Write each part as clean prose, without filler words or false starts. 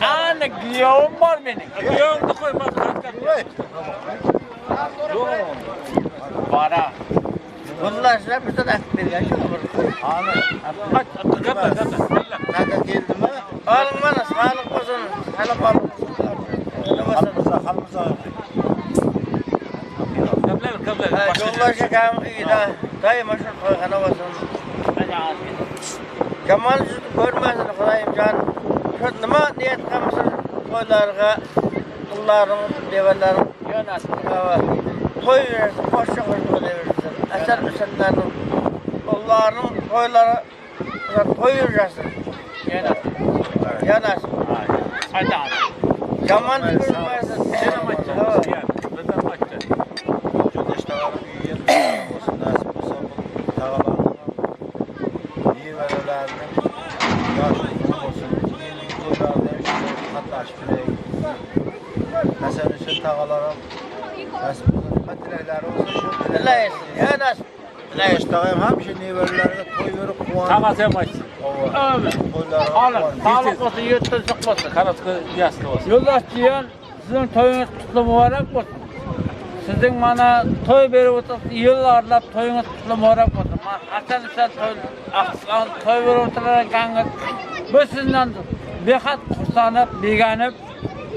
Ana giýewim bar meniň. Giýewiňdi koýmaz. Bara. Bunlar bizden atıp bergen şu bir. Ana. Aç, gapla, gapla. Kaka geldimi? Alın bana sağlık olsun. Sağlık olsun. Halmıza, halmıza. Gapla, gapla. Yollar şekerim iyi de. Daima şu toyxana olsun. Jaman yüzünü görmesin Xudayım can. Şu nima niyet qilmışsın toylarga, qullarning, devalarning toy versin, qo'shiq versin. Asar usanlarning, ularning toylari toy versin. Yanasın. Hadi abi. Jaman görmesin. Joldaş tağanın uyi olsun, nasip bolsa bu tağalarının nevarelerinin yaşı uzun olsun. Yeni toylarda qatnashib kerak. Hasan Hüseyin tağalarım nasip bolsa nima tilaklari bo'lsa shu Tilaysiz, yanasın. Joldaş tağam hamisha nevaralariga to'y berib quvonib Tağası hem açsın. Ömür. to'ylariga Alın. quvonib. Sağlık olsun, yurtdışık olsun. Karatkı yaslı olsun. Yoldaş jiyan, sizin toyunuz kutlu mübarek olsun. Sizin bana toy berip oturup yıllarlap toyunuz kutlu mübarek olsun. Ma Hasan Hüseyin toy, Aksan toy berip oturarken bu sizden behat kursanıp, beganıp,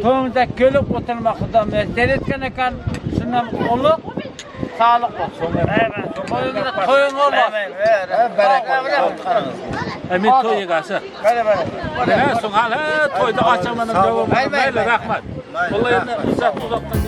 toyunuza gelip oturmak Xudo müyesser etken ekan, şundan ulug' sağlık olsun. Toyunuzda toyun olmaz. Emin toy yigası. Böyle böyle. Ne son hal he toyda açamanın devamı. Mayli rahmat. Vallahi endi uzak uzaktan.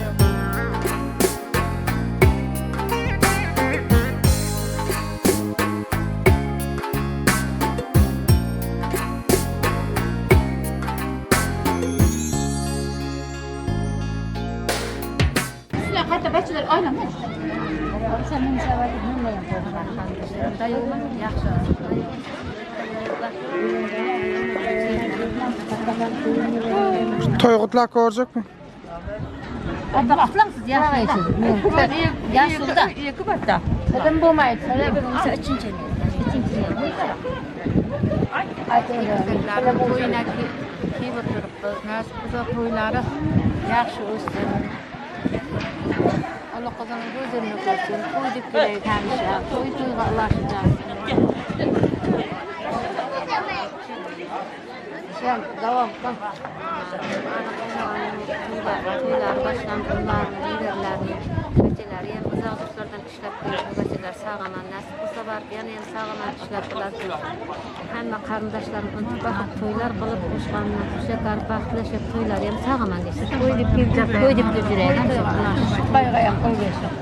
Toý gutlap görjekmi? Atlaňsyz ýaşaýsyz. Ýaşulda. Ýeki batda. Adam bolmaýdy. Üçünji. Üçünji. Toýuna kiyip oturypdyr. Nasip bolsa toýlary ýagşy ötsün. Allah gyzynyň gözelini görsün. Toý diýip geläýik hemişe. Toý toýga ulaşyp Sen dawam kyl. Toýlary başlandylar, liderlerini, gajeleri hem uzak ýurtlardan işläp gelen gajeler sag-aman nasip bolsa baryp ýene hem sag-aman işläp bilersiň. Hemme garyndaşlaryň untup bakyp toýlar gylyp goşganyndan şeker bagtly şep toýlary hem sag-aman geçsin. Toý diýip geljek. Toý diýip geljek. Baýgaýam goý bersin.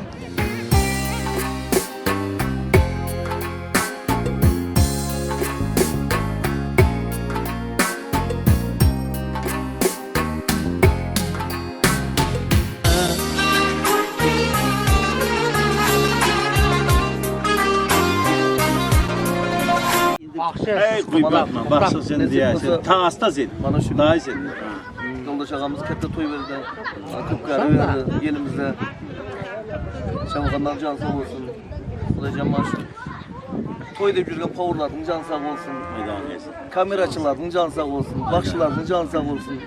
Ey quybatma, baxşı sen deyəsən. Tağasta sen. Mana şu Dayı sen. Yoldaş ağamız katta toy verdi. Kıpkarı verdi elimizde. Şamxanlar can sağ olsun. Xudacan mana şu toy deb yürgen powerlardıń canı sağ olsun. Meydan gelsin. Kameraçılardıń canı sağ olsun. Bakşılardıń canı sağ olsun.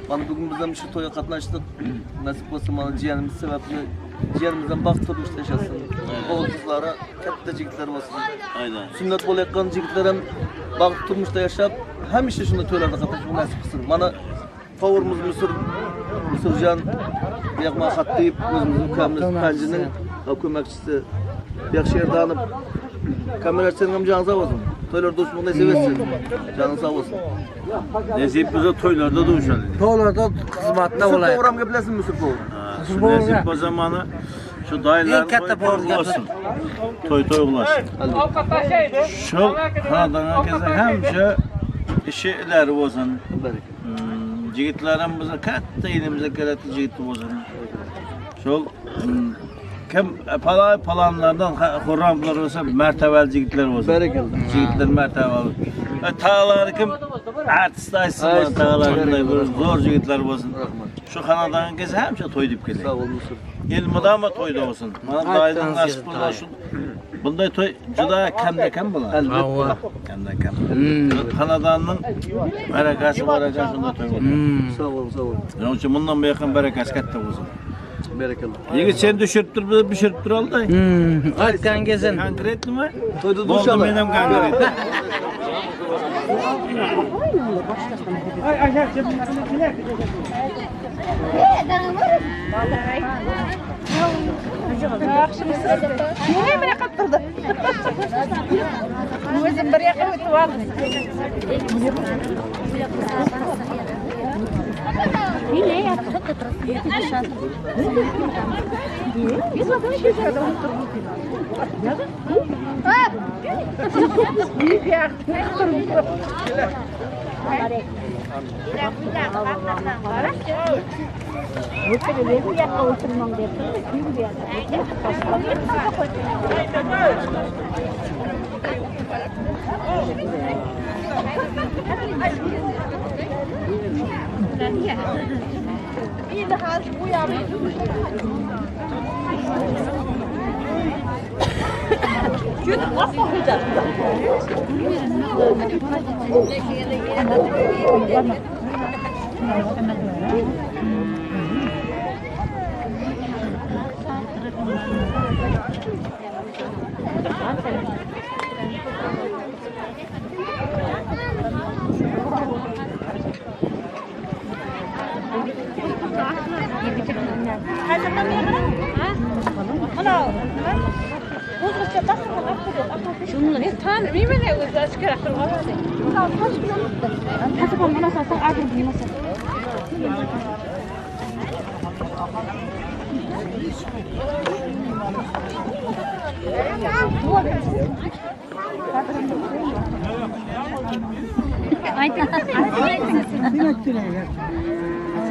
Mana bugün biz hem şu toya qatnaştık. Nasip bolsa mana jiyanimiz sebepli. Jiýenimizden bagt durmuşda ýaşasyn. Ogul gyzlara katta jigitler bolsun. Aynen. Sünnet bolayotgan jigitler hem bagt durmuşda ýaşap, hemişe şunda toýlarda gatnaşmak nasip kylsyn. Mana Powerimiz Müsür, Müsürjan Ýagma Hatdyýew özümiziň ukamyz Panjiniň kömekçisi. Ýagşy ýerde alyp kamera seniň hem janyň sag bolsun. Toýlarda duşmak nesip etsin. Janyň sag bolsun. Nesip bolsa toýlarda duşaly. Toýlarda hyzmatda Müsür bolaýyk. powram geplesin Müsür powr. Şu nesip bolsa mana şu daýylaryň Iň katta toýy powr toý bolsun. Toý toý bolsun. Şu hanadana kese hemşe işi ileri bolsun. Jigitlerim bize katta elimize gerekli jigit bolsun. Şol kim palay palanlardan hurramlar olsa mertebeli jigitler olsun. Berekella. Jigitler mertebeli. E, tağları kim artist aytsın bana tağlarında bir zor jigitler olsun. Şu hanadan kese hemşe toy dip geleyim. Sag bol Müsür. Elmidama toyda olsun. Mana dayıdan nasip bo'lsa shu bunday to'y juda kamda kam bo'ladi. Albatta. Kamda kam. Xonadonning barakasi bor ekan shunda to'y bo'ladi. Sag bol, sag bol. Shuning uchun bundan buyoq ham barakasi katta bo'lsin. Berekella. Yigit sen tushirib tur, bizni pishirib tur olday. Aytgan kelsin. Konkret nima? To'yda Bo'ldi, dushalı. men ham konkret.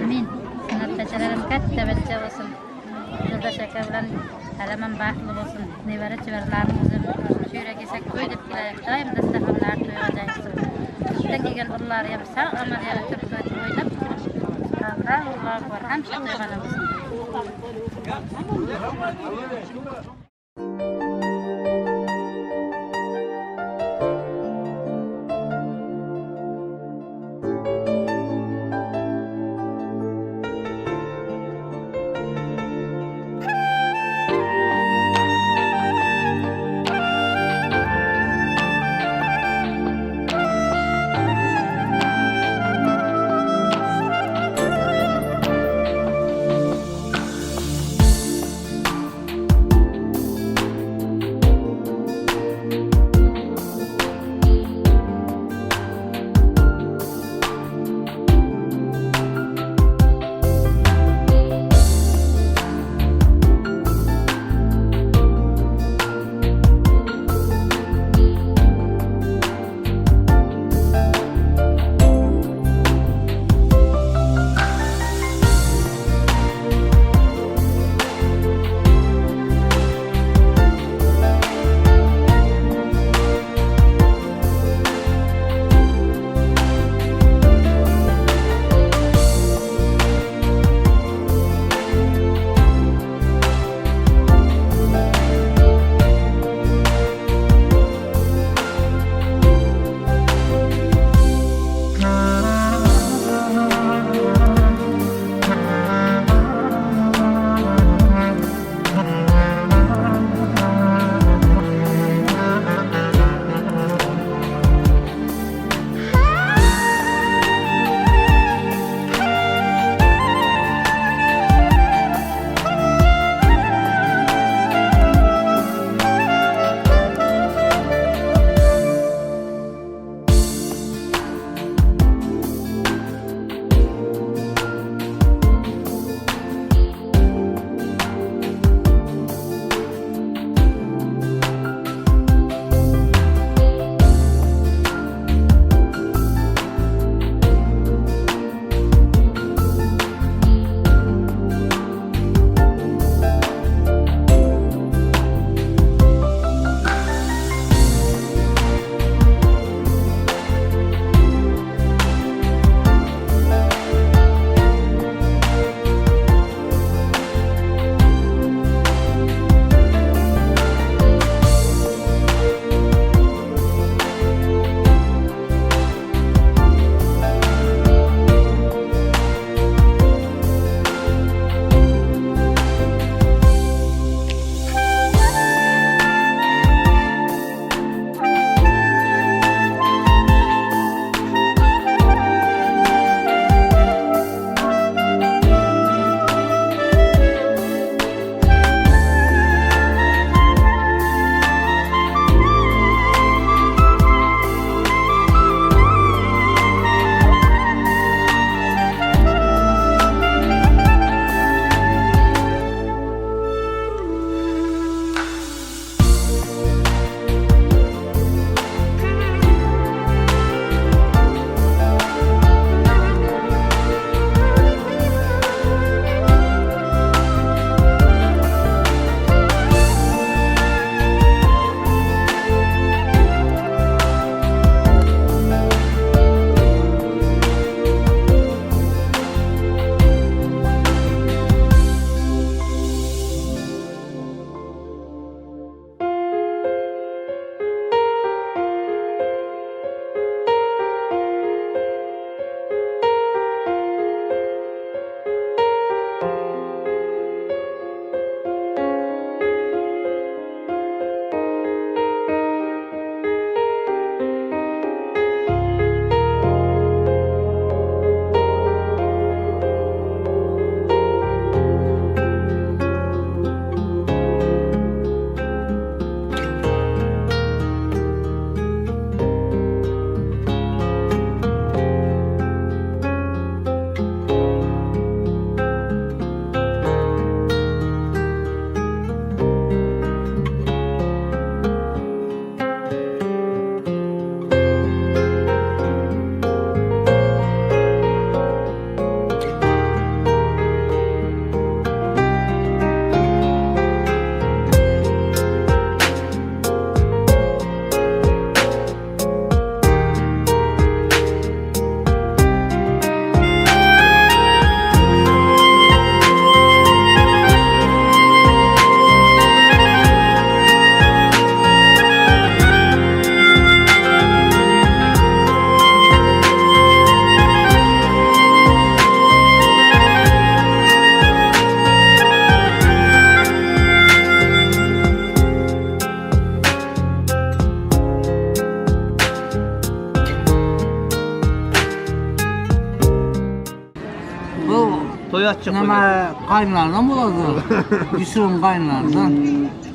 Men san'atchalarim katta bachcha bo'lsin. Yo'ldosh aka bilan alamam baxtli bo'lsin. Nevara chevaralarim o'zim shu yerga kelsak to'y deb kelaylik. Doim dasturxonlar to'y qilsin. Ishdan kelgan o'g'illari ham sog' omon yana turib o'ynab kulib. Allohu akbar. Hamisha to'yxona bo'lsin. Toý açjak Näme gaýynlardan bolady? Ýusubyň gaýynlaryndan.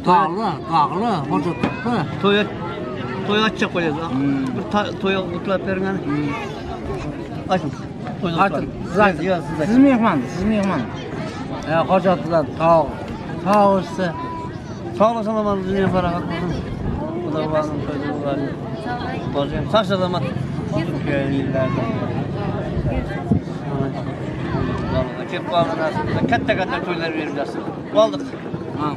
Dagly, dagly, hoja tutdy. Toý toý açjak bolýar. Bir toý gutlap beriň hany. Açın. Toý Açın. Siz açın. Siz mehman, siz mehman. Ya hoja tutlar tog. Tog üstü. Sag olasın aman dünýä parahat bolsun. Huda baryn toýda baryn. Bolýar. Sag salamat. Türkiýe illerde. Kep galdy nasip. Katta katta toýlar berip ýatsyn. Boldyk. Ha.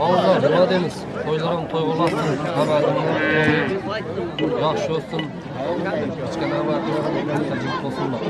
Oguzlar nima deymiz? To'ylaring to'y bo'lmasin, hammadingni to'yi yaxshi o'tsin. Kichkina jigit bo'lsinlar.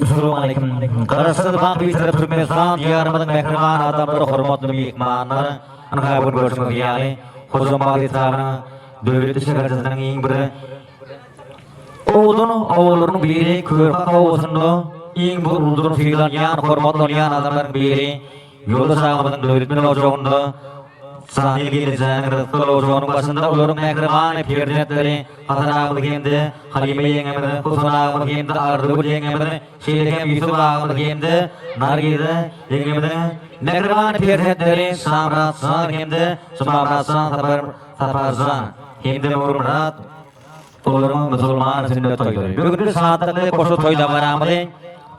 Assalamualaikum. Garaşsyz baky Bitarap Türkmenistan diýarymyzyň mähriban adamlary, hormatly myhmanlar, ynha bu gün görşüňiz ýaly, Hojambaz etrabynyň Döwletli şäherçesiniň iň bir owadan obalarynyň biri Körkak obasynda iň bir uludan sylanýan, hormatlanýan adamlaryň biri Ýoldaş agamyzyň döwletmen ojagynda Janyl gelnejäniň rysgal ojagynyň başynda olaryň mähriban perzentleri Hasan agamyz hem-de Halyma ýeňňemiz, Husan agamyz hem-de Arzygül ýeňňemiz, şeýle hem Ýusup agamyz hem-de Nargiza ýeňňemiziň mähriban perzentleri Şamyrat jan hem-de Jumamyrat jan, Sapar Saparjan hem-de Nurmyrat olaryň musulman sünnet toýlary. Bu gün biz şatlykly goşa toý dabaramyzy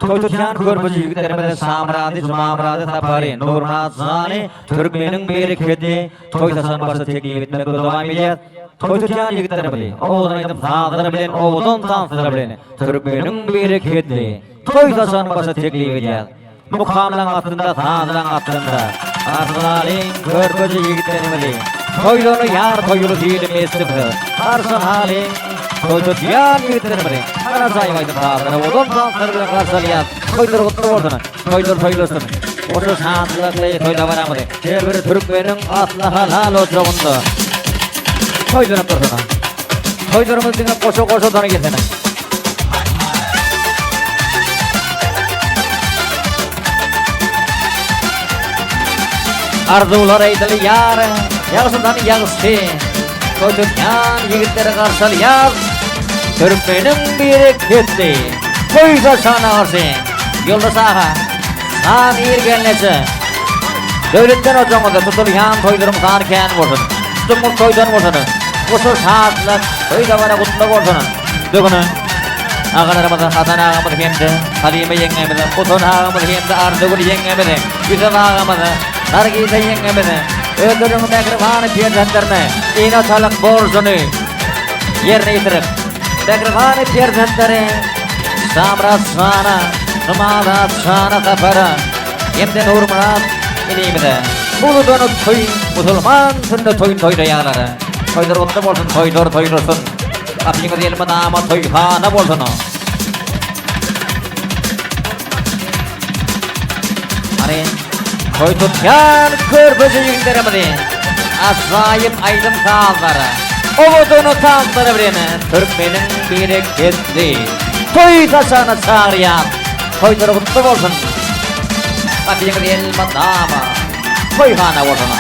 toý tutýan körpeje ýigitlerimiz Şamyrady, Jumamyrady, Sapary, Nurmyrat jany türkmeniň bereketli toý saçagyny başa teklip etmekde dowam edýär. Toý tutýan ýigitlerimizi owadan aýdym-sazlar bilen, owadan tanslar bilen türkmeniň bereketli toý saçagyny başa teklip edýär. Mukamlaň astynda, sazlaň astynda, Garşylalyň körpeje ýigitlerimizi. Toýlaryny ýar toýuly diýeli meslikde, Garşylalyň toý tutýan ýigitlerimizi. Ajaýyp aýdym-sazlara, owadan tanslar bilen garşylaýas. Toýlar gutly bolsun, toýlar toýlasyn. Goşa şatlykly toý dabaramyzy her bir türkmeniň asly halal ojagynda toýlanyp dursun. Toýlarymyz diňe goşa-goşadan gelsin. Arzuwlar aýdylýar, ýagşydan ýagşy. Toý tutýan ýigitleri garşylaýar. Türkmeniň bereketli toý saçagyna garşy. Ýoldaş aga, san ir gelneje. Döwletden ojagyňyzda tutulýan toýlaryň sany kän bolsun. Tutumyň toýdan bolsun. Goşa şatlyk, toý dabara gutlag bolsun. Bugün agalarymyz Hasan agamyz hem-de Halyma ýeňňemiz, Husan agamyz hem-de Arzygül ýeňňemiz, Ýüsüp agamyz, Nargiza ýeňňemiz özleriniň mähriban perzentlerine ene-atalyk borjuny ýerine ýetirip, mähriban perzentleri Şamyrat jana, Jumadat jana Sapara hem-de Nurmyrat inimize uludan toý, musulman sünnet toýuny toýlaýarlar. Toýlar gutly bolsun, toýlar toýlasyn! Gapyňyz elmydama toýhana bolsun. Hany, toý tutýan körpeje ýigitlerimizi ajaýyp aýdym-sazlara, owadan tanslara bilen türkmeniň bereketli toý saçagyna çagyrýan. Toýlary gutly bolsun. Gapyňyz elmydama toýhana bolsun.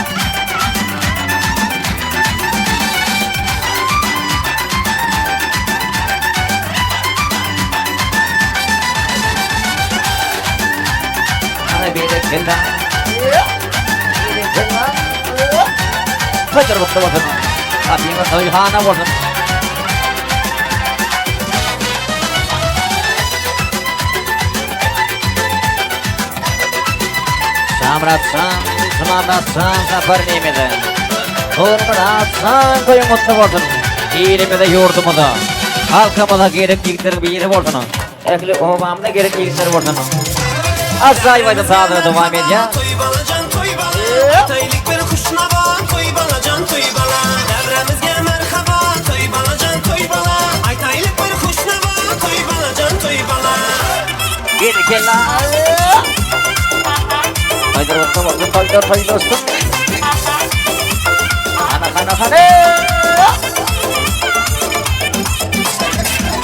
Berekella. Berekella. Toýlar gutly bolsun. Gapyňyz toýhana bolsun. Şamratjan, Jumanatjan Sapar nemede. Nurmyratjan toýuň gutly bolsun. Ilimize, ýurdumyza, halkymyza gerek ýigitleriň biri bolsun. Ähli obamyza gerek ýigitler bolsun. Ajaýyp aýdym sazyna dowam edýär. Toý balajan toý bala Aýtaylyk bir huş nawa Toý balajan toý bala Däwrämizge merhaba Toý balajan toý bala Aýtaylyk bir huş nawa Toý balajan toý bala. Berekella. Toýlar gutly bolsun, toýlar toýlasyn. Hana hana hana.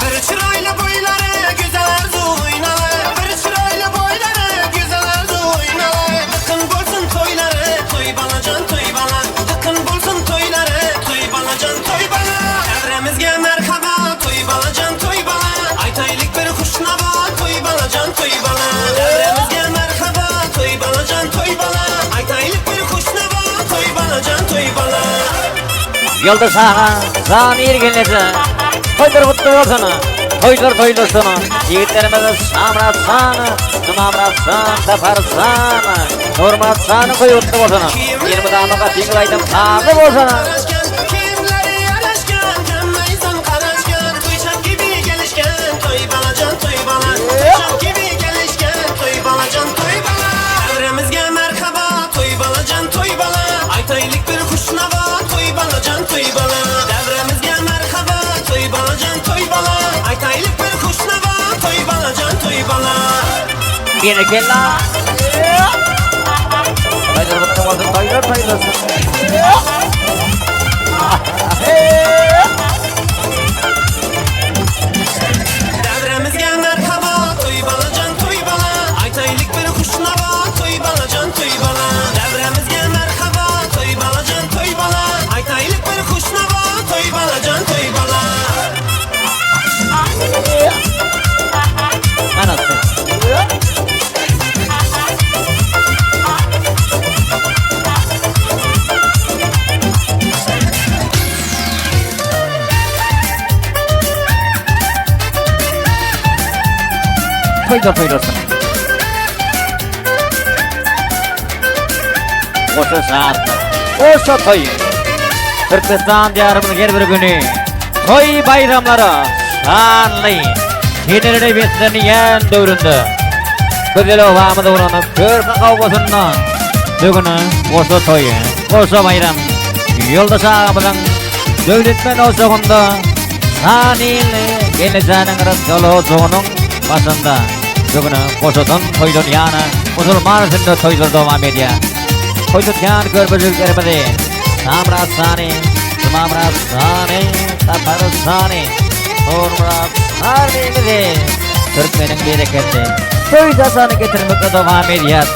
Bir çyraýly boýlary güzel arzuw oýnaly Bir çyraýly boýlary güzel arzuw oýnaly Dykyn bolsun toýlary toý balajan toý bala Dykyn bolsun toýlary toý balajan toý bala Äwrämizge merhaba toý balajan toý bala Aýtaýlyk bir huş nawa toý balajan toý bala Äwrämizge merhaba toý balajan toý bala Aýtaýlyk bir huş nawa toý balajan toý bala. Ýoldaş aga, jan ir gelneje. Toýlar gutly bolsun. Toýlar toýlasyn. Ýigitlerimiz Şamyrat jan, Jumamyrat jan, Sapar jan, Nurmyrat janyň toýy gutly bolsun. Elmydama gapyňyz aýdym sazly bolsun. Berekella. Toýlar gutly bolsun, toýlar toýlasyn. Toýlar toýlasyn. Goşa şatlyk, goşa toý. Türkmenistan diýarymyzyň her bir güni toý baýramlara şanly senelere beslenýän döwründe gözel obamyz bolan Körpe obasynda bu gün goşa toý, goşa baýram. Ýoldaş agamyzyň Döwletmen ojagynda Şanly gelnejäniň rysgaly ojagynyň başynda bu gün goşadan toýlanýan musulman sünnet toýlary dowam edýär. Toý tutýan körpejiklerimizi Şamyrat jany, Jumamyrat jany, Sapar jany, Nurmyrat janymyzy türkmeniň bereketli toý daşany getirmekde dowam edýär.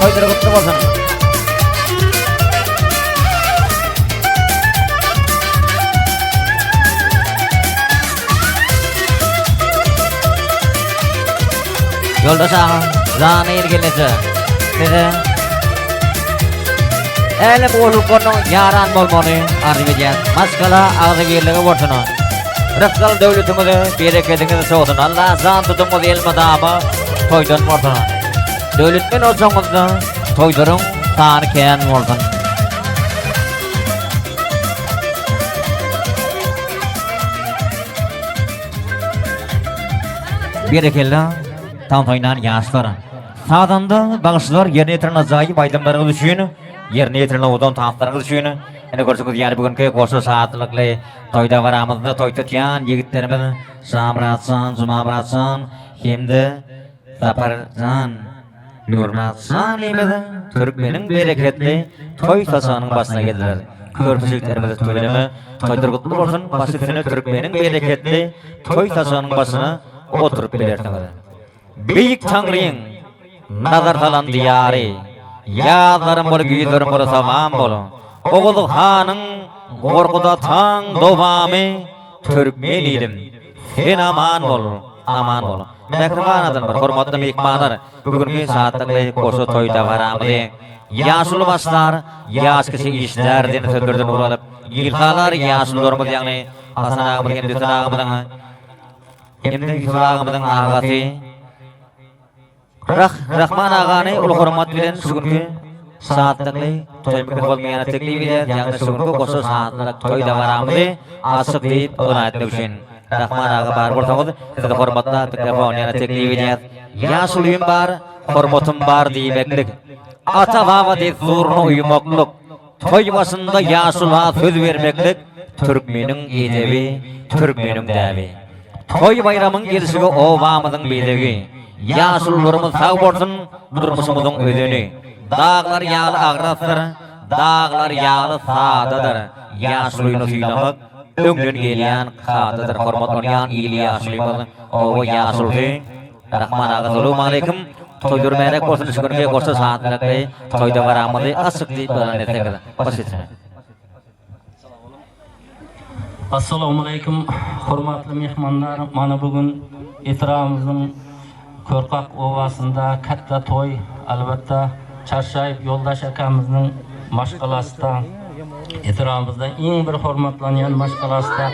Toýlary gutly bolsun! Ýoldaş aga, jany il gelneje. Size Älem gowşuklarynyň ýaran bolmagyny arzuw edýän. Maşgala agzybirligi bolsun. Rysgal döwletiňize, berekediňiz çogsun. Allah jan tutumyňyz elmydama toýdan bolsun. Döwletmen ojagyňyzda toýlaryň sany kän bolsun. Berekella, tans oýnan ýaşlar. Sazanda, bagşylar ýerine ýetiren ajaýyp aýdymlaryňyz üçin, ýerine ýetiren owadan tanslaryňyz üçin, ine görşüňiz ýaly bu günki goşa şatlykly toý dabaramyzda toý tutýan ýigitlerimiz Şamyrat jan, Jumamyrat jan hem-de Sapar jan, Nurmyrat janymyz türkmeniň bereketli toý saçagynyň başyna geldiler. Körpe jigitlerimiz tüweleme toýlar gutly bolsun, baş üstüne türkmeniň bereketli toý saçagynyň başyna oturyp bilersiňiz. Beýik Taňryň nazar salan diýary, Ýazlarym bol, güýzlerim bol, salam bol. Oguz hanyň Gorkut ataň dowamy, Türkmen ilim, sen aman bol, aman bol. Mähriban adamlar, hormatly myhmanlar, bu günki şatlykly goşa toý dabaramyzy Ýaşuly başlar, ýaş kiçi işlär diýen sözlerden ugur alyp, ilhalar ýaşulularymyz, ýagny Hasan agamyz hem Düsen agamyzyň hem-de Ýusup agamyzyň agasy Rah Rahman agany uly hormat bilen şu günki şatlykly toý mikrofonymyň ýanyna teklip edýäris, ýagny şu günki goşa şatlyk toý dabaramyzy açyk diýip yglan etmek üçin. Rahman aga bar bolsaňyz sizi hormatlap mikrofon ýanyna teklip edýäris. Ýaşulym bar, hormatym bar diýmeklik, ata-baba dessuryna uýmaklyk, toý başynda ýaşula söz bermeklik türkmeniň edebi, türkmeniň däbi. Toý baýramyň gelşigi obamyzyň bezegi. Ýaşulularymyz sag bolsun, durmuşymyzyň özeni. Daglar ýaly agrasdyr, daglar ýaly sadadyr. Ýaşulyny sylamak öňden gelýän kadadyr. Hormatlanýan il ýaşulymyz, oba ýaşulusy Rahman aga salowmaleýkim. Toýlar mübärek bolsun şu günki goşa şatlykly toý dabaramyzy açyk diýip yglan etseňiz. Baş üstüne. Assalamualeýkum hormatly myhmanlar mana bu gün etrabymyzyň Körkak obasynda katta toý albatda Çarşaýew ýoldaş akamyzyň maşgalasda etrabymyzda iň bir hormatlanýan maşgalasda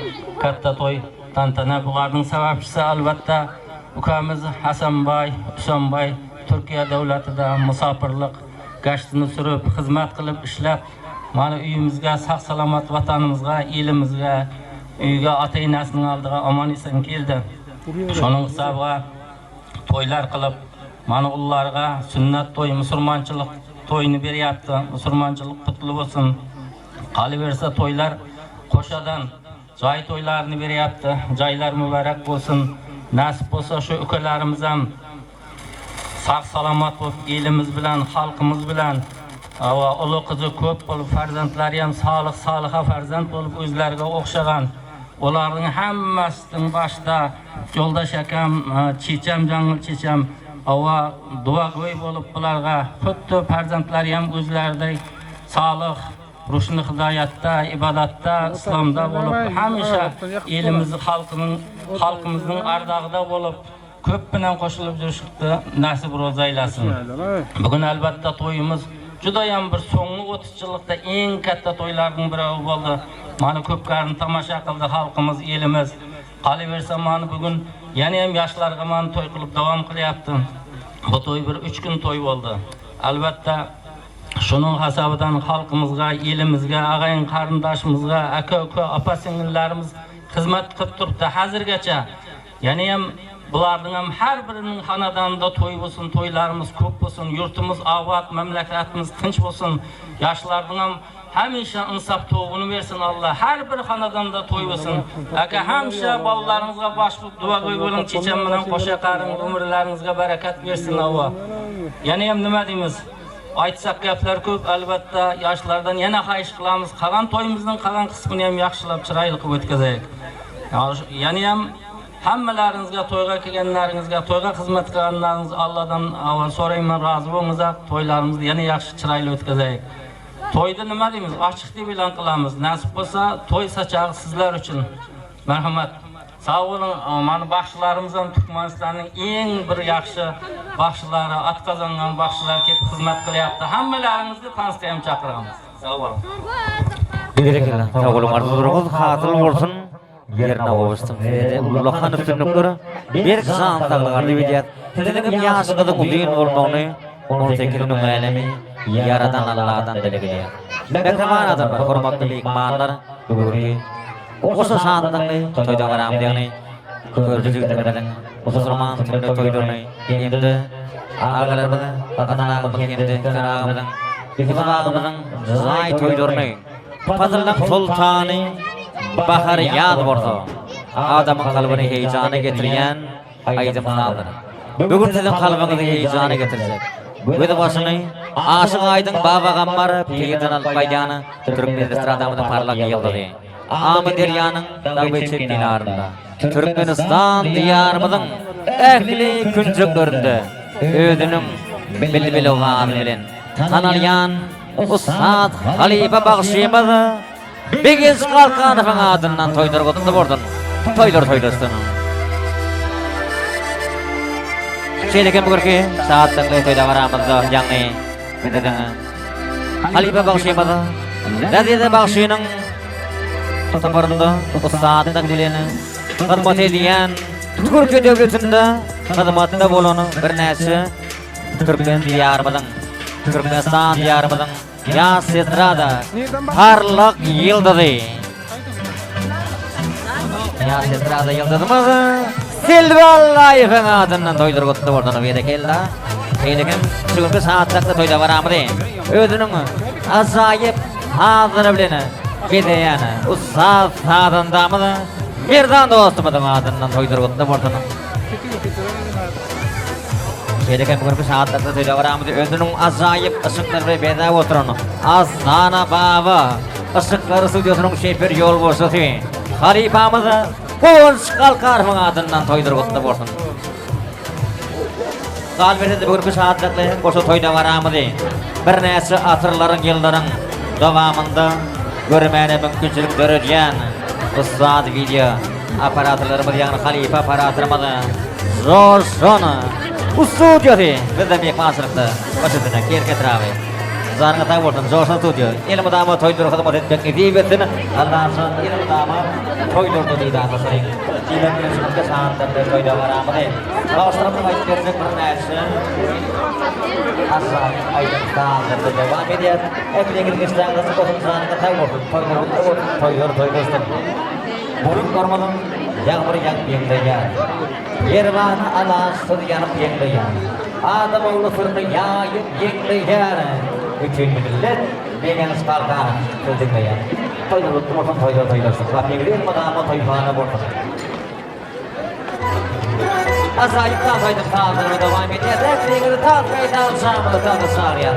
katta toý. Tantana bulardyň sebäpçisi albatda ukamiz Hasanbaý Husanbaý Türkiýe döwletide musapyrlyk gaştyny sürüp hyzmat kylyp işläp mana öýümizge sag salamat watanymyzga ilimizge öýge ata enesiniň aldyga aman esen keldi. Şonuň hisabyga toýlar kylyp mana ullarga sünnet toýy musurmançylyk toýuny berýäpdi. Musurmançylyk gutly bolsun. Galyberse toýlar goşadan jaý toýlaryny berýäpdi. Jaýlar mübärek bolsun. Nesip bolsa şu ükelerimizem sag salamat bolup ilimiz bilen halkymyz bilen hawa uly gyzy köp bolup farzentleriyem salyh salyha farzent bolup özlerige ogşagan olaryň hemmesiniň başda ýoldaş akam çeçem jaňyl çeçem hawa duwagöý bolup bularga hutdy farzentleriyem özlerideý Salyh, ruşny hydaýatda, ybadatda, yslamda bolup, hemişe elimiz halkynyň, halkymyzyň ardagyda bolup, köp bilen goşulyp jürüşlikde nasip rozy aýlasyn. Bu gün elbetde toýumyz judaýam bir soňňy 30 ýyllykda iň kätde toýlardyň birewi boldy. Many köp garyny tamaşa kyldy halkymyz, elimiz. Galyberse many bu gün ýene hem ýaşlarga many toý kylyp dowam kylýapdy. Bu toý bir üç gün toý boldy. Elbetde Şonuň hasabydan halkymyzga, ilimizge, agaýyn-garyndaşymyzga, aka-uka, apa-siňňillerimiz hyzmat kylyp durupdy häzirgeçe. Ýeneýem bulardyňam her biriniň hanadanynda toý bolsun, toýlarymyz köp bolsun, ýurtumyz abat, memleketimiz tynç bolsun, ýaşlardyňam hemişe ynsap-towugyny bersin Alla, her bir hanadanda toý bolsun. Aka hemişe balalaryňyzga baş bolup duwagöý boluň, çeçem bilen goşa garyň, ömürleriňizge bereket bersin Alla. Ýeneýem nime diýmiz? Aýtsak gepler köp elbetde ýaşlardan ýene haýyş kylamyz kalan toýumyzyň kalan kysmyny hem ýagşylap çyraýly kyp ötkezeýik. Ýeneýem hemmeleriňizge toýga kelgenleriňizge toýga hyzmat kylanlaryňyz Alladan awal soraýman razy boluňyza toýlarymyzy ýene ýagşy çyraýly ötkezeýik. Toýda nime diýmiz açyk diýip ýylan kylamyz näsip bolsa toý saçagy sizler üçin. Merhamat. Sag boluň many bagşylarymyzam Türkmenistanyň iň bir ýagşy bagşylary at gazangan bagşylar kep hyzmat kylýapdy hammeleriňizi tansga hem çakyramyz sag boluň. Berekella sag boluň arzuwlaryňyz hasyl bolsun ýerine gowuşsyn sizede ullakan üstünlikler berk jan saglyk arzuw edýäs siziň hem ýaşyňyzyň uzyn bolmagyny 18 müň älemi ýaradan Alladan dileg edýäs mähriban adamlar hormatly myhmanlar bu günki Goşa şatlykly toýda garamdygyny gördi jigitlerimiziň musulman sünnet toýlaryny hem-de agalarymyz Hasan agamyz hem-de Hüseýin agamyzyň Ýusup agamyzyň jaý toýlaryny Pasyllaň soltany bahar ýaz bolsa adamyň kalbyny heýjana getirýän aýdym-sazdyr. Bu gün siziň kalbyňyzy heýjana getirjek, gözbaşyny Aşyk Aýdyň Babagammar pirden alyp gaýdýan türkmen estradamyzyň parlak ýyldyzy, Amyderýanyň dag we çep kenarynda, Türkmenistan Diýarymyzyň ähli künjeklerinde özüniň bilbil owazy bilen tanalýan ussat halypa bagşymyz Begenç Galkanowyň adyndan toýlar gutly bolsun. Toýlar toýlasyn. Şeýle hem bu günki şatlykly toý dabaramyzda ýagny biziň halypa bagşymyz Laziza bagşynyň toparynda ussatlyk bilen hyzmat edýän Türkiýe döwletinde hyzmatda bolan birnäçe türkmen diýarymyzyň Türkmenistan diýarymyzyň Ýaş estrada parlak ýyldyzy. Ýaş estrada ýyldyzymyz Selbi Allaýewiň adyndan toýlar gutly bolsun berekella. Şeýle hem şu günki şatlykly toý dabaramyzy özüniň ajaýyp sazlary bilen bezeýän ussat sazandamyz Merdan dostumyzyň adyndan toýlar gutly bolsun. Şeýle hem bu günki şatlykly toý dabaramyzy özüniň ajaýyp yşyklary bilen bezäp oturan Astana Baba yşyklary studiýasynyň şeper ýolbaşçysy halypamyz Guwanç Galkarowyň adyndan toýlar gutly bolsun. Galyberse-de bu günki şatlykly goşa toý dabaramyzy birnäçe asyrlaryň, ýyllaryň dowamynda görmäne mümkinçilik döredýän ussat wideo Operatorlarymyz ýagny halypa operatorymyz Joşon studiýasy bizde myhmançylykda baş üstüne Kerki etraby. Janyňyz sag bolsun. Joşan studio. Elmydama toýlara hyzmat etmek nesip etsin. Allajan elmydama toýlarda didarlaşaýyň. Diýmek bilen şu günki şanly toý dabaramyzy bagşylarymyzyň aýdyp berjek birnäçe ajaýyp aýdym sazlary bilen dowam edýär. Ähliňiz işdäňiz açyk bolsun, janyňyz sag bolsun. Toýlar gutly bolsun, toýlar toýlaşsyn. Bulut gormadyň, ýagmyr ýagyp ýeňleýär. Perwana alaçsyz ýanyp ýeňleýär. Adam ogly syryny ýaýyp ýeňleýär. Bütin millet Begenç Galkanyň söz diňleýär. Toýlar gutly bolsun, toýlar toýlaşsyn. Rabbimiz elmydama toýhana bolsun. Ajaýyp tans aýdym sazlaryny dowam edýär. Ähliňizi tans meýdançamyza tansa çagyrýar.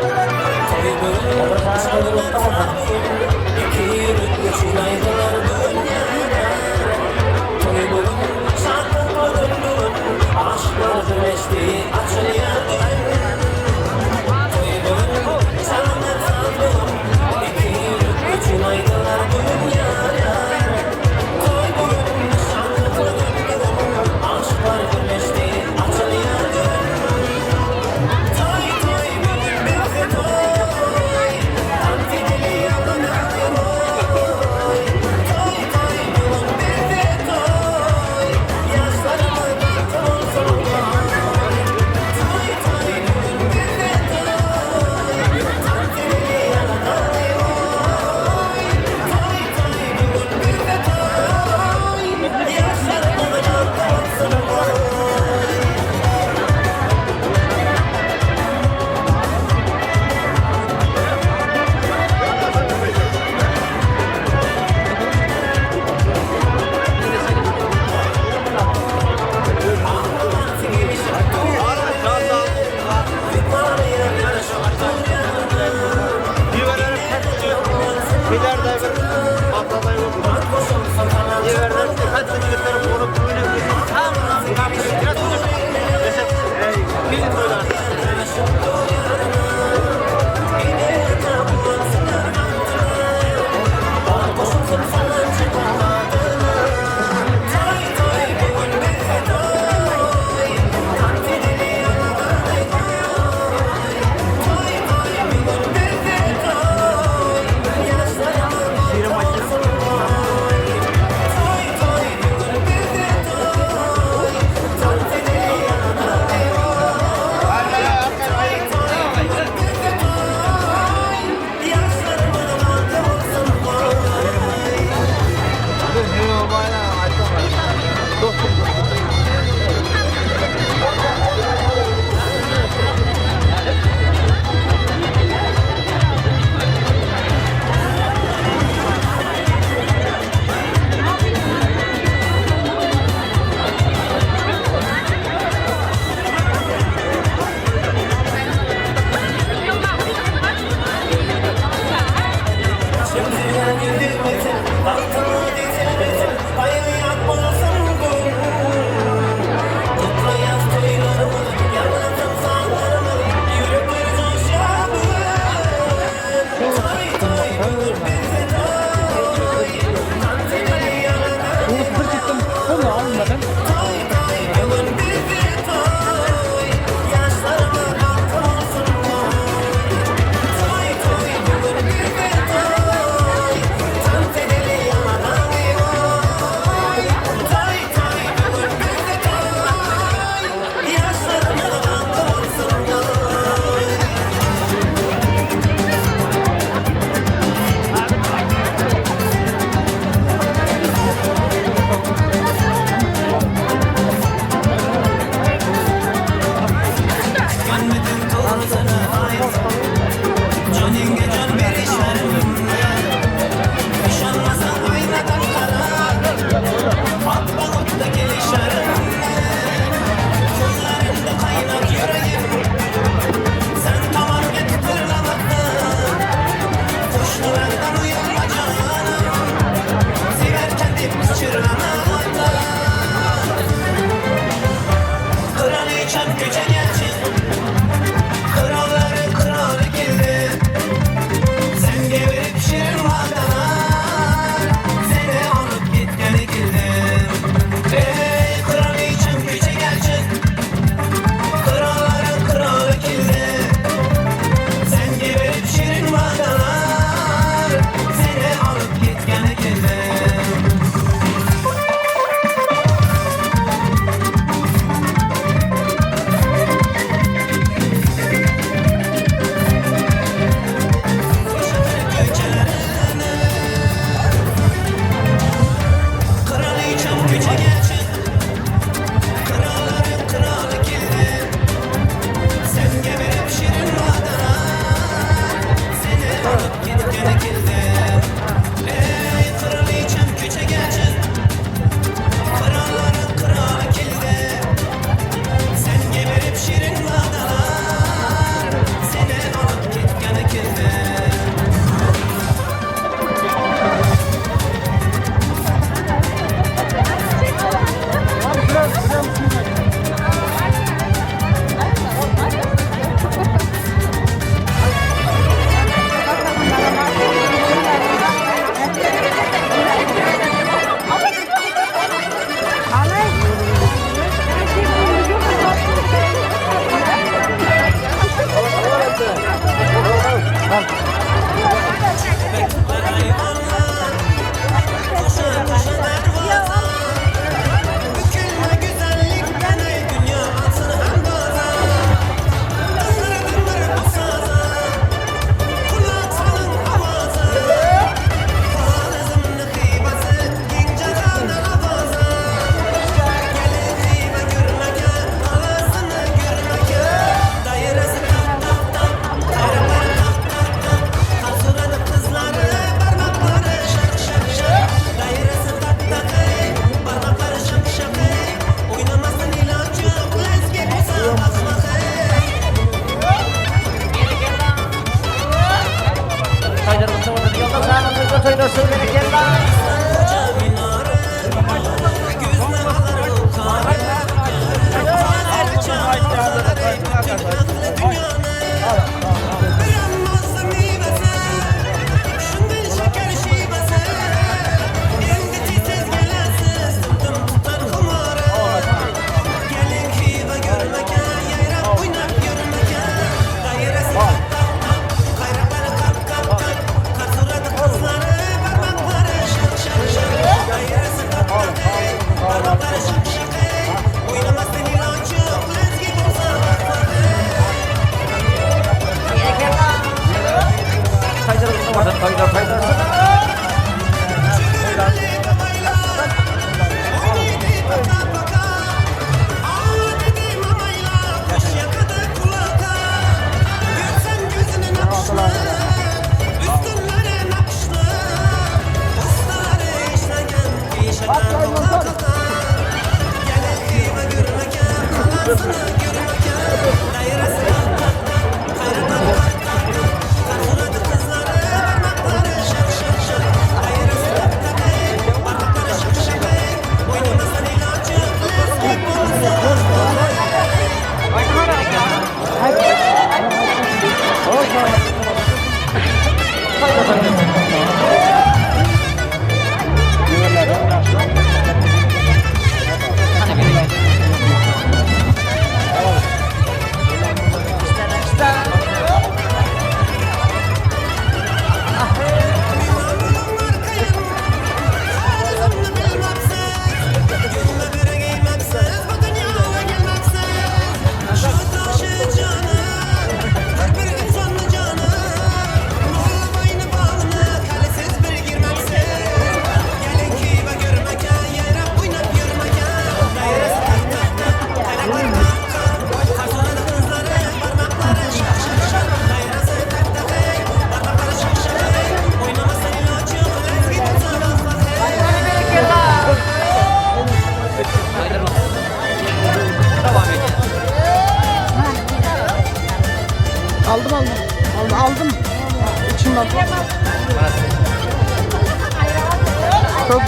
Aldım aldım. Aldım aldım. İçinden. Çok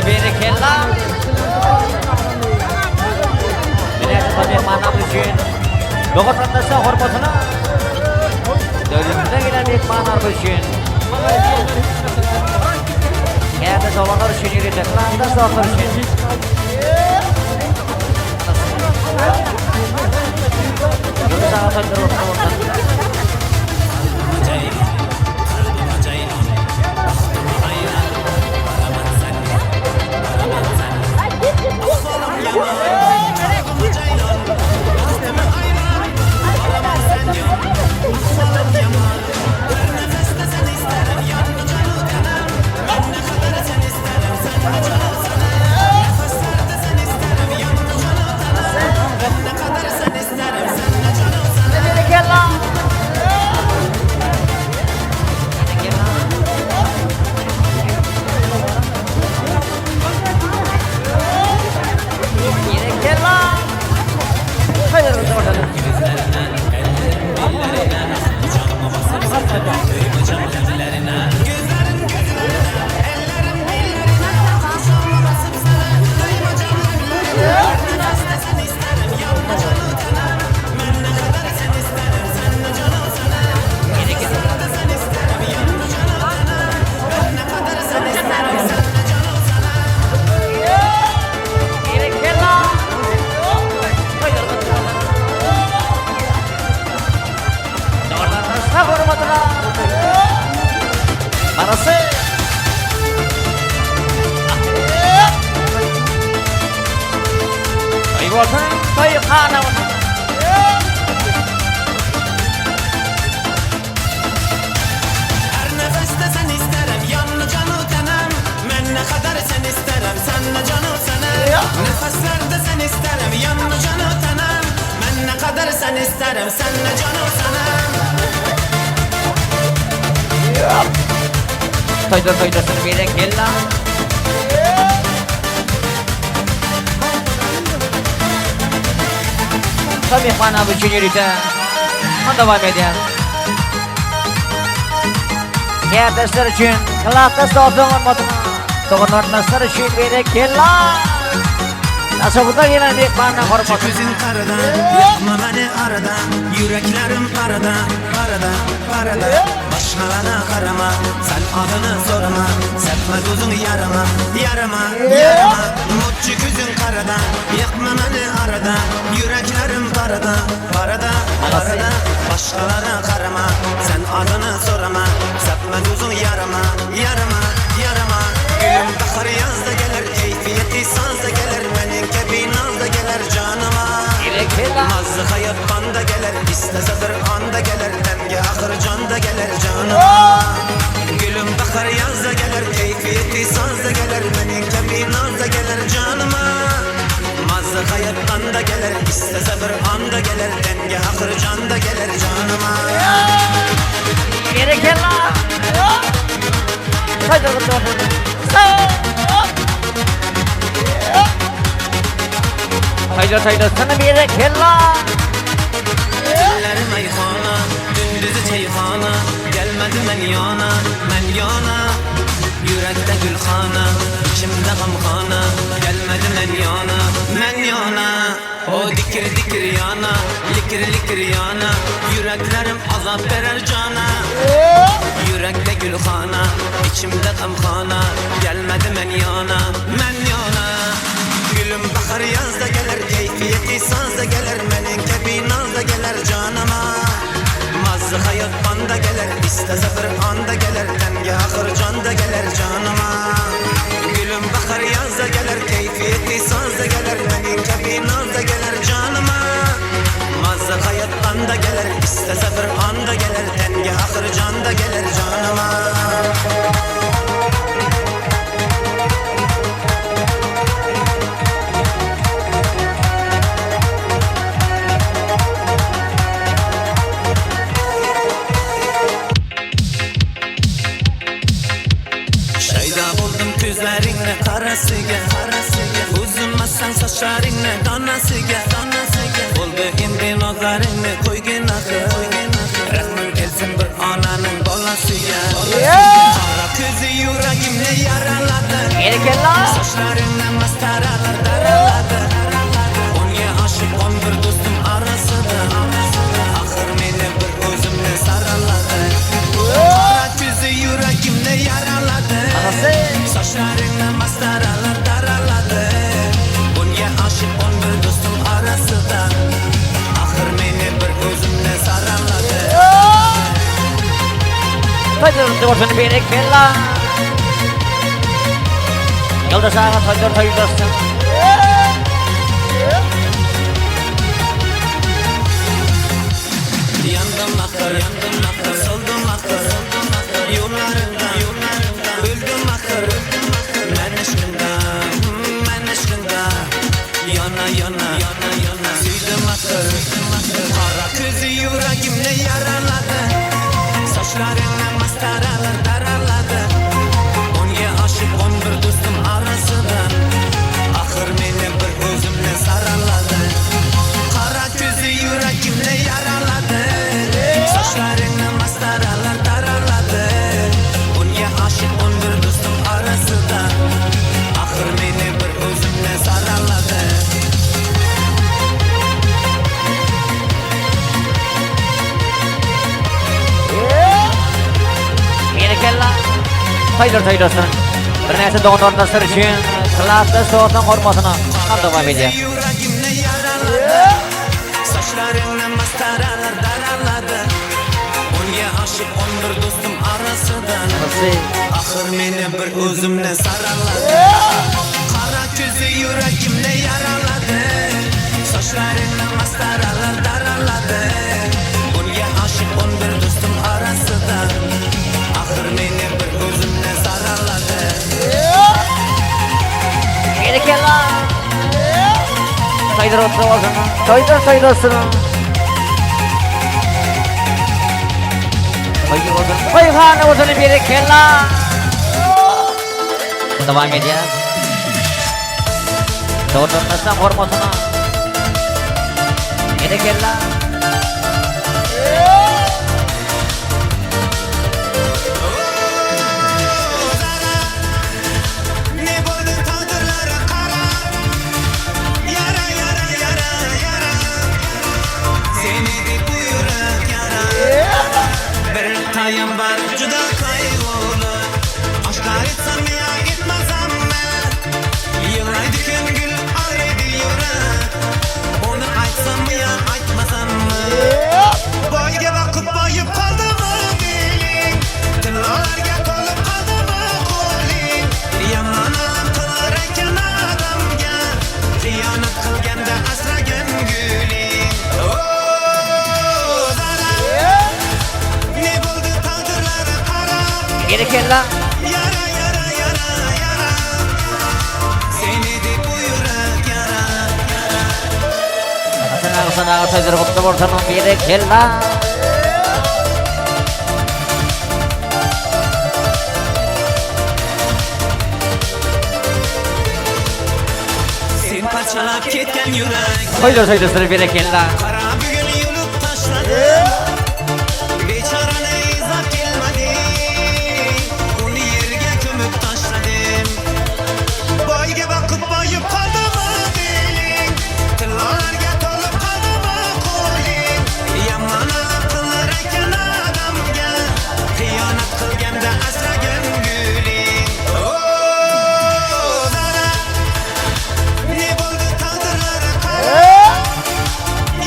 Berekella. Mehmanlar üçin dogan-garyndaşlar hormatyna döwletimize gelen mehmanlar üçin Kärdeş oglanlar üçin ýörite klasdaş dostlar üçin Ýyldyz aga toýlary bolsun. Toý bolsun, toýhana bolsun. Her nefeste sen isterim yanlı canı tenem Men ne kadar sen isterim sen ne canı senem Nefeslerde sen isterim yanlı canı tenem Men ne kadar sen isterim sen ne canı senem Toýda toýdasyn berekella. Toý mehmanlar üçin ýörite dowam edýär. Kärdeşler üçin, klasdaş dostlaryň hormatyna, dogan-garyndaşlar üçin berekella. Daşoguzdan gelen mehmanlar hormatyna. Gözün karada, yakma beni arada Yüreklerim parada, parada, parada Başkalarına karama, sen adını sorma Sepme tuzun yarama, yarama, yarama Mutçu gözün karada, yakma beni arada Yüreklerim parada, parada, parada Başkalarına karama, sen adını sorma Sepme tuzun yarama, yarama, yarama Gülüm bahar yazda gelir, keyfiyeti sazda gelir Benim kebi nazda gelir canıma Nazlı hayat banda gelir, istese bir anda gelir Demge ahır canda gelir canıma Gülüm bahar yazda gelir, keyfiyeti sazda gelir Benim kebi nazda gelir canıma Nazlı hayat banda gelir, istese bir anda gelir Denge ahır canda gelir canıma Berekella. Toýda Toýda toýdasyn berekella. Eller meyhana, gündüzü çeyhana Gelmedi men yana, men yana Yürekte gülhana, içimde gamhana Gelmedi men yana, men yana O dikir dikir yana, likir likir yana Yüreklerim azap verer cana Yürekte gülhana, içimde gamhana Gelmedi men yana, men yana Gülüm bahar yazda gelir, keyfiyeti sazda gelir Menin kebi nazda gelir canıma Mazlı hayat banda gelir, istese bir anda gelir Denge ahır canda gelir canıma. bo'ldim ko'zlaringni qarasiga O'zimmassan sochlaringni donasiga Bo'ldi endi nozlaringni qo'ygin axir Rahming kelsin bir onaning bolasiga Qora ko'zi yuragimni yaraladi Berekella. Sochlaringni mastaralar daraladi Unga oshiq 11 do'stim orasida Axir meni bir o'zimni saraladi Qora ko'zi yuragimni yaraladi Sochlaringni mastaralar daraladi Bunga oshiq 11 do'stim orasida Axir meni bir o'zimni saraladi Toýlar kutly bolsun berekella. Ýoldaş aga toýlar toýlasyn. Yandım axir, yandım axir, soldim axir, yo'llaringda, o'ldim axir, man ishqingda, man ishqingda, yona, yona, yona, yona, suydim axir, qora ko'zi yuragimni yaraladi, sochlaringni mastaralar daraladi, unga oshiq 11 do'stim orasida, axir meni bir o'zimni saraladi. Qora ko'zi yuragimni yaraladi Sochlaringni mastaralar daraladi Unga oshiq 11 do'stim orasida Axir meni bir o'zimni saraladi Berekella. Toýlar toýlasyn. Birnäçe doganlar üçin Klasda sosyň hormatyna ham dowam edýär. Yuragimni yaraladi Sochlaringni mastaralar daraladi Unga oshiq 11 do'stim orasida Axir meni bir o'zimni saraladi Qora ko'zi yuragimni yaraladi Sochlaringni mastaralar daraladi Unga oshiq 11 do'stim orasida Axir meni bir o'zimni saraladi Berekella. Toýlar kutly bolsun. Toýlar toýlasyn. Toý bolsun. Toýhana bolsun berekella. Dowam edýär. Doganlar hormatyna. Berekella. Ne bo'ldi taqdirlari qara Yara yara yara yara Seni deb bu yurak yara Bir qayim bor juda qayg'uli Oshkor etsam yo etmasam Yig'laydi gul og'riydi yurak Uni aytsam yo aytmasammi Boyga boqib boyib qoldimi diling Tillolarga to'lib qoldimi qo'ling Yomon alam qilar ekan odamga Xiyonat qilganda asragan guling O, Zara Ne bo'ldi taqdirlari qara Berekella. Yara yara yara yara Seni deb bu yurak yara Hasan aga, Hasan aga toýlar kutly bolsun. Berekella. Sen parchalab ketgan yurak Toýlar toýlasyn berekella. Qara bugun yulib tashladim Bechorani izlab kelmading Uni yerga ko'mib tashladim Boyga boqib boyib qoldimi diling Tillolarga to'lib qoldimi qo'ling Yomon alam qilar ekan odamga Xiyonat qilganda asragan guling O, Zara Ne bo'ldi taqdirlari qara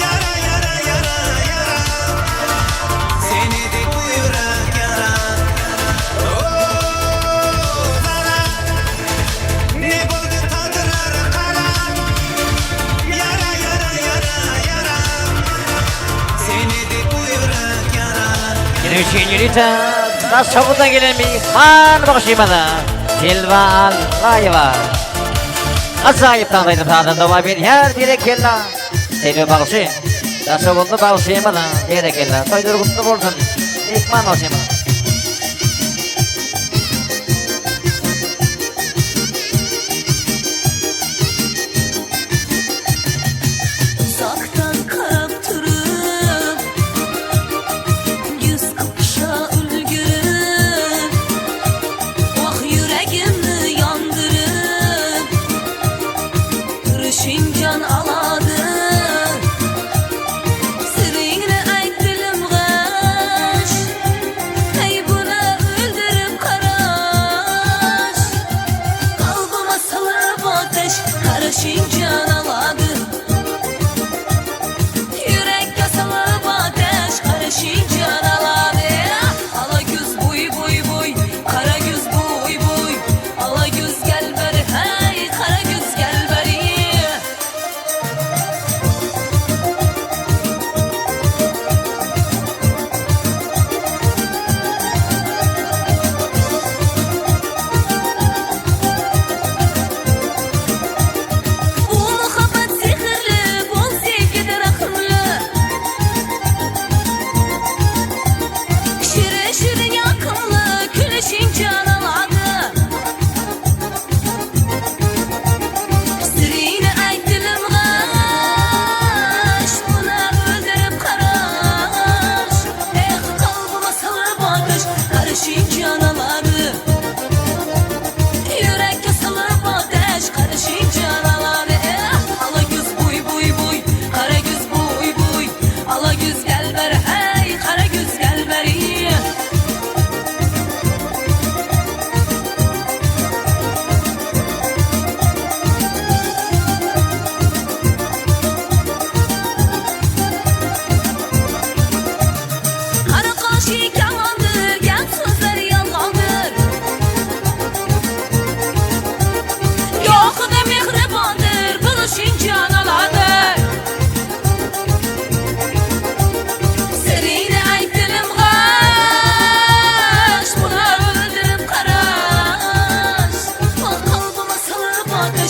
Yara yara yara yara Seni deb bu yurak yara O, Zara Ne bo'ldi taqdirlari qara Yara yara yara yara Seni deb bu yurak yara Meniň üçin ýörite Daşhowuzdan gelen myhman bagşymyz Selwa Allaýewa. Ajaýyp tans aýdym sazynda dowam edýär berekella. Selwa bagşy, Daşhowuzly bagşymyz berekella. Toýlar gutly bolsun. Myhman bagşymyz.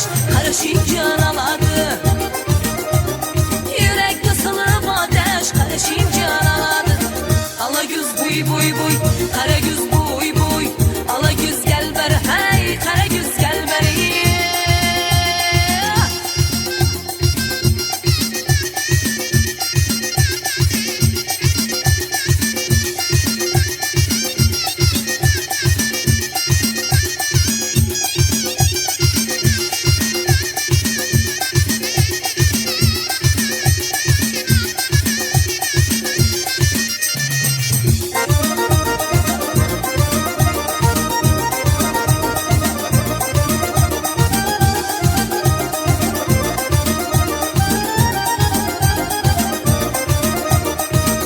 ateş Karışınca aladı Yürek kısılıp ateş Karışınca aladı Ala güz buy buy buy Kara güz buy buy Ala güz gel ber hey Kara güz gel ber yeah.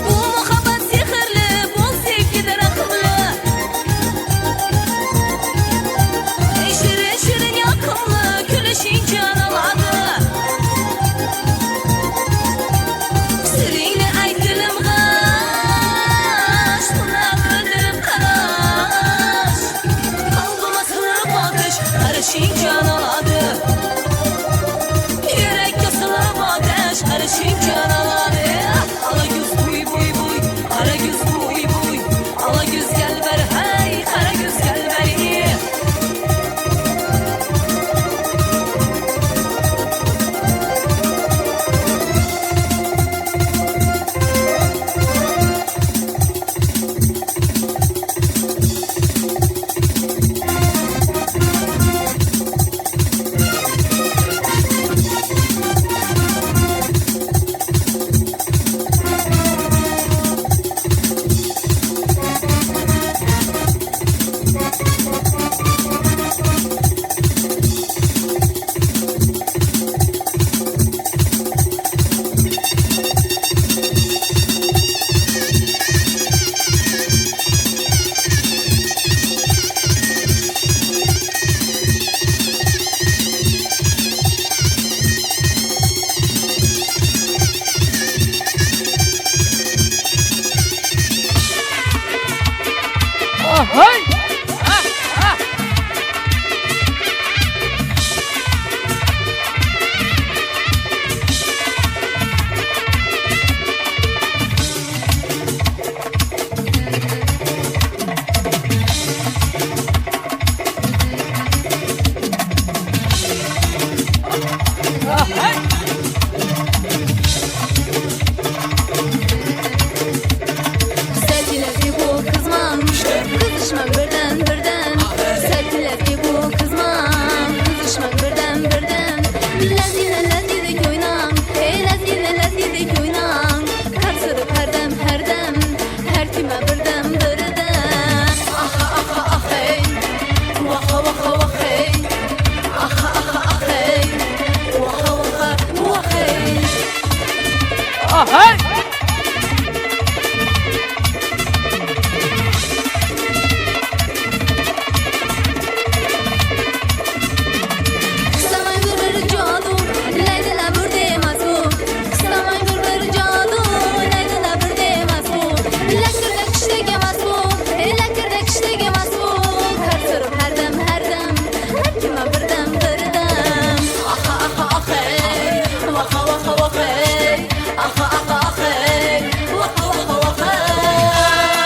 Bu muhabbet zehirli, bu sevgidir akımlı. Ey şirin şirin yakımlı, gülüşün can aladı. Siringni ayt dilim g'ash, Tunab o'ldirib qarash. Qalbima silib otish, qarashing jon oladi. Yürekka silib otash, qarashing jon oladi. Ala güz buy buy buy, qara güz buy buy. Ala güz gel ber hey, qara güz gel ber. Hey! Sevgiler bu kızmam Kızışmak birden birden Sevgiler bu kızmam Kızışmak birden birden Lezgine lezgide oynam Ey lezgine lezgide oynam Karsırıp her dem her dem Her kime birden birden Aha aha ah hey Vaha vaha vah hey Aha aha ah hey Vaha vaha vah hey Hey! Kısamay bir bir cadu, Leydila bir demez bu. Kısamay bir bir cadu, Leydila bir demez bu. Lekirde kiştek emez bu, lekirde kiştek emez bu. Karsırıp her dem her dem, her kime bir dem bir dem. Aha aha ah hey, vaha vaha vah hey. Aha aha ah hey, vaha vaha vah hey.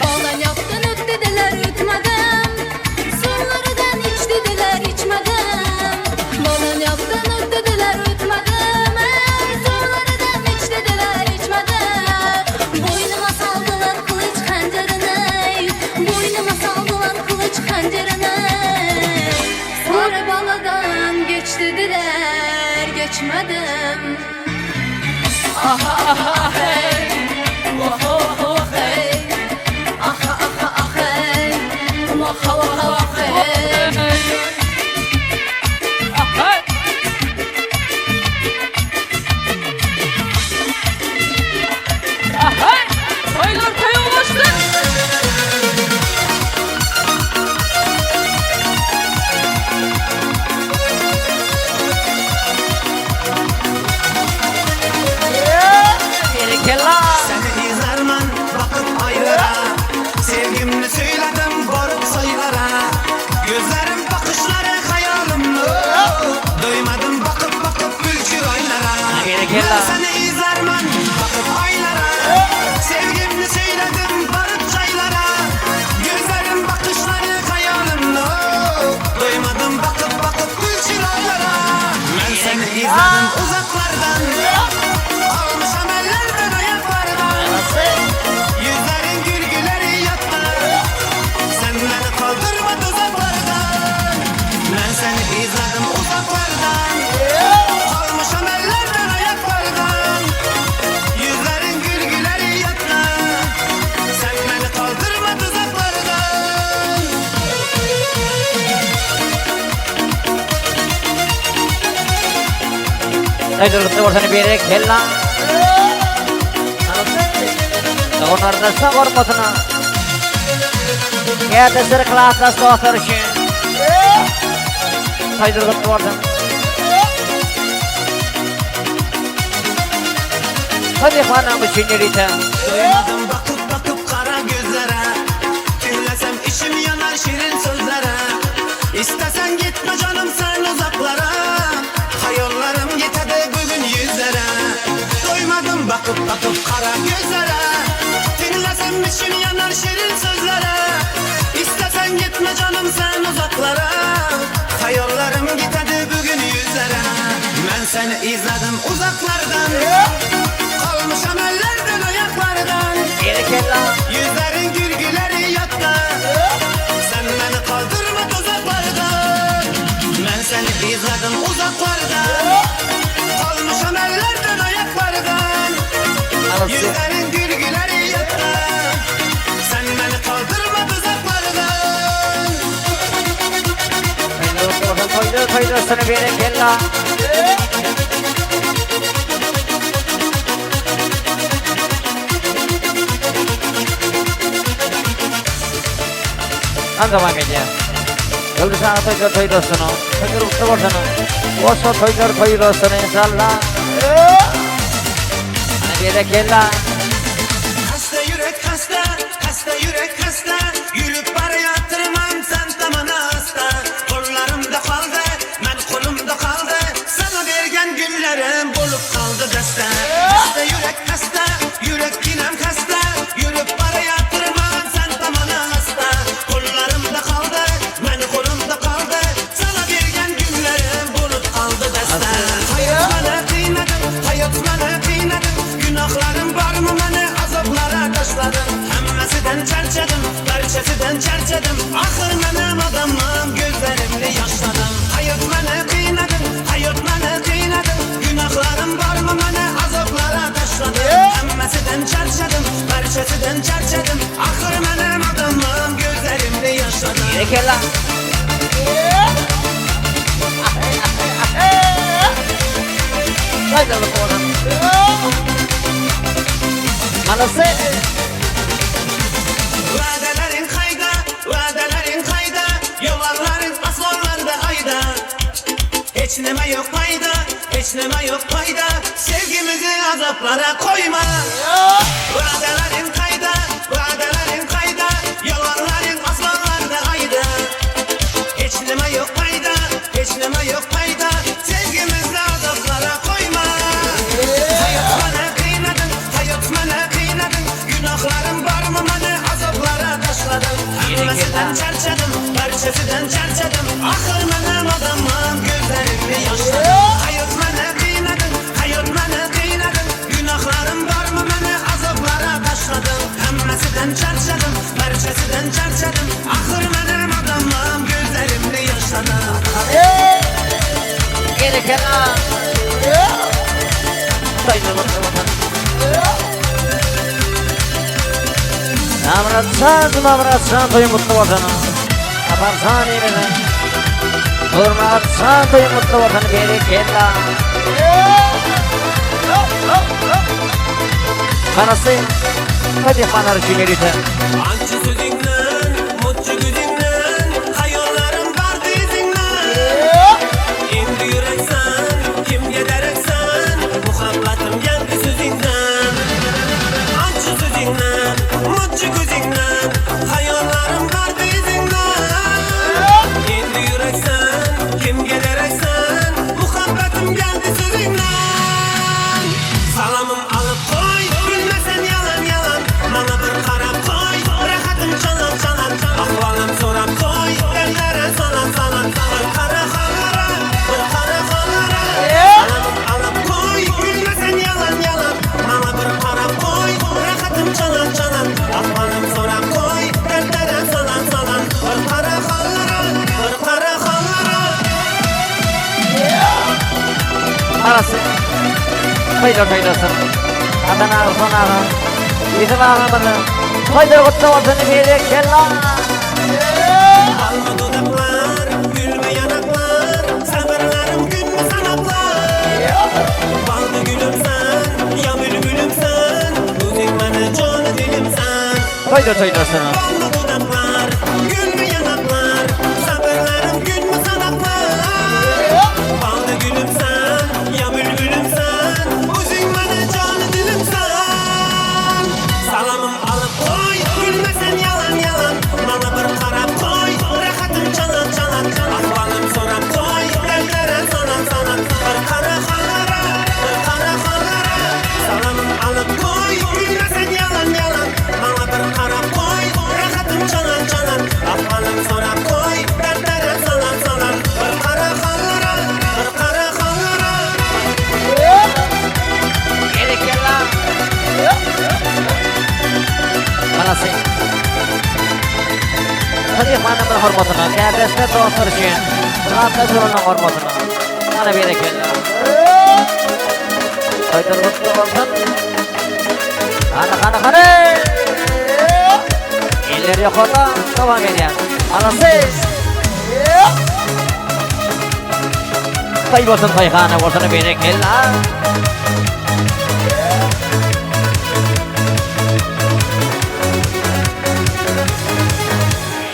Baldan yaptın öt dediler ötmedim Sulardan iç dediler içmedim Baldan yaptın öt dediler ötmedim Ey, Sulardan iç dediler içmedim Boynuma saldılar kılıç hancarını Boynuma saldılar kılıç hancarını Sarı baladan geç dediler geçmedim Aha aha hey Vaha vaha hey Aha aha ah hey Vaha vaha vah hey Hey! Berekella. Seni izlermen bakıp aylara Sevgimni söyledim barıp çaylara Gözlerim bakışları hayalimde Doymadım bakıp bakıp gül çıraylara Ben seni izledim uzaklardan Almışam ellerden ayaklardan Yüzlerin gül güleri yattı Sen beni kaldırma tuzaklardan Ben seni izledim uzaklardan Almışam ellerden ayaklardan Yüzlerin gül güleri yattı Sen beni kaldırma tuzaklardan Toýlar gutly bolsun berekella. Doganlardaşlar hormatyna. Kärdeşler klasdaş dostlar üçin. Toýlar gutly bolsun. Toý myhmanlaryň üçin ýörite. Doymadım bakıp bakıp kara gözlere Dinlesem içim yanar şirin sözlere İstesen gitme canım sen uzaklara Hayallarım yetedi bugün yüzlere Doymadım bakıp bakıp kara gözlere Dinlesem içim yanar şirin sözlere İstesen gitme canım sen uzaklara Hayallarım gitedi bugün yüzlere Ben seni izledim uzaklardan Kalmışam ellerden ayaklardan Berekella. Yüzlerin gül güleri yattı Sen beni kaldırma tuzaklardan Ben seni izledim uzaklardan Kalmışam ellerden ayaklardan Yüzlerin gül güleri yattı Sen beni kaldırma tuzaklardan Toýlar gutly bolsun, toýlar toýlar berekella. Anjama media. Ýoldaş aga toýlar toý bolsun. Toýlar gutly bolsun. Bolsa toýlar toý bolsun inşallah. Berekella. Hasta yürek hasta, hasta yürek hasta Yürüp barayatırman sen tamana hasta Kollarımda kaldı, men kolumda kaldı Sana bergen güllerim bolup kaldı deste Hasta yürek hasta, yürek ginem hasta Yürüp barayatırman sen tamana hasta Kollarımda kaldı, men kolumda kaldı Sana bergen güllerim bolup kaldı deste Hayat bana kıynadın, hayat bana kıynadın Günahlarım var mı beni azaplara taşladın Hemmesinden çerçedim, parçasından çerçedim Ahır menem adamım, gözlerimle yaşladım Hayat bana kıynadın, hayat bana kıynadın Günahlarım var mı beni azaplara taşladın Hemmesinden çerçedim, parçasından çerçedim Ahır menem adamım, gözlerimle yaşladım Berekella. Toýlar gutly bolsun. Manasy. Vadelerin kayda, vadelerin kayda Yalanların aslanlarda ayda Hiç neme yok payda, hiç neme yok payda Sevgimizi azaplara koyma Vadelerin kayda, vadelerin kayda Yalanların aslanlarda ayda Hiç neme yok payda, hiç neme yok payda Sevgimizi azaplara koyma Hayat bana kıynadın, hayat bana kıynadın Günahlarım var mı beni azaplara taşladın Hemmesinden çerçedim, parçasından çerçedim Ahır menem adamım, gözlerimle yaşladım Hayat bana kıynadın, hayat bana kıynadın Günahlarım var mı beni azaplara taşladın Hemmesinden çerçedim, parçasından çerçedim Ahır menem adamım, gözlerimle yaşladım Berekella. Toýlar gutly bolsun. Namratsan, Namratsan toýuň gutly bolsun. Aparsan ýerine. Hurmatsan toýuň gutly bolsun berekella. Manasy. Toý myhmanlar üçin ýörite. Ançı sözünden, mutlu gözünden Hayallerim vardı izinden Endi yüreksen, kimge dereksen Muhabbetim geldi sözünden Ançı sözünden, mutlu gözünden Hayallerim vardı izinden Endi yüreksen, kimge dereksen Muhabbetim geldi sözünden. Toýlar toýlasyn. Hasan aga, Husan aga, Ýusup agamyzyň toýlary gutly bolsun berekella. Alma dodaklar, gülme yanaklar, Sabırlarım günmü sanaklar. Ballı gülüm sen, ya bülbülüm sen, Özün bana canı dilim sen. Toýlar toýlasyn. Ballı dodaklar, gülme yanaklar, Sabırlarım günmü sanaklar. Ballı gülüm sen, ya bülbülüm sen, Özün bana canı dilim sen. Salamım alıp koy, gülmesen yalan yalan, Bana bir qarap koy, rahatım çalan çalan, Ahvalım sorap koy, dertlere sanan sanan, Bir qara halara, bir qara halara, Salamım alıp koy, gülmesen yalan yalan, Bana bir qarap koy, rahatım çalan çalan, Ahvalım sorap koy, dertlere sanan sanan, Bir qara halara, bir qara halara. Berekella. Manasy. Myhmanymyz hormatyna, kärdeşler dostlar üçin, Rahatlar hormatyna. Mana berekella. Toýlar gutly bolsun. Hany, hany, hany. Eller ýokarda dowam edýär. Manasy. Toý bolsun, toýhana bolsun, berekella.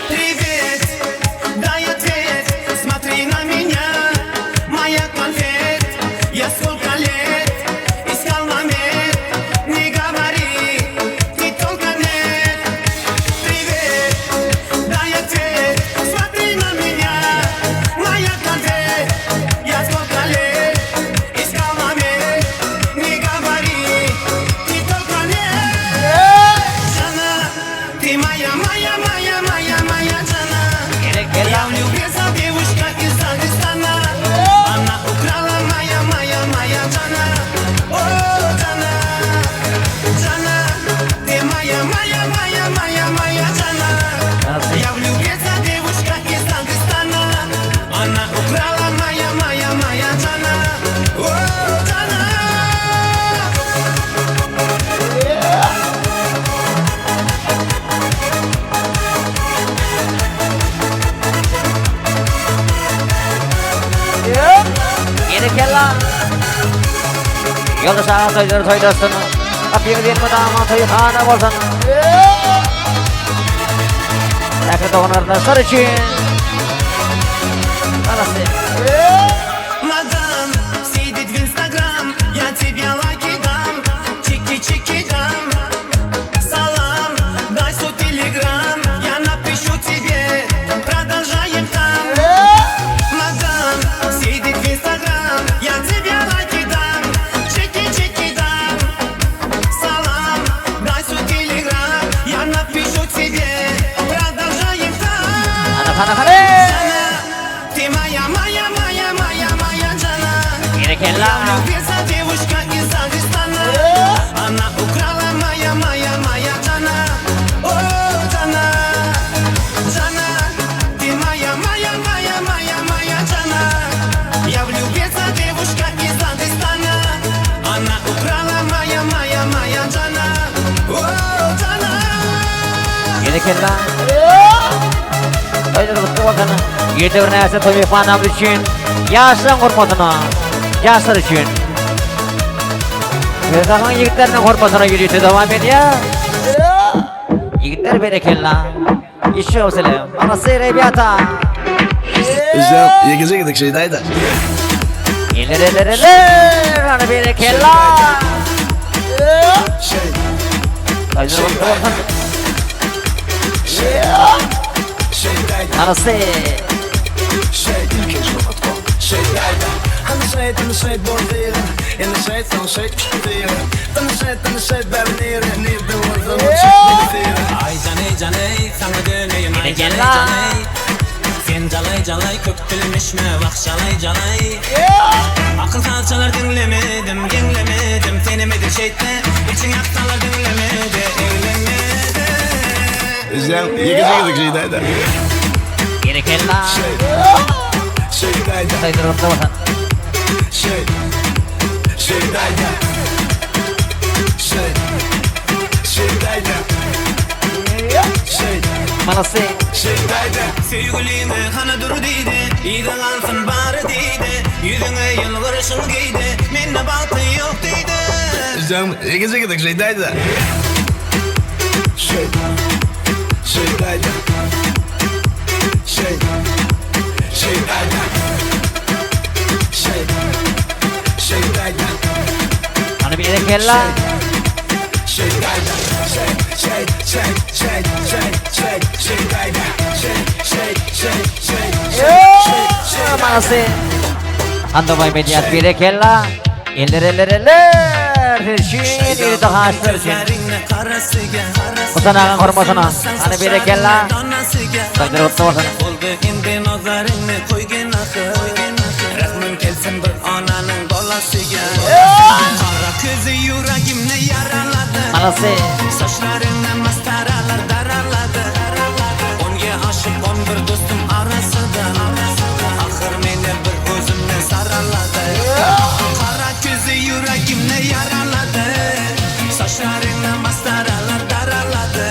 Привет, дай ответ, смотри на меня, моя конфет. Я сколько лет искал момент, не говори, ты только нет. Привет, дай ответ, смотри на меня, моя конфет. Я сколько лет искал момент, не говори, ты только нет. Жена, ты моя, моя, моя, моя, моя жена. Я влюбился в девушка из Дагестана. Она украла моя, моя, моя жена. О, жена, жена, ты моя, моя, моя, моя, моя жена. Я влюбился в девушка из Дагестана. Она украла моя, моя, моя жена. О, жена. Berekella. Ýoldaş aga toýlary toýlasyn. Gapyňyz elmydama toýhana bolsun. Ähli dogan garyndaşlar üçin. Manasy. Мадам, сидит в Инстаграм, я тебе лайки дам, чики-чики дам. Салам, дай свой телеграм, я напишу тебе, продолжаем там. Мадам, сидит в Инстаграм, я тебе лайки дам, чики-чики дам. Салам, дай свой телеграм, я напишу тебе, продолжаем там. Hany, hany, hany. Жена, ты моя, моя, моя, моя, моя жена. Berekella. Я влюбился, девушка из Дагестана. Она украла моя, моя, моя жена. О, жена, жена, ты моя, моя, моя, моя, моя жена. Я влюбился, девушка из Дагестана. Она украла моя, моя, моя жена. О, жена. Berekella. Toýlar gutly bolsun. Ýene bir näçe toý myhmanymyz üçin, ýaşlaryň hormatyna, ýaşlar üçin. Kökagyň ýigitleriniň hormatyna ýörite dowam edýär. Ýigitler berekella. Еще selam. Manasy ребята. Ýekeje gezek şeýdäýdä. Eller eller eller. Hany berekella. Toýlar gutly bolsun. Manasy. Ay caney caney sana döneyim ay caney Berekella. caney Sen calay calay kök dilmişme vah çalay calay Akıl salçalar dinlemedim dinlemedim Seni medir şeytme için yaksalar dinlemedi eylemedi Ýekeje gezek şeýdäýdä. Berekella. Şeýdäýdä. Toýlar gutly bolsun. Şeýdäýdä. Malasy. Söýgülime hany dur diýdi, Yza galsyn bary diýdi, Ýüzüňe ýylgyryşyň geýdi, Mende bagty ýok diýdi. Hany berekella. Malasy. Andomaý medýat berekella. Eller eller eller. Siz üçin ýörite haşlar üçin. Husan agaň hormatyna. Hany berekella. Toýlar gutly bolsun. Boldy indi nazaryňy koýgin ahyr Rahmyň kelsin bir onanyň balasyga Gara közi ýüregimni ýaralady Malasy. Saçlaryňa mastaralar daralady Onga aşyk on bir dostum arasyda Ahyr meni bir özümni saralady Gara közi ýüregimni ýaralady Saçlaryňa mastaralar daralady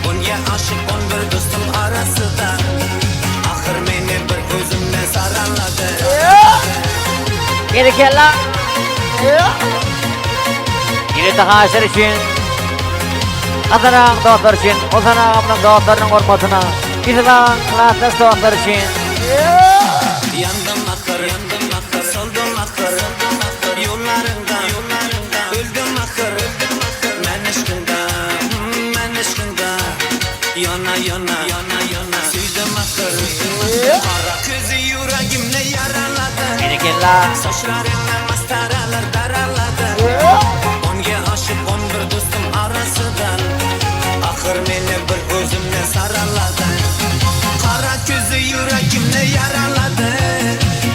Onga aşyk on bir dostum arasyda Ahyr meni bir özümni saralady Berekella. Ýörite haşlar üçin. Hasan agaň dostlary üçin, Husan agamyň dostlarynyň hormatyna, Ýusuf agaň klasdaş dostlary üçin. Ýandym ahyr, ýandym ahyr, soldum ahyr, Ýollaryňda, ýollaryňda, öldüm ahyr, Men yşkyňda, men yşkyňda, Ýana, ýana, ýana, ýana, söýdüm ahyr. Gara közi ýüregimni ýaralady. Berekella. Saçlaryňa mastaralar daralady. Onga aşyk on bir dostum arasydan, Ahyr meni bir özümni saralady. Gara közi ýüregimni ýaralady.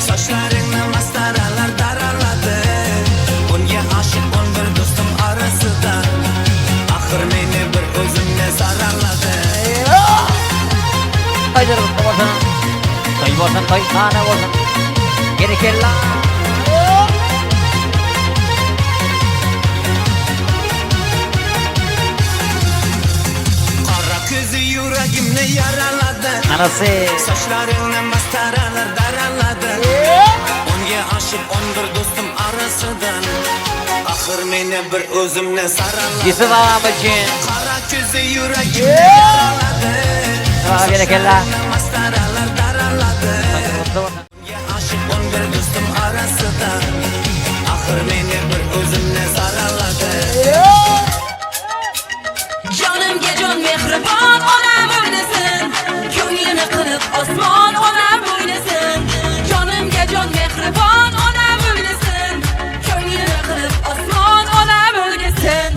Saçlaryňa mastaralar daralady. Onga aşyk on bir dostum arasydan, Ahyr meni bir özümni saralady. Toýlar gutly bolsun. Toý bolsun, toý hana bolsun. Berekella. Gara közi ýüregimni ýaralady. Anasy. Saçlaryňa mastaralar daralady. Onga aşyk on bir dostum arasydan, Ahyr meni bir özümni saralady. Ýusuf agam üçin. Gara közi ýüregimni ýaralady. Ýusuf aga berekella. Saçlaryňa mastaralar daralady. Toýlar gutly bolsun. Onga aşyk on bir dostum arasydan, Ahyr meni bir özümni saralady. Jonimga jon mehribon onam o'ynasin, Ko'nglini qilib osmon onam o'ynasin. Jonimga jon mehribon onam o'ynasin, Ko'nglini qilib osmon onam o'ynasin.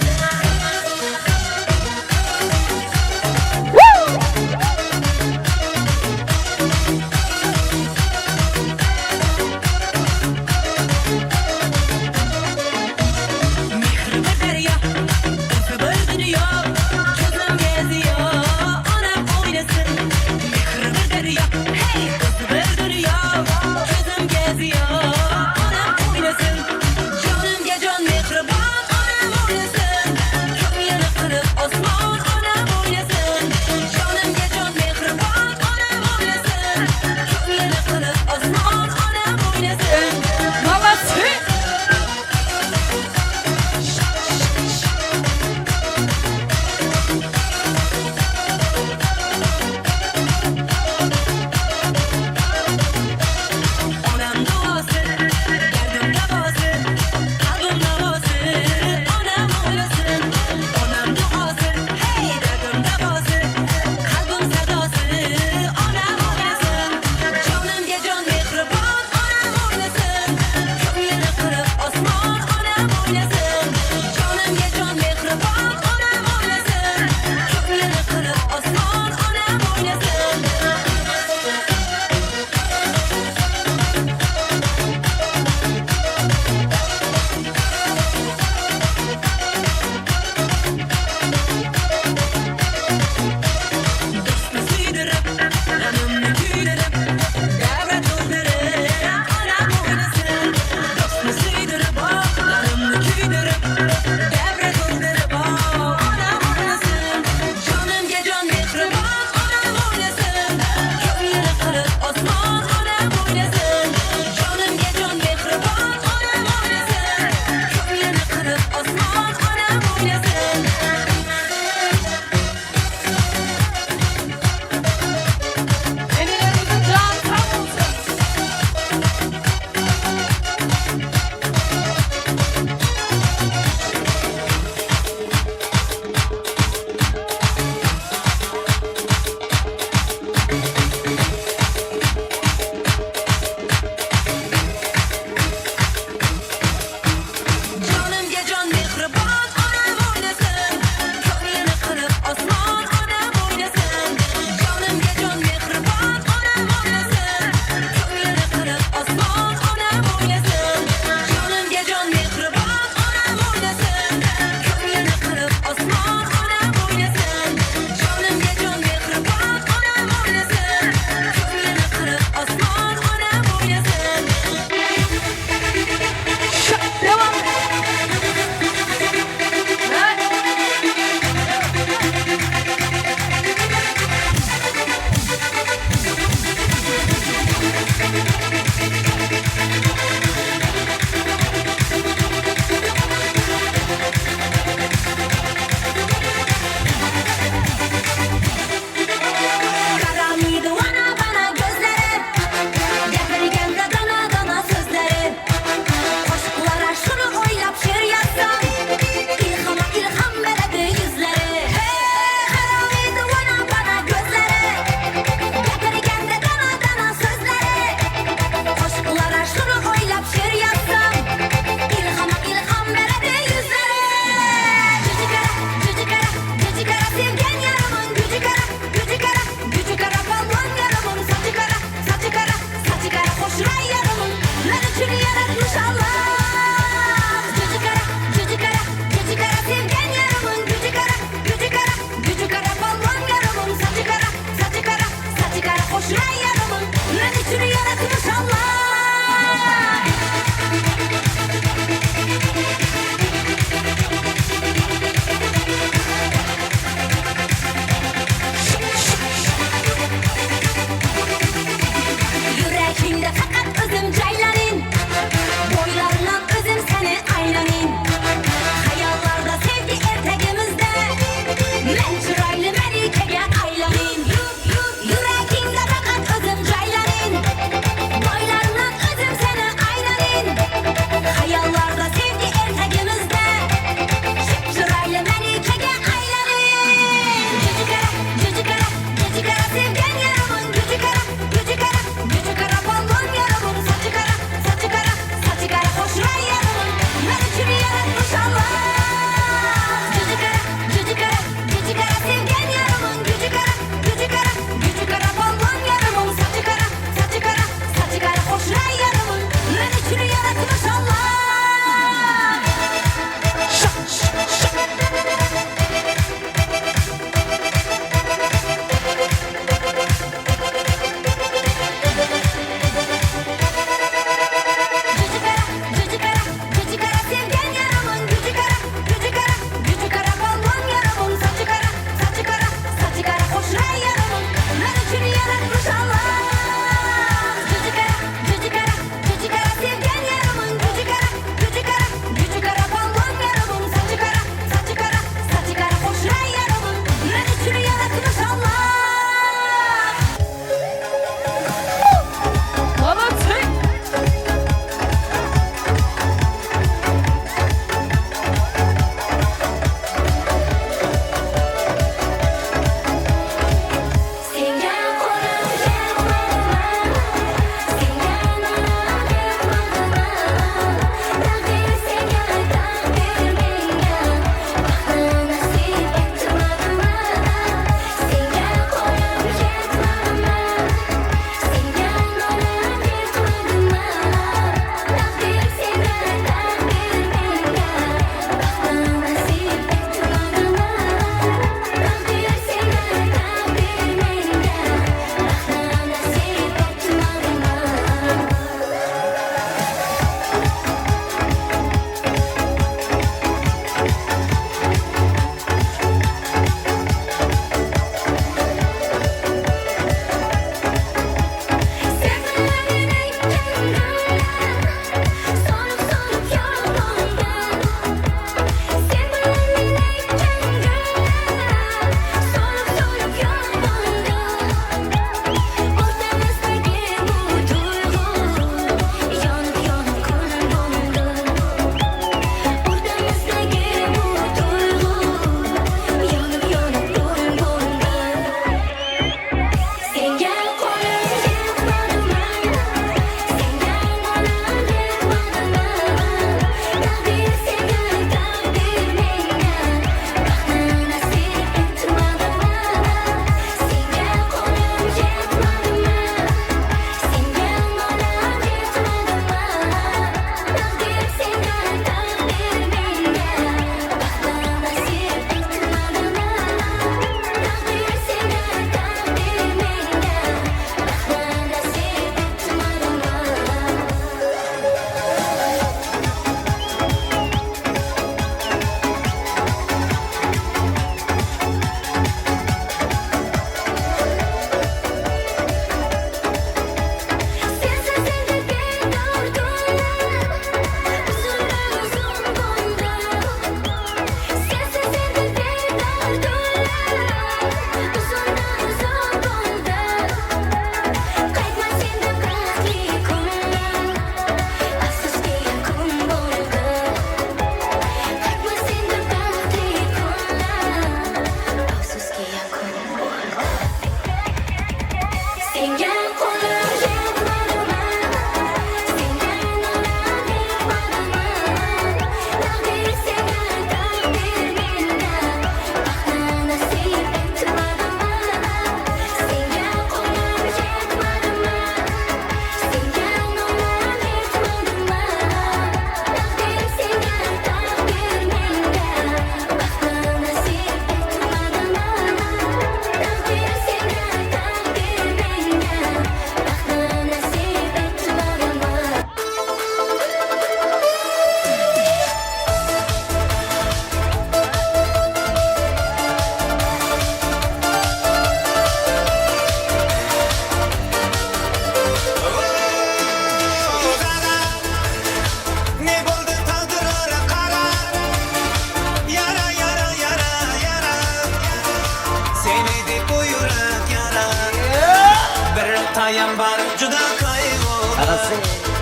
Mendayam bar juda qayg'u Arasy.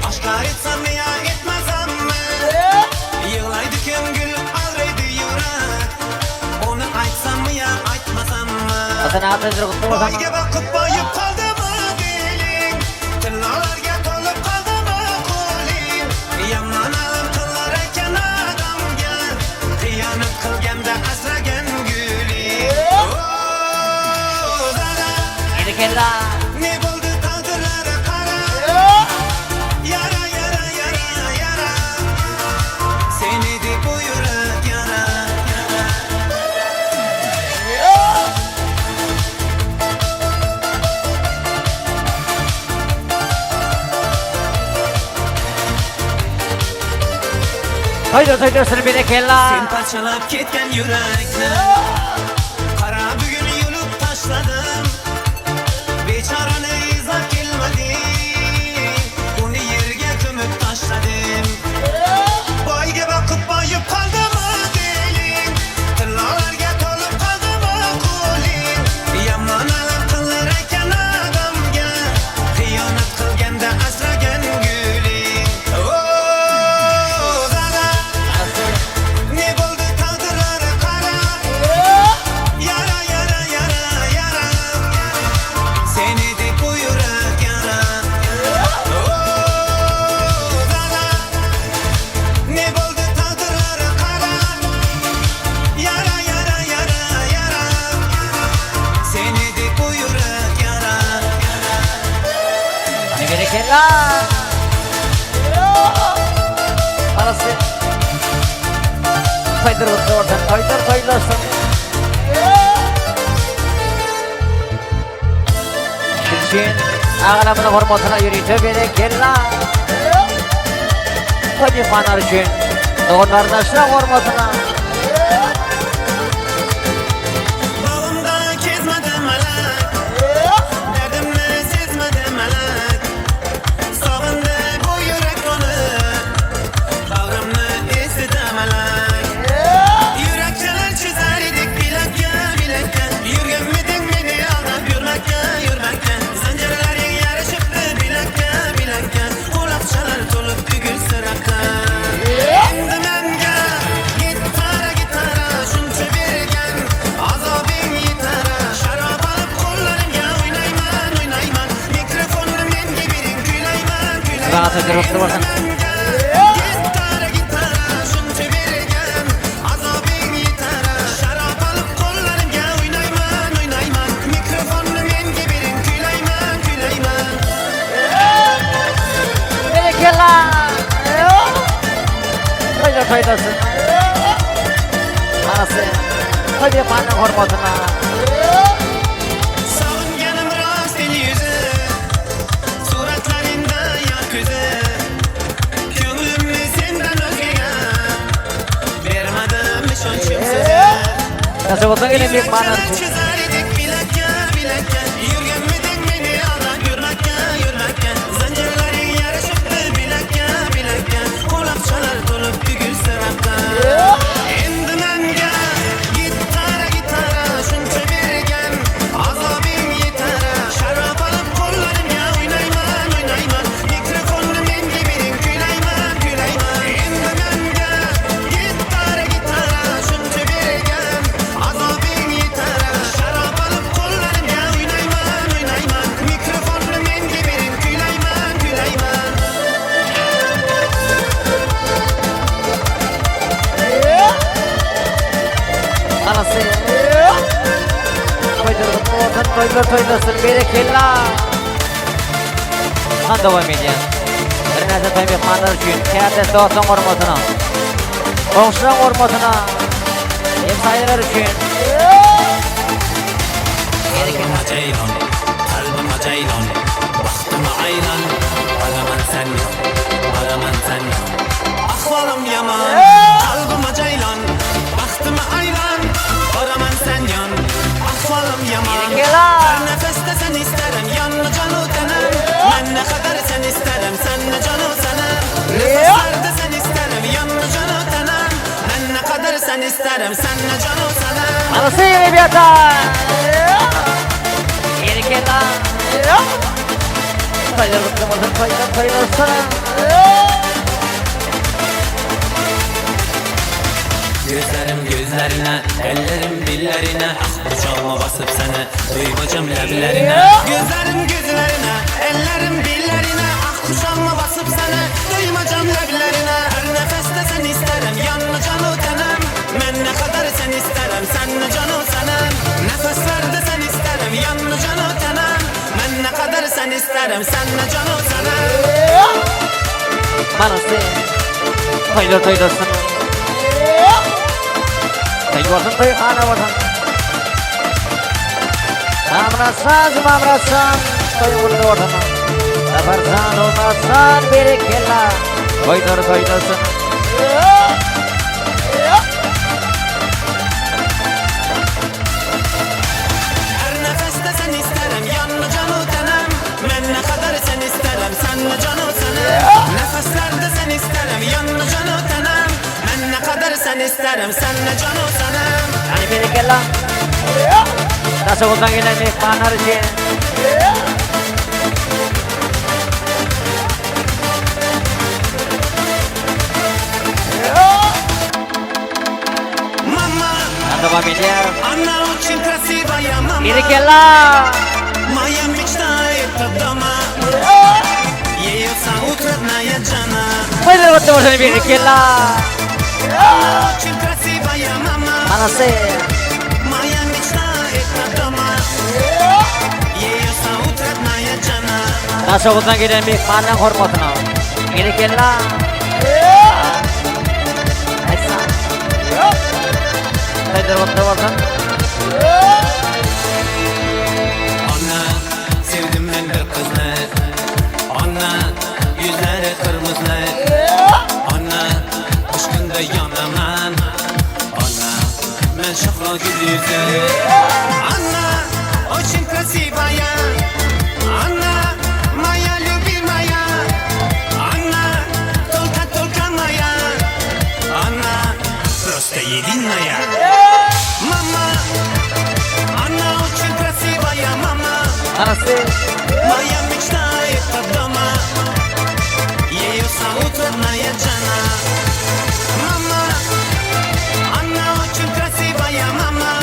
Oshkor etsammi yo etmasammi Yig'laydi ko'ngil og'riydi yurak Uni aytsammi yo aytmasammi Hasan aga toýlar gutly bolsun. Boyga boqib boyib qoldimi diling Tillolarga to'lib qoldimi qo'ling Yomon alam qilar ekan odamga Xiyonat qilganda asragan guling Oh, Zara Berekella. Ne bo'ldi taqdirlari qara Yara yara yara yara Seni deb bu yurak yara yara Toýlar toýlasyn berekella. Sen parchalab ketgan yurakni Qara bugun yulib tashladim Bechorani izlab kelmading Uni yerga ko'mib tashladim Boyga boqib boyib qoldimi diling Tillolarga to'lib qoldimi qo'ling Yomon alam qilar ekan odamga Xiyonat qilganda asragan guling Oh, Zara Ne bo'ldi taqdirlari qara Yara yara yara yara Seni deb bu yurak yara Oh, Zara Ne bo'ldi taqdirlari qara Yara yara yara yara Seni deb bu yurak yara Hany berekella. Arasy. Toýlar gutly bolsun. Toýlar toýlasyn. Üçin agalarymyzyň hormatyna ýörite berekella. Toý myhmanlary üçin dogan-garyndaşlaryň hormatyna. Bog'imda kezmadi malak Dardimni sezmadi malak Sog'indi bu yurak uni Bag'rimni esida malak Yurakchalar chizar edik bilakka bilakka Yurganmiding meni aldab yurmakka yurmakka Zanjirlaring yarashibdi bilakka bilakka Quloqchalar to'lib tugul siraqqa Endi menga gitara gitara shuncha bergan azobing yetara Sharob olib qo'llarimga o'ynayman o'ynayman Mikrofonni menga bering kuylayman kuylayman Rahat toýlar gutly bolsun. Gitara gitara shuncha bergan azobing yetara Sharob olib qo'llarimga o'ynayman o'ynayman Mikrofonni menga bering kuylayman kuylayman Berekella. Toýlar toýlasyn. Arasy. Toý myhmanynyň hormatyna. Sog'inganim rost el yuzi Suratlaringda yor ko'zi Ko'nglimni sendan o'zgaga Bermadim ishonchim sizi Nasip bolsun gelen myhmanlar Yurakchalar üçin. chizar edik bilakka bilakka Yurganmiding meni aldab yurmakka yurmakka Zanjirlaring yarashibdi bilakka bilakka Quloqchalar to'lib tugul siraqqa Endi menga gitara gitara shuncha bergan azobing yetara Sharob olib qo'llarimga o'ynayman o'ynayman Mikrofonni menga bering kuylayman kuylayman Endi menga gitara gitara shuncha bergan azobing yetara Sharob olib qo'llarimga o'ynayman o'ynayman Mikrofonni menga bering kuylayman kuylayman Arasy. Toýlar gutly bolsun. Toýlar toýlasyn. Berekella. Han dowam edýär. Birnäçe toý myhmanlar üçin kärdeş dostuň hormatyna. Goňşularyň hormatyna. Hemsaýalar üçin. Qalbima jayron, qalbima jayron, baxtima ayron, boraman sen yon, boraman sen yon. Ahvolim yomon, qalbima jayron, baxtima ayron, boraman sen yon, ahvolim yomon. Har nafasda sen istarim, yonni jonu tanam, man naqadar sen istarim, sanni jonu sanam. Nafaslarda sen istarim, yonni jonu tanam, man naqadar sen istarim, sanni jonu sanam. Arasy, ребята! Berekella. Toýlar gutly bolsun, toýlar toýlasana. Gözlerim gözlerine, ellerim dillerine Ah kucağıma basıp seni, duymacam leblerine Gözlerim gözlerine, ellerim dillerine Ah kucağıma basıp seni, duymacam leblerine Her nefeste sen isterim, yanlı canı tenem Ben ne kadar sen isterim, sen ne canı senem Nefeslerde sen isterim, yanlı canı tenem Ben ne kadar sen isterim, sen ne canı senem Manasy. Toýlar toýlasyn. Toý bolsun, toýhana bolsun. Mamrasan, mamrasan, toý gurly bolsun. Saparjan, Omarjan, berekella. Toýlar toýlasyn. Her nefeste sen isterim yanlı canı tenem Ben ne kadar sen isterim sen ne canı senem Nefeslerde sen isterim yanlı canı tenem Ben ne kadar sen isterim sen ne canı senem Hany berekella. Daşoguzdan gelen myhmanlar üçin. Mama Dowam edýär. Она очень красивая мама Berekella. Моя мечта это дома Ее зовут родная Джана Toýlar gutly bolsun berekella. Она очень красивая мама Manasy. Моя мечта это дома Ее зовут родная Джана Daşoguzdan gelen myhmanlaryň hormatyna. Berekella. Aýtsa. Toýlar gutly bolsun. Ana sevdim ben bir kızı Ana yüzleri kırmızı Ana aşkında yanamam Ana ben şahla gül yüzü Ana очень красивая Она моя любимая Она только только моя Она просто единая Мама она очень красивая мама Manasy. Моя мечта это дома Ее зовут родная Джана Мама, она очень красивая мама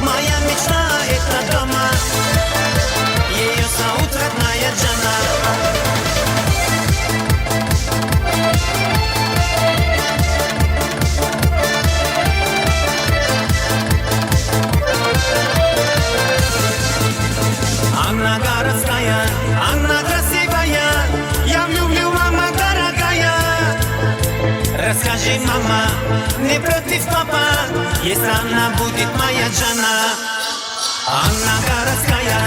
Моя мечта это дома Ее зовут родная Джана Она городская, она красивая Я люблю, мама дорогая Расскажи, мама, не против папа Если она будет моя жена Она городская,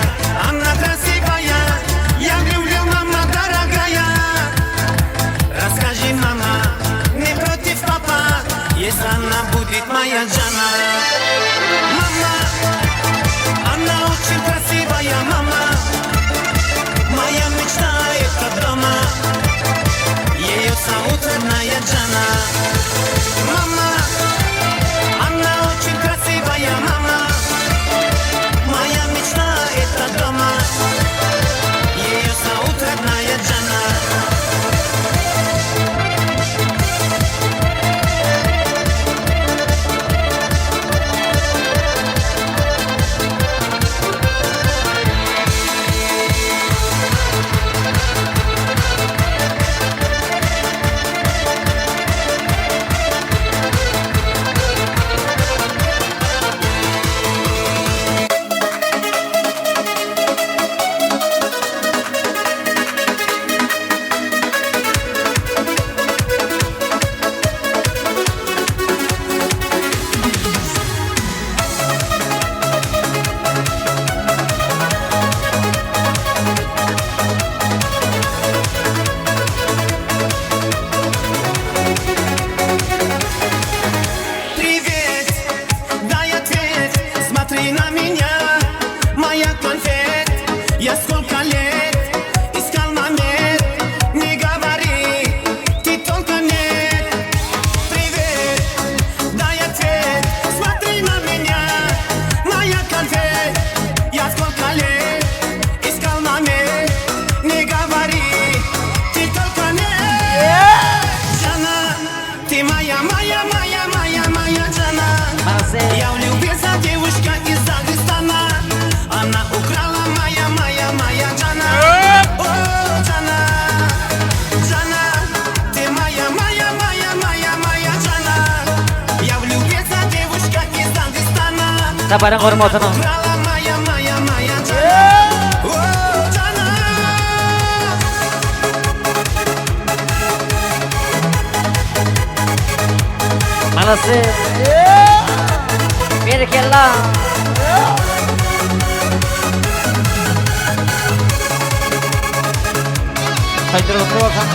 она красивая Я люблю, мама дорогая Расскажи, мама, не против папа Если она будет моя жена Мама, она очень красивая мама Моя мечта это дома Ее зовут родная Джана Мама, она очень красивая мама Моя мечта это дома Ее зовут родная Джана Saparyň hormatyna. Manasy. Berekella. Toýlar gutly bolsun.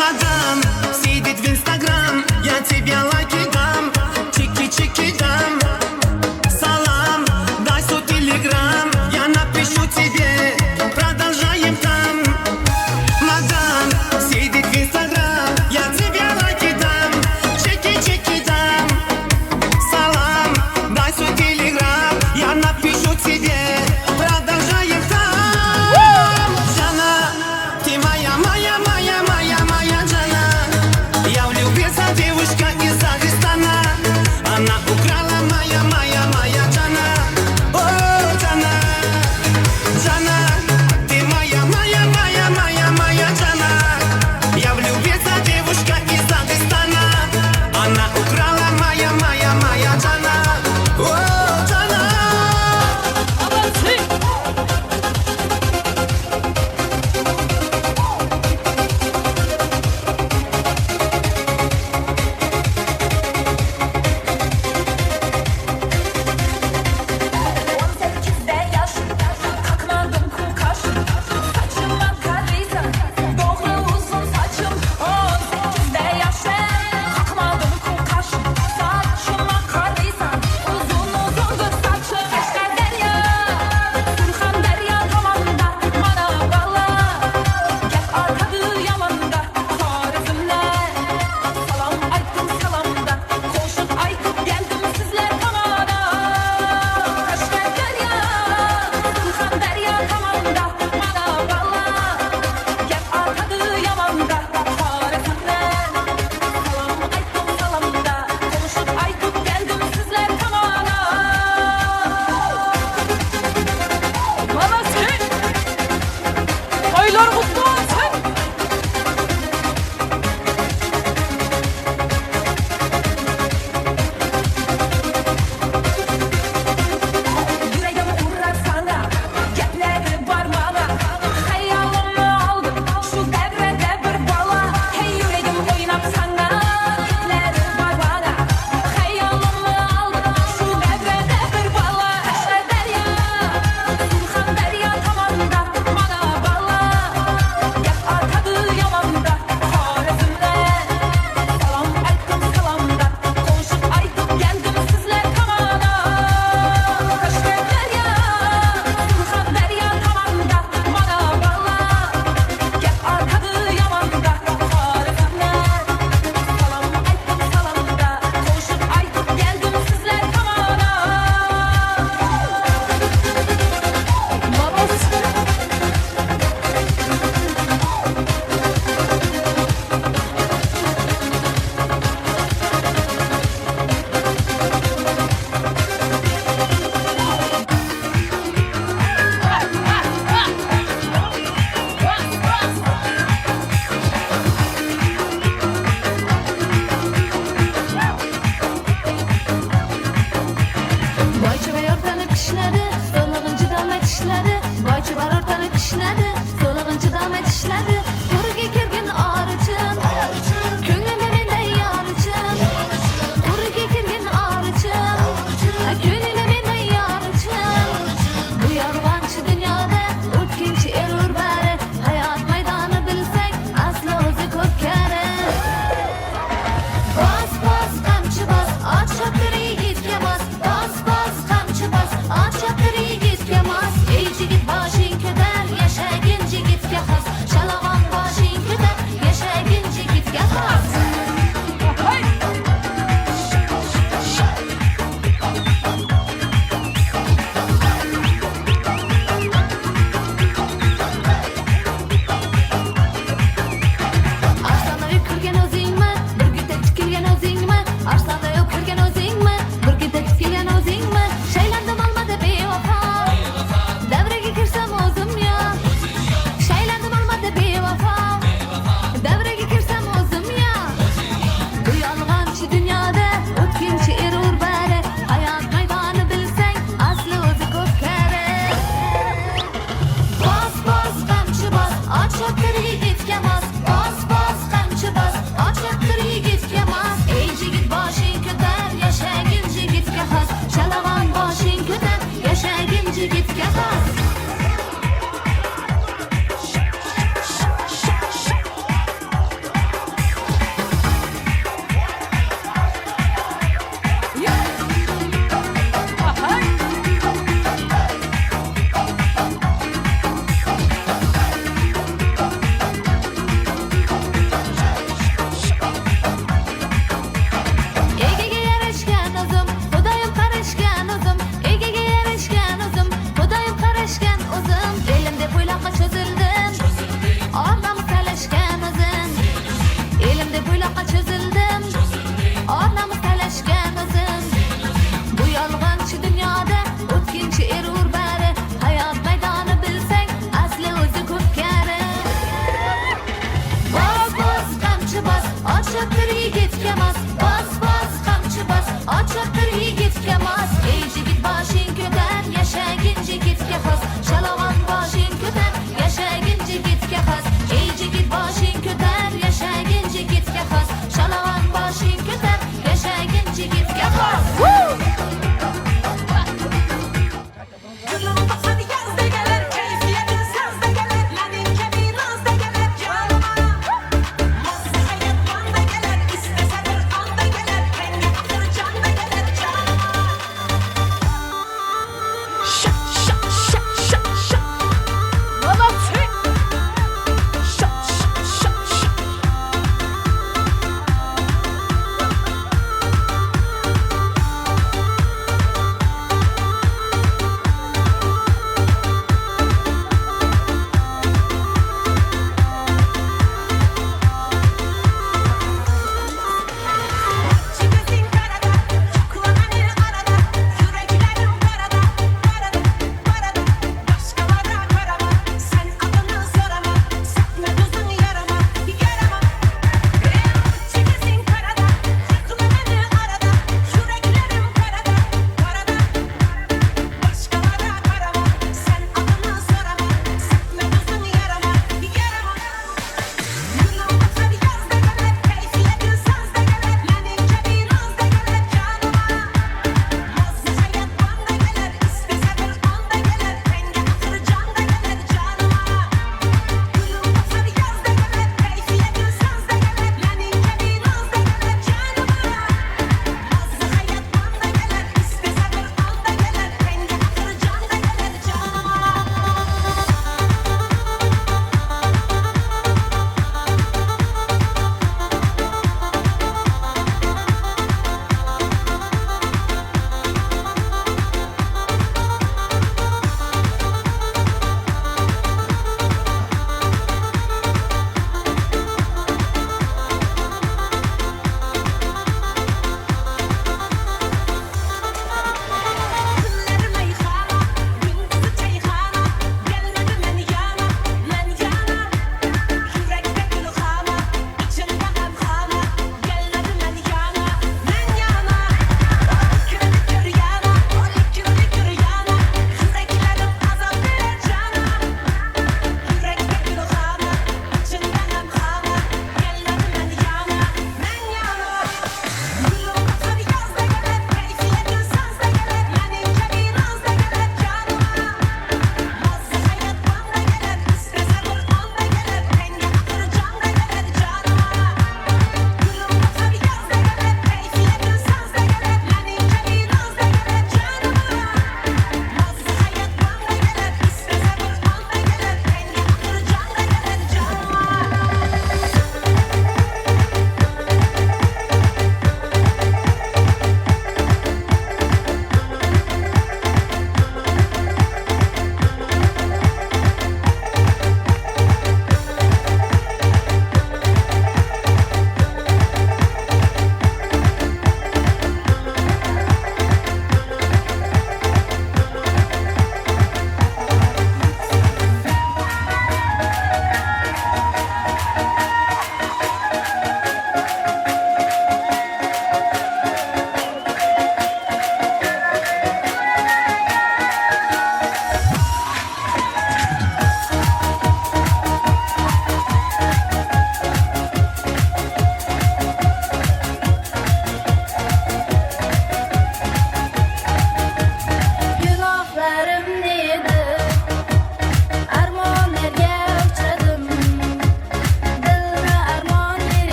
Мадам, сидит в инстаграм, я тебе лайки дам, чики-чики дам. Салам, дай свой телеграм, я напишу тебе, продолжаем там. Мадам, сидит в инстаграм, я тебе лайки дам, чики-чики дам. Salam.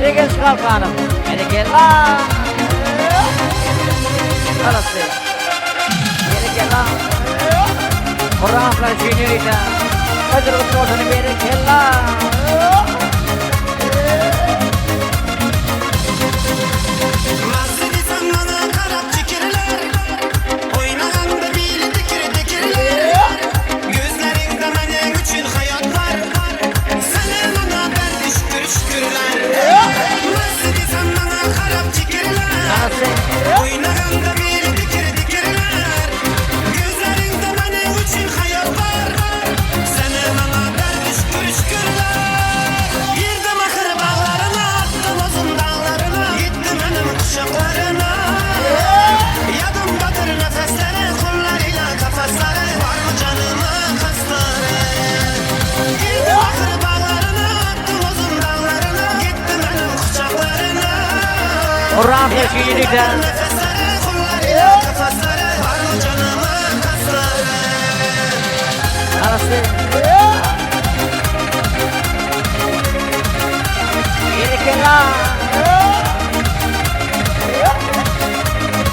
Begenç Galkanow. Berekella. Arasy. Berekella. Hurrahlar üçin ýörite. Hajy gutly bolsun berekella. Hurrahlar üçin ýörite. Arasy. Berekella.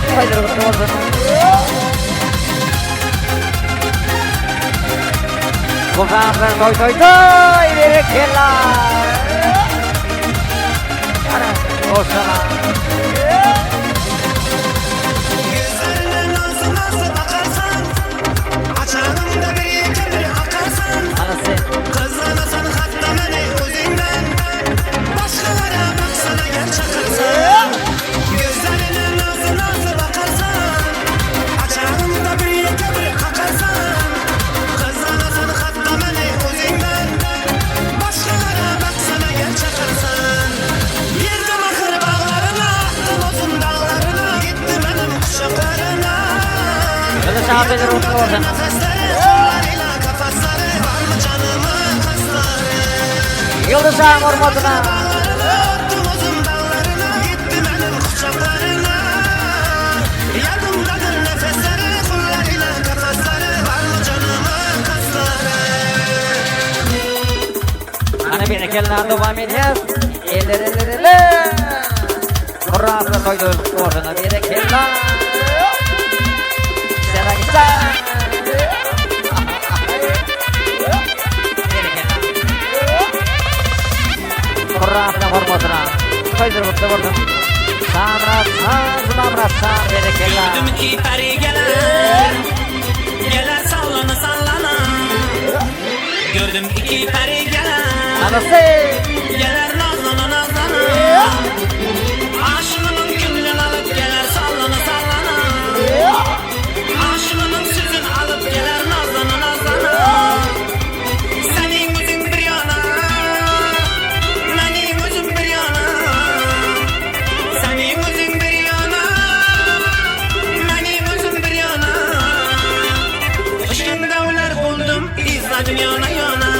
Toýlar gutly bolsun. Gurhanlar toý toý toý berekella. Ana, goşana. Ýoldaş aga toýlar gutly bolsun. Ýoldaş agaň hormatyna. Ana berekella dowam edýär. Eller eller eller. Hurra toýlar gutly bolsun. Berekella. Hurra hormatyna. Toýlar gutly bolsun. Samrat san, Zumamrat san, berekella. Gördüm ki peri geler, geler sallana sallana. Gördüm iki peri geler, Anasy. geler nazlana nazlana. Aşığının gönlünü alıp geler sallana sallana. Aşığının sözünü alıp geler nazlana nazlana. Senin özün bir yana, benim özüm bir yana. Senin özün bir yana, benim özüm bir yana. Işkında ular buldum, izledim yana yana.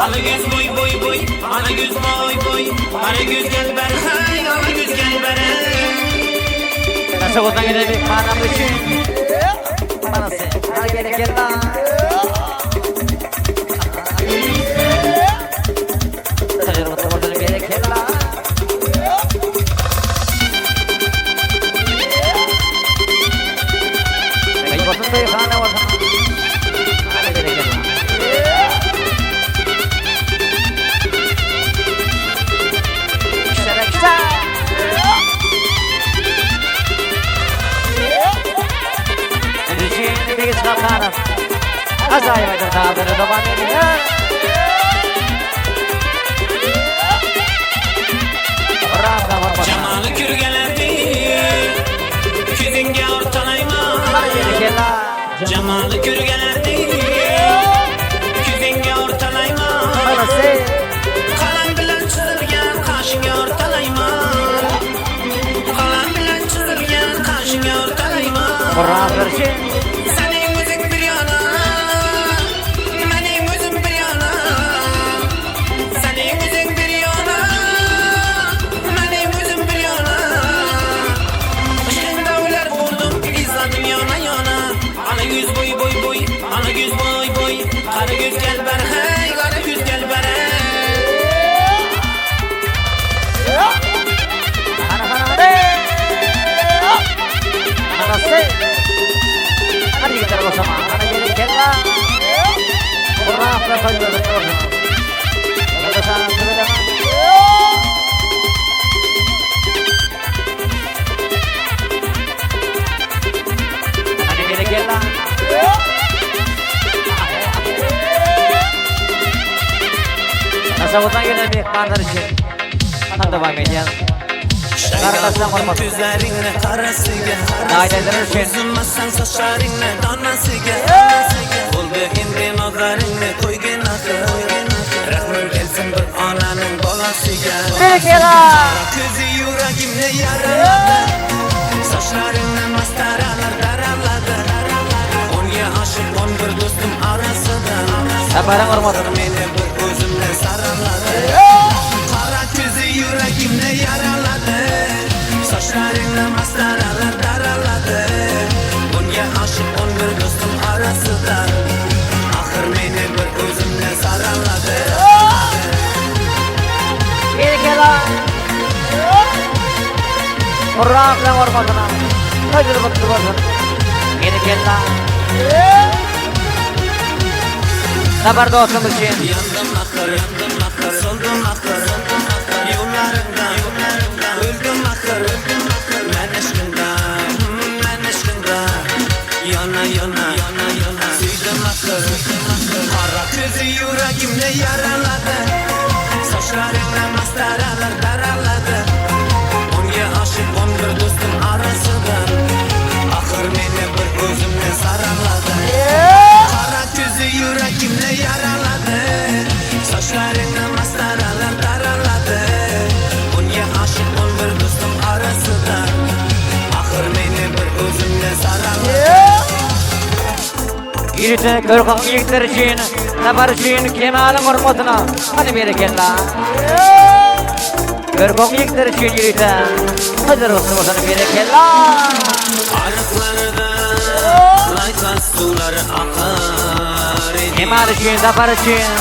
Ala göz boy boy boy, ala göz boy boy. Ala göz gel berhay, ala göz gel berhay. Daşoguzdan gelen myhmanlarymyz üçin Anasy. Hadi berekella. Toýlar gutly bolsun berekella. Toý bolsun toýhana bolsun. Hadi berekella. Kişilere kişiler. Üçin Begenç Galkanow. Ajaýyp aýdym sazlary dowam edýär. Hurra hormatly. Cemalı kürgelerdi, küzünge ortalayma. Berekella. Cemalı kürgelerdi, küzünge ortalayma. Anasy. Kalam bilen çizilgen kaşınga ortalayma. Kalam bilen çizilgen kaşınga ortalayma. Hurra üçin. Senin özün bir yana, benim özüm bir yana. Senin özün bir yana, benim özüm bir yana. Işkında ular buldum, izledim yana yana. Ana yüz boy boy boy, ana yüz boy boy. Kara göz gel berhay, kara göz gel berhay. Ýoldaşlar toýlar gutly bolsun. Ýoldaş agam tüweleme. Hadi berekella. Daşoguzdan gelen myhmanlar üçin han dowam edýär. Gardaşlar hormatly. Daýzalar üçin. Berekella! Saparyň hormatyna. Berekella! Hurra bilen hormatyna. Toýlar gutly bolsun. Berekella! Sapar dostum üçin. Ýörite Görkagyň ýigitleri üçin, Sapar üçin, Kemalyň hormatyna. Hany berekella. Görkagyň ýigitleri üçin ýörite. Hazır bolsun bolsun berekella. Kemal üçin, Sapar üçin.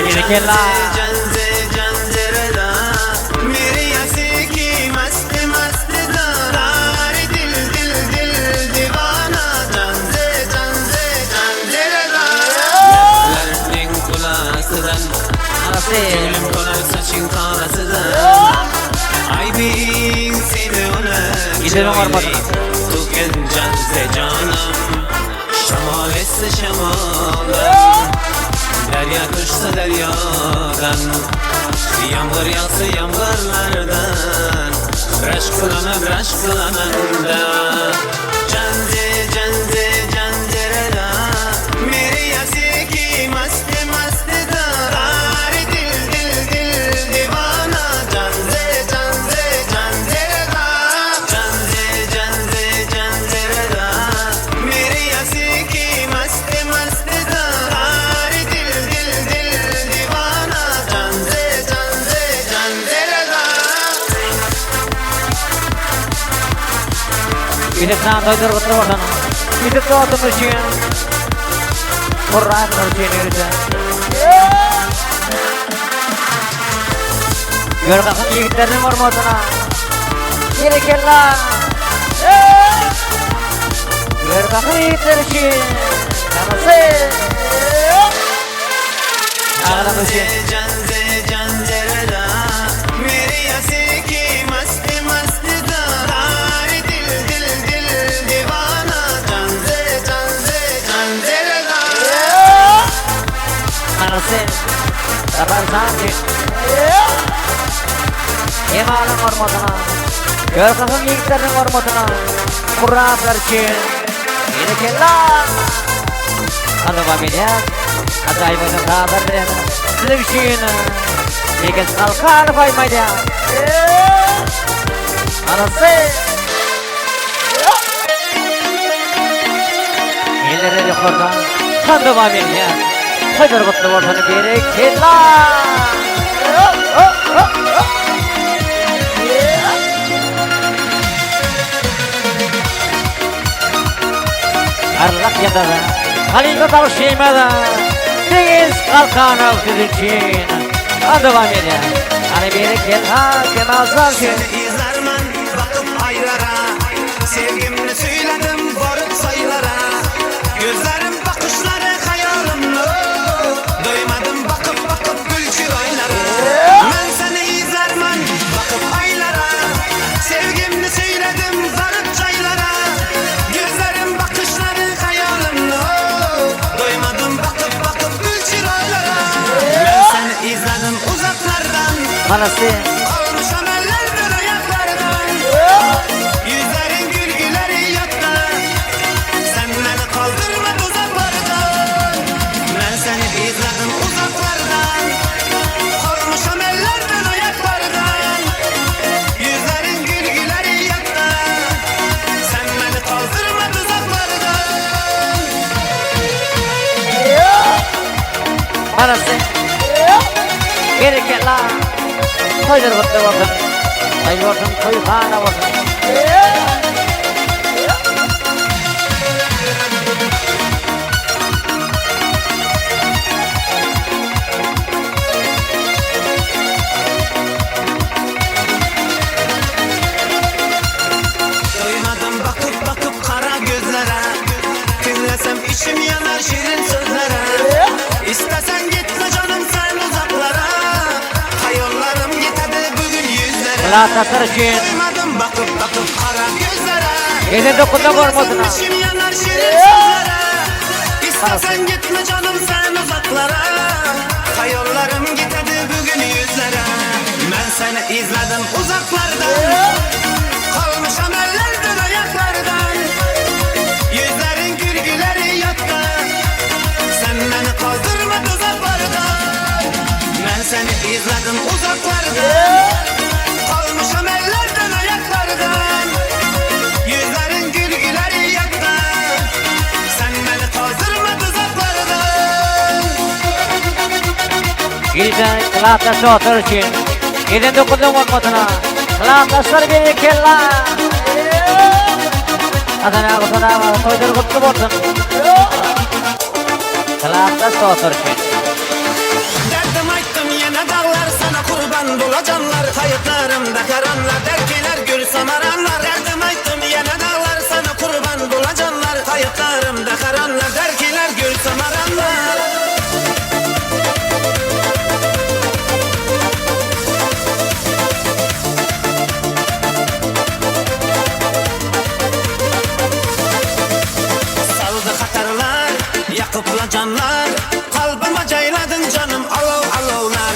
Berekella. Gidelim hormatyna. Ýüzük toýlar gutly bolsun. Ýüzük dostum üçin. Hurra üçin ýörite. Görkakyň ýigitleriniň hormatyna. Berekella. Görkakyň ýigitleri üçin. Tanasy. Aglam üçin. Tanasy. Sapar Sanjy. Kemalyň hormatyna. Görkakyň ýigitleriniň hormatyna. Hurralar üçin. Berekella. Halypa bilýän. Ajaýyp oýnuň sazlary bilen siziň üçin Begenç Galkanow aýdym aýdýar. Anasy. Elleri ýokarda. Halypa bilýän. Toýlar gutly bolsun. Berekella. Arlak. Halypa bagşymyz Deňiz Galkanow siz üçin dowam edýär. Hany berekella Kemal Salkin. Seni izlermen bakyp aylara Sevgimni söyledim varıp saylara Gözlerim bakışları hayalımlı Doymadım bakıp bakıp gül çıraylara Ben seni izlermen bakıp aylara Sevgimni söyledim varıp çaylara Gözlerim bakışları hayalımlı Doymadım bakıp bakıp gül çıraylara Ben seni izledim uzaklardan Manasy. Almışam ellerden ayaklardan Yüzlerin gül güleri yatta Sen beni kaldırma tuzaklardan Ben seni izledim uzaklardan Kalmışam ellerden ayaklardan Yüzlerin gül güleri yatta Sen beni kaldırma tuzaklardan Manasy. Berekella. Toýlar gutly bolsun. Toý bolsun, toýhana bolsun. Doymadım bakıp bakıp kara gözlere Dinlesem içim yanar şirin sözlere İstesen gitme canım sen uzaklara Hayallarım gitedi bugün yüzlere Mylatdaşlar üçin. Doymadım bakıp bakıp kara gözlere Gelen dokuzdan hormatyna. Dinlesem içim yanar şirin sözlere İstesen gitme canım sen uzaklara Hayallarım gitedi bugün yüzlere Ben seni izledim uzaklardan Kalmışam ellerden ayaklardan Yüzlerin gül güleri yatta Sen beni kaldırma tuzaklardan Ben seni izledim uzaklardan Kalmışam ellerden ayaklardan Yüzlerin gül güleri yatta Sen beni kaldırma tuzaklardan Ýörite Mylatdaş dostlar üçin. Gelen dokuzdan hormatyna. Mylatdaşlar berekella. Hasan aga, Hasan aga, toýlar gutly bolsun. Mylatdaş dostlar üçin. Derdim aytdım yine dağlar sana kurban bulacanlar Hayatlarımda karanlar derkiler gül samaranlar Derdim aytdım yine dağlar sana kurban bulacanlar Hayatlarımda karanlar derkiler gül samaranlar Saldı hatarlar, yakıpla canlar Kalbıma cayladın canım alov alovlar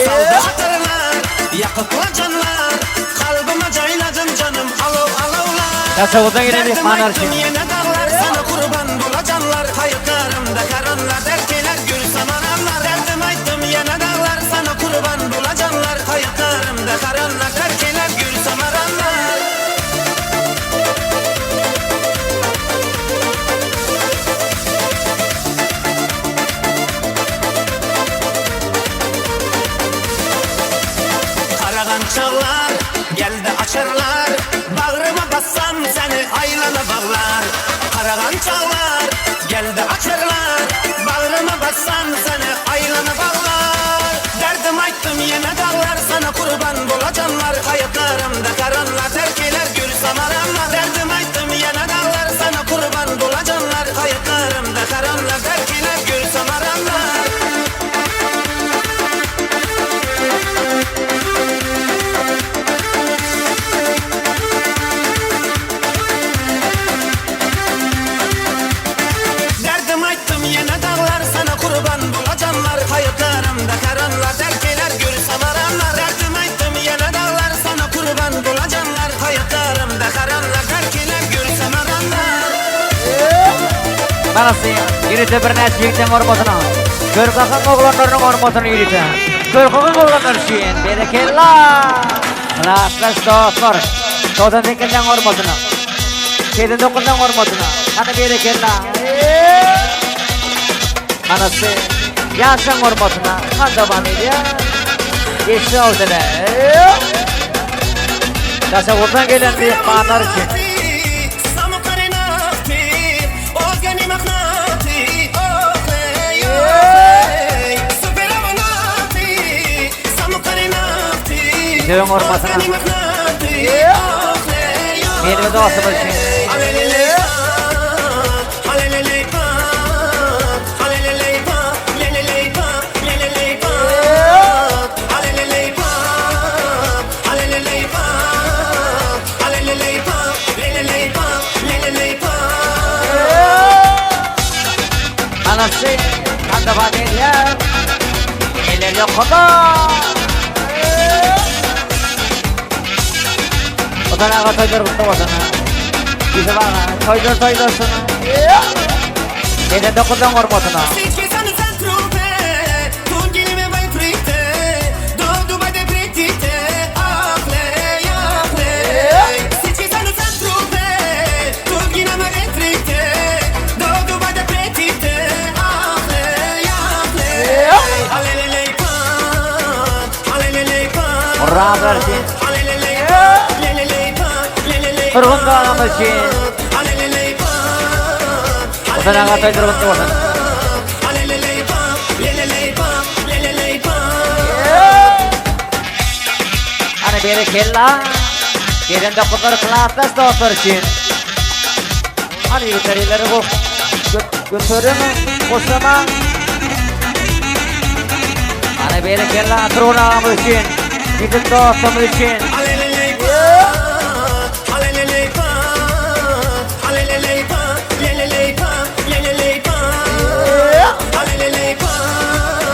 Saldı hatarlar, yakıpla canlar Kalbıma cayladın canım alov alovlar Daşoguzdan gelen Derdim myhmanlar aytdım üçin. yine dağlar sana kurban bulacanlar Hayatlarımda karanlar derkiler gül samaranlar Derdim aytdım yine dağlar sana kurban bulacanlar Hayatlarımda karanlar derkiler gül samaranlar Karagan çağlar geldi açarlar Bağrıma bassam seni aylana bağlar Karagan çağlar geldi açarlar Bağrıma bassam seni aylana bağlar Derdim aytdım yine dağlar sana kurban bulacanlar Hayatlarımda karanlar terkiler gül samaranlar Derdim aytdım yine dağlar sana kurban bulacanlar Hayatlarımda karanlar terkiler gül samaranlar Derdim aytdım yine dağlar sana kurban bulacanlar Hayatlarımda karanlar derkiler gül samaranlar Derdim aytdım yine dağlar sana kurban bulacanlar Hayatlarımda karanlar derkiler gül samaranlar Manasy. Ýörite birnäçe ýigitleň hormatyna. Körkakyň oglanlarynyň hormatyna ýörite. Körkakyň oglanlary üçin berekella. Mylatdaş dostlar. 98-leň hormatyna. 89-laň hormatyna. Hany berekella. Manasy. Ýaşlaň hormatyna. Han dowam edýär. Geçdi awsyna. Daşoguzdan gelen myhmanlar üçin. Samukarina Ýüzüň hormatyna. Meniň dostum üçin. Anasy Andaban gelýär. Eller ýokarda. Otan aga toýlar gutly bolsun. Ýüzüm aga toýlar toýlasyn. Ene dokuzdan hormatyna. Razar üçin. Turgun agam üçin. Otan aga toýlar gutly bolsun. Ana berekella. Gelen dokuzlar klasdaş dostlar üçin. Hany ýigitler elleri go göteriň, goşlamaň. Ana berekella Turgun agamyz üçin, ýigit dostumyz üçin.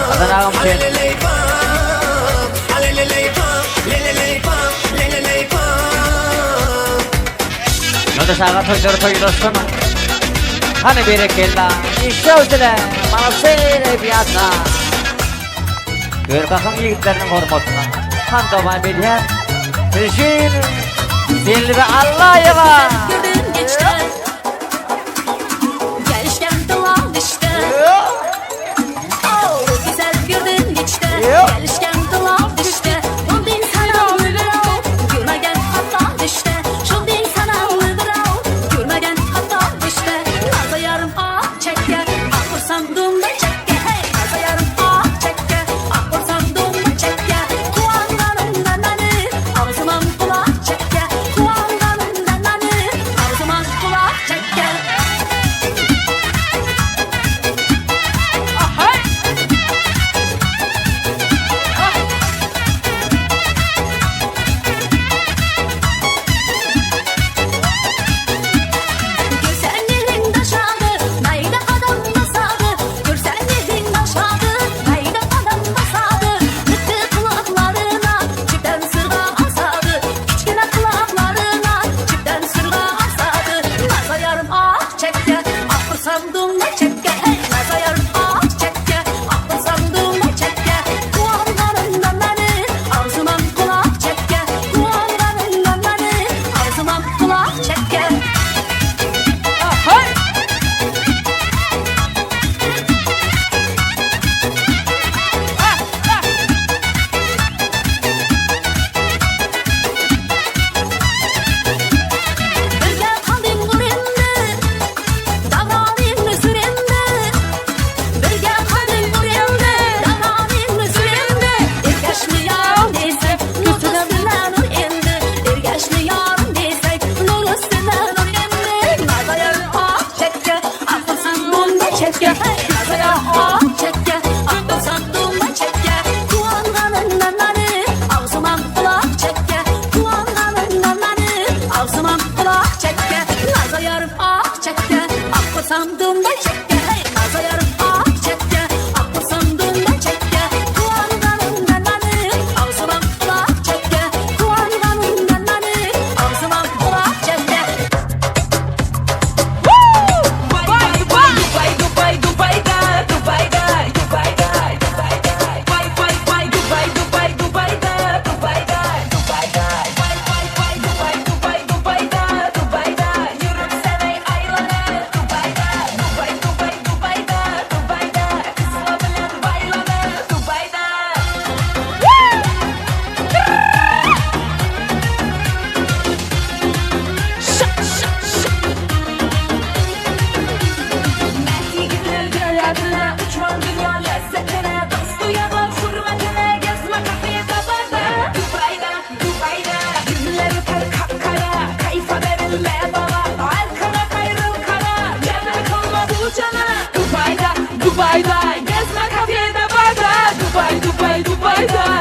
Hasan agam üçin. Ýoldaş aga toýlary toýlasyn. Hany berekella. Işewsile. Mana şeýle ýatla. Görkakyň ýigitleriniň hormatyna. Han dowam edýär. Režim Selbi Allaýewa.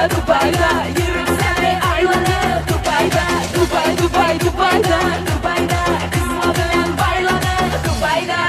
Dubayda Yuribsan ey aylanib Dubayda Dubay Dubay Dubayda Dubayda Qizlar bilan baylanib Dubayda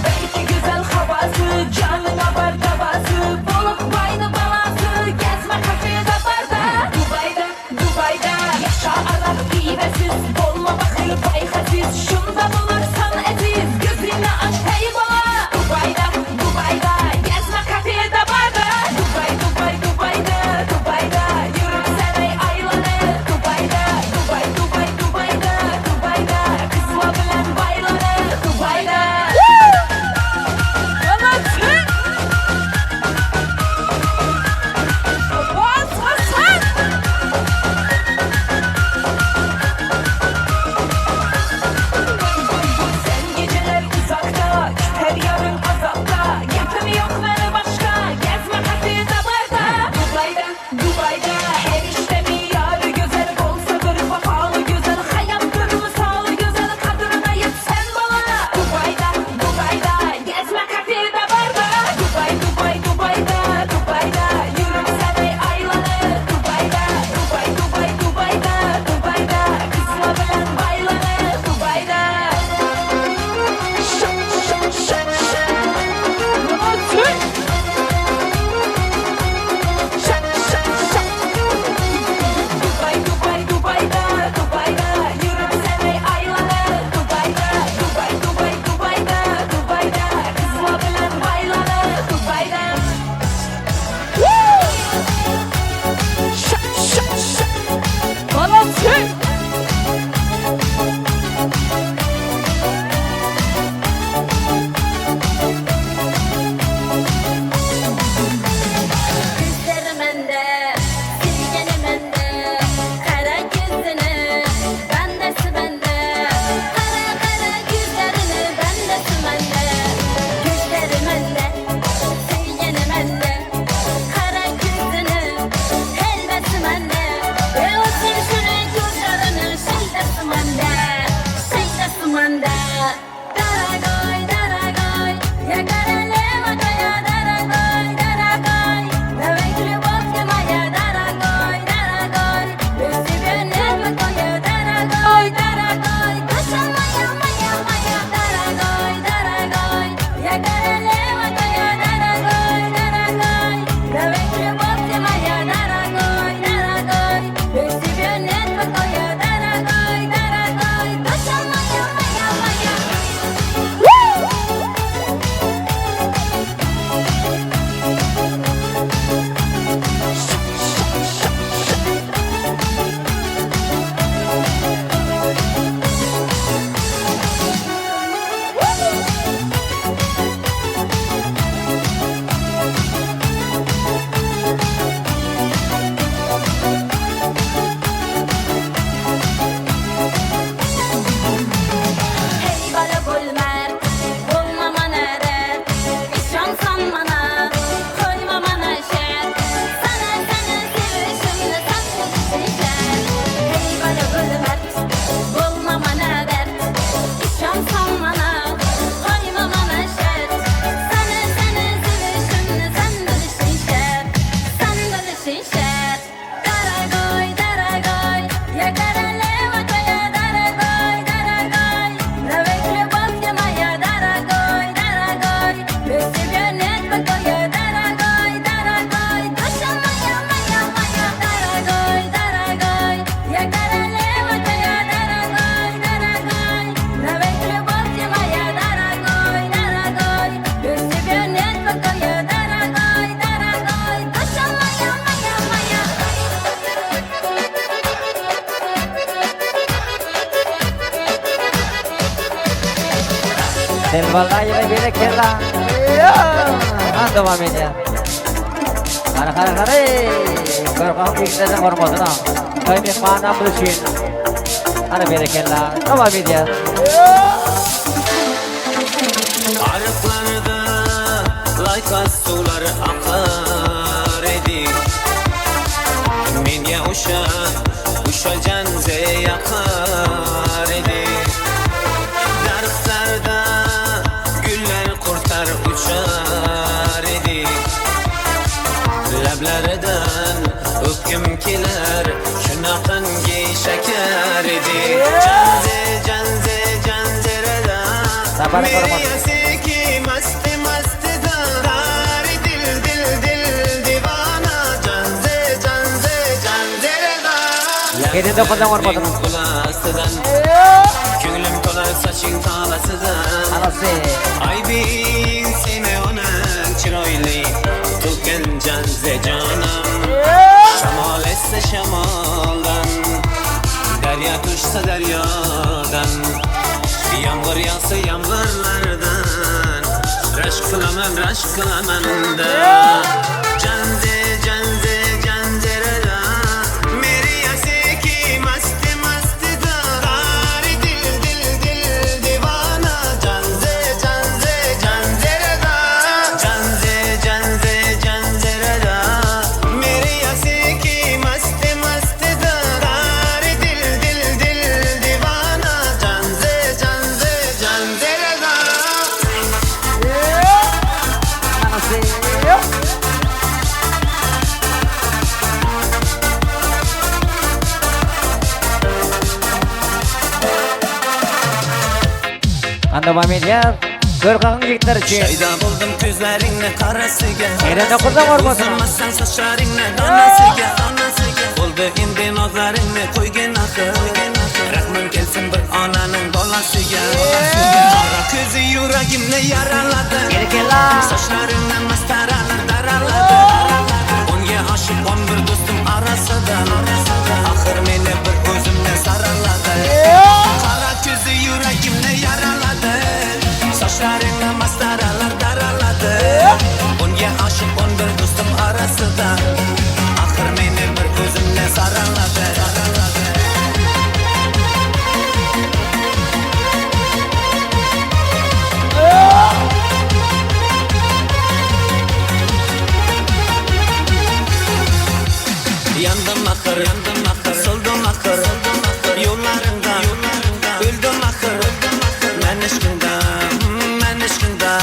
Belki güzel havası, canına bar davası Bolup bayny balasy, gezme kafede barda Dubayda, Dubayda, yaşa arak pivesiz Bolma bahyl bay hasis, şunda bolarsan eziz Gözüni aç hey bala Dubayda, Dubayda, gezme kafede barda Dubay, Dubay, Dubayda, Dubayda Yuribsan ey aýlanyp Dubayda, Dubay, Dubay, Dubayda, Dubayda Qizlar bilan baylanip Dubayda Sen geceler uzakta, her yarın azapta Gapim yok meni başka, gezme kafede barda Dubayda, Dubayda, her işte mi yarı güzel Bolsa bir vefalı güzel, hayattır misalı güzel Kadrına yetsen bala Dubayda, Dubayda, gezme kafede barda Dubay, Dubay, Dubayda, Dubayda Yuribsan ey aylanip Dubayda, Dubay, Dubay, Dubayda, Dubayda Qizlar bilan baylanip Dubayda Dubay, Dubay, Dubayda, Dubayda Yuribsan ey aylanip Dubayda, Dubay, Dubay, Dubayda, Dubayda Qizlar bilan baylanip Dubayda Gözleri mende, sevgeni mende, kara gözünü, bendesi bende. Kara kara gözlerini bendesi mende. Gözleri mende, sevgeni mende, kara gözünü, helvesi mende. Ve o şunu gözlerini, şeydesi mende, şeydesi mende. Daragoy, daragoy, ya королева твоя, дорогой, дорогой. Давай любовь ты моя, дорогой, дорогой. Без тебя нет покоя, дорогой, дорогой. Душа моя, моя, моя, дорогой, дорогой. Я королева твоя, дорогой, дорогой. Давай любовь ты моя, дорогой, дорогой. Без тебя нет покоя, дорогой, дорогой. Душа моя, моя, моя. Hey bala bolmar, bolma mana dert. İşonsan mana, koyma mana şert. Sana sana sevişimni sen bilişin şert. Hey bala bolmar, bolma mana dert. İşonsan mana, koyma mana şert. Sana sana sevişimni sen bilişin şert. Sen bilişin şert. Дорогой, дорогой, я королева твоя, дорогой, дорогой. Давай любовь ты моя, дорогой, дорогой. Без тебя нет покоя, дорогой, дорогой. Душа моя, моя, моя, дорогой, дорогой. Я королева твоя, дорогой, дорогой. Давай любовь ты моя, дорогой, дорогой. Без тебя нет покоя, дорогой, дорогой. Душа моя, моя, моя. Selwalla ýene berekella. Ha dowam edýär. Hany hany hany. Görkak ýigitleriniň hormatyna. Toý myhmanlarymyz üçin. Hany berekella. Dowam edýär. Aryklarda laýkas suwlar akar idi. Menga o'sha Şol janze ýakar idi. Daragtlarda güller kurtar uçar idi. Leblerinden öpgüm keler Şunaqangi şeker idi. Janze, janze, janzerada Sapar Meri masti mastida Dari dil dil dil divana Janze, janze, janzerada Elinde kodan hormatına. Kulasidan Ko'nglim to'lar soching tolasidan Anası. Aybin seni onun chiroyli To'kin janze jonim Shamol essa shamoldan Daryo tushsa daryodan Yomg'ir yog'sa yomg'irlardan Rashk qilaman rashk qilaman da Janze janze janzerada Meri asiki masti masti da Dari dil dil dil divana Janze janze janzerada Janze janze janzerada Meri asiki masti masti da Dari dil dil dil divana Janze janze janzerada Anası. Anda edýär. Görkagyň ýigitler üçin. Şayda buldum gözleriňni qarasiga Elinde kurdan hormatına. Uzanmasang sochlaringni donasiga Bo'ldi endi nozlaringni qo'ygin axir Rahming kelsin bir onaning bolasiga Qora ko'zi yuragimni yaraladi Berekella. Sochlaringni mastaralar daraladi Unga oshiq o'n bir do'stim orasidan Axir meni bir o'zimni saraladi Qora ko'zi yuragimni yaraladi Sochlaringni mastaralar daraladi Unga oshiq o'n bir do'stim orasidan Axir meni bir o'zimni saraladi Yandım axir, yandım axir, soldim axir, Yo'llaringda, o'ldim axir, Men ishqingda, men ishqingda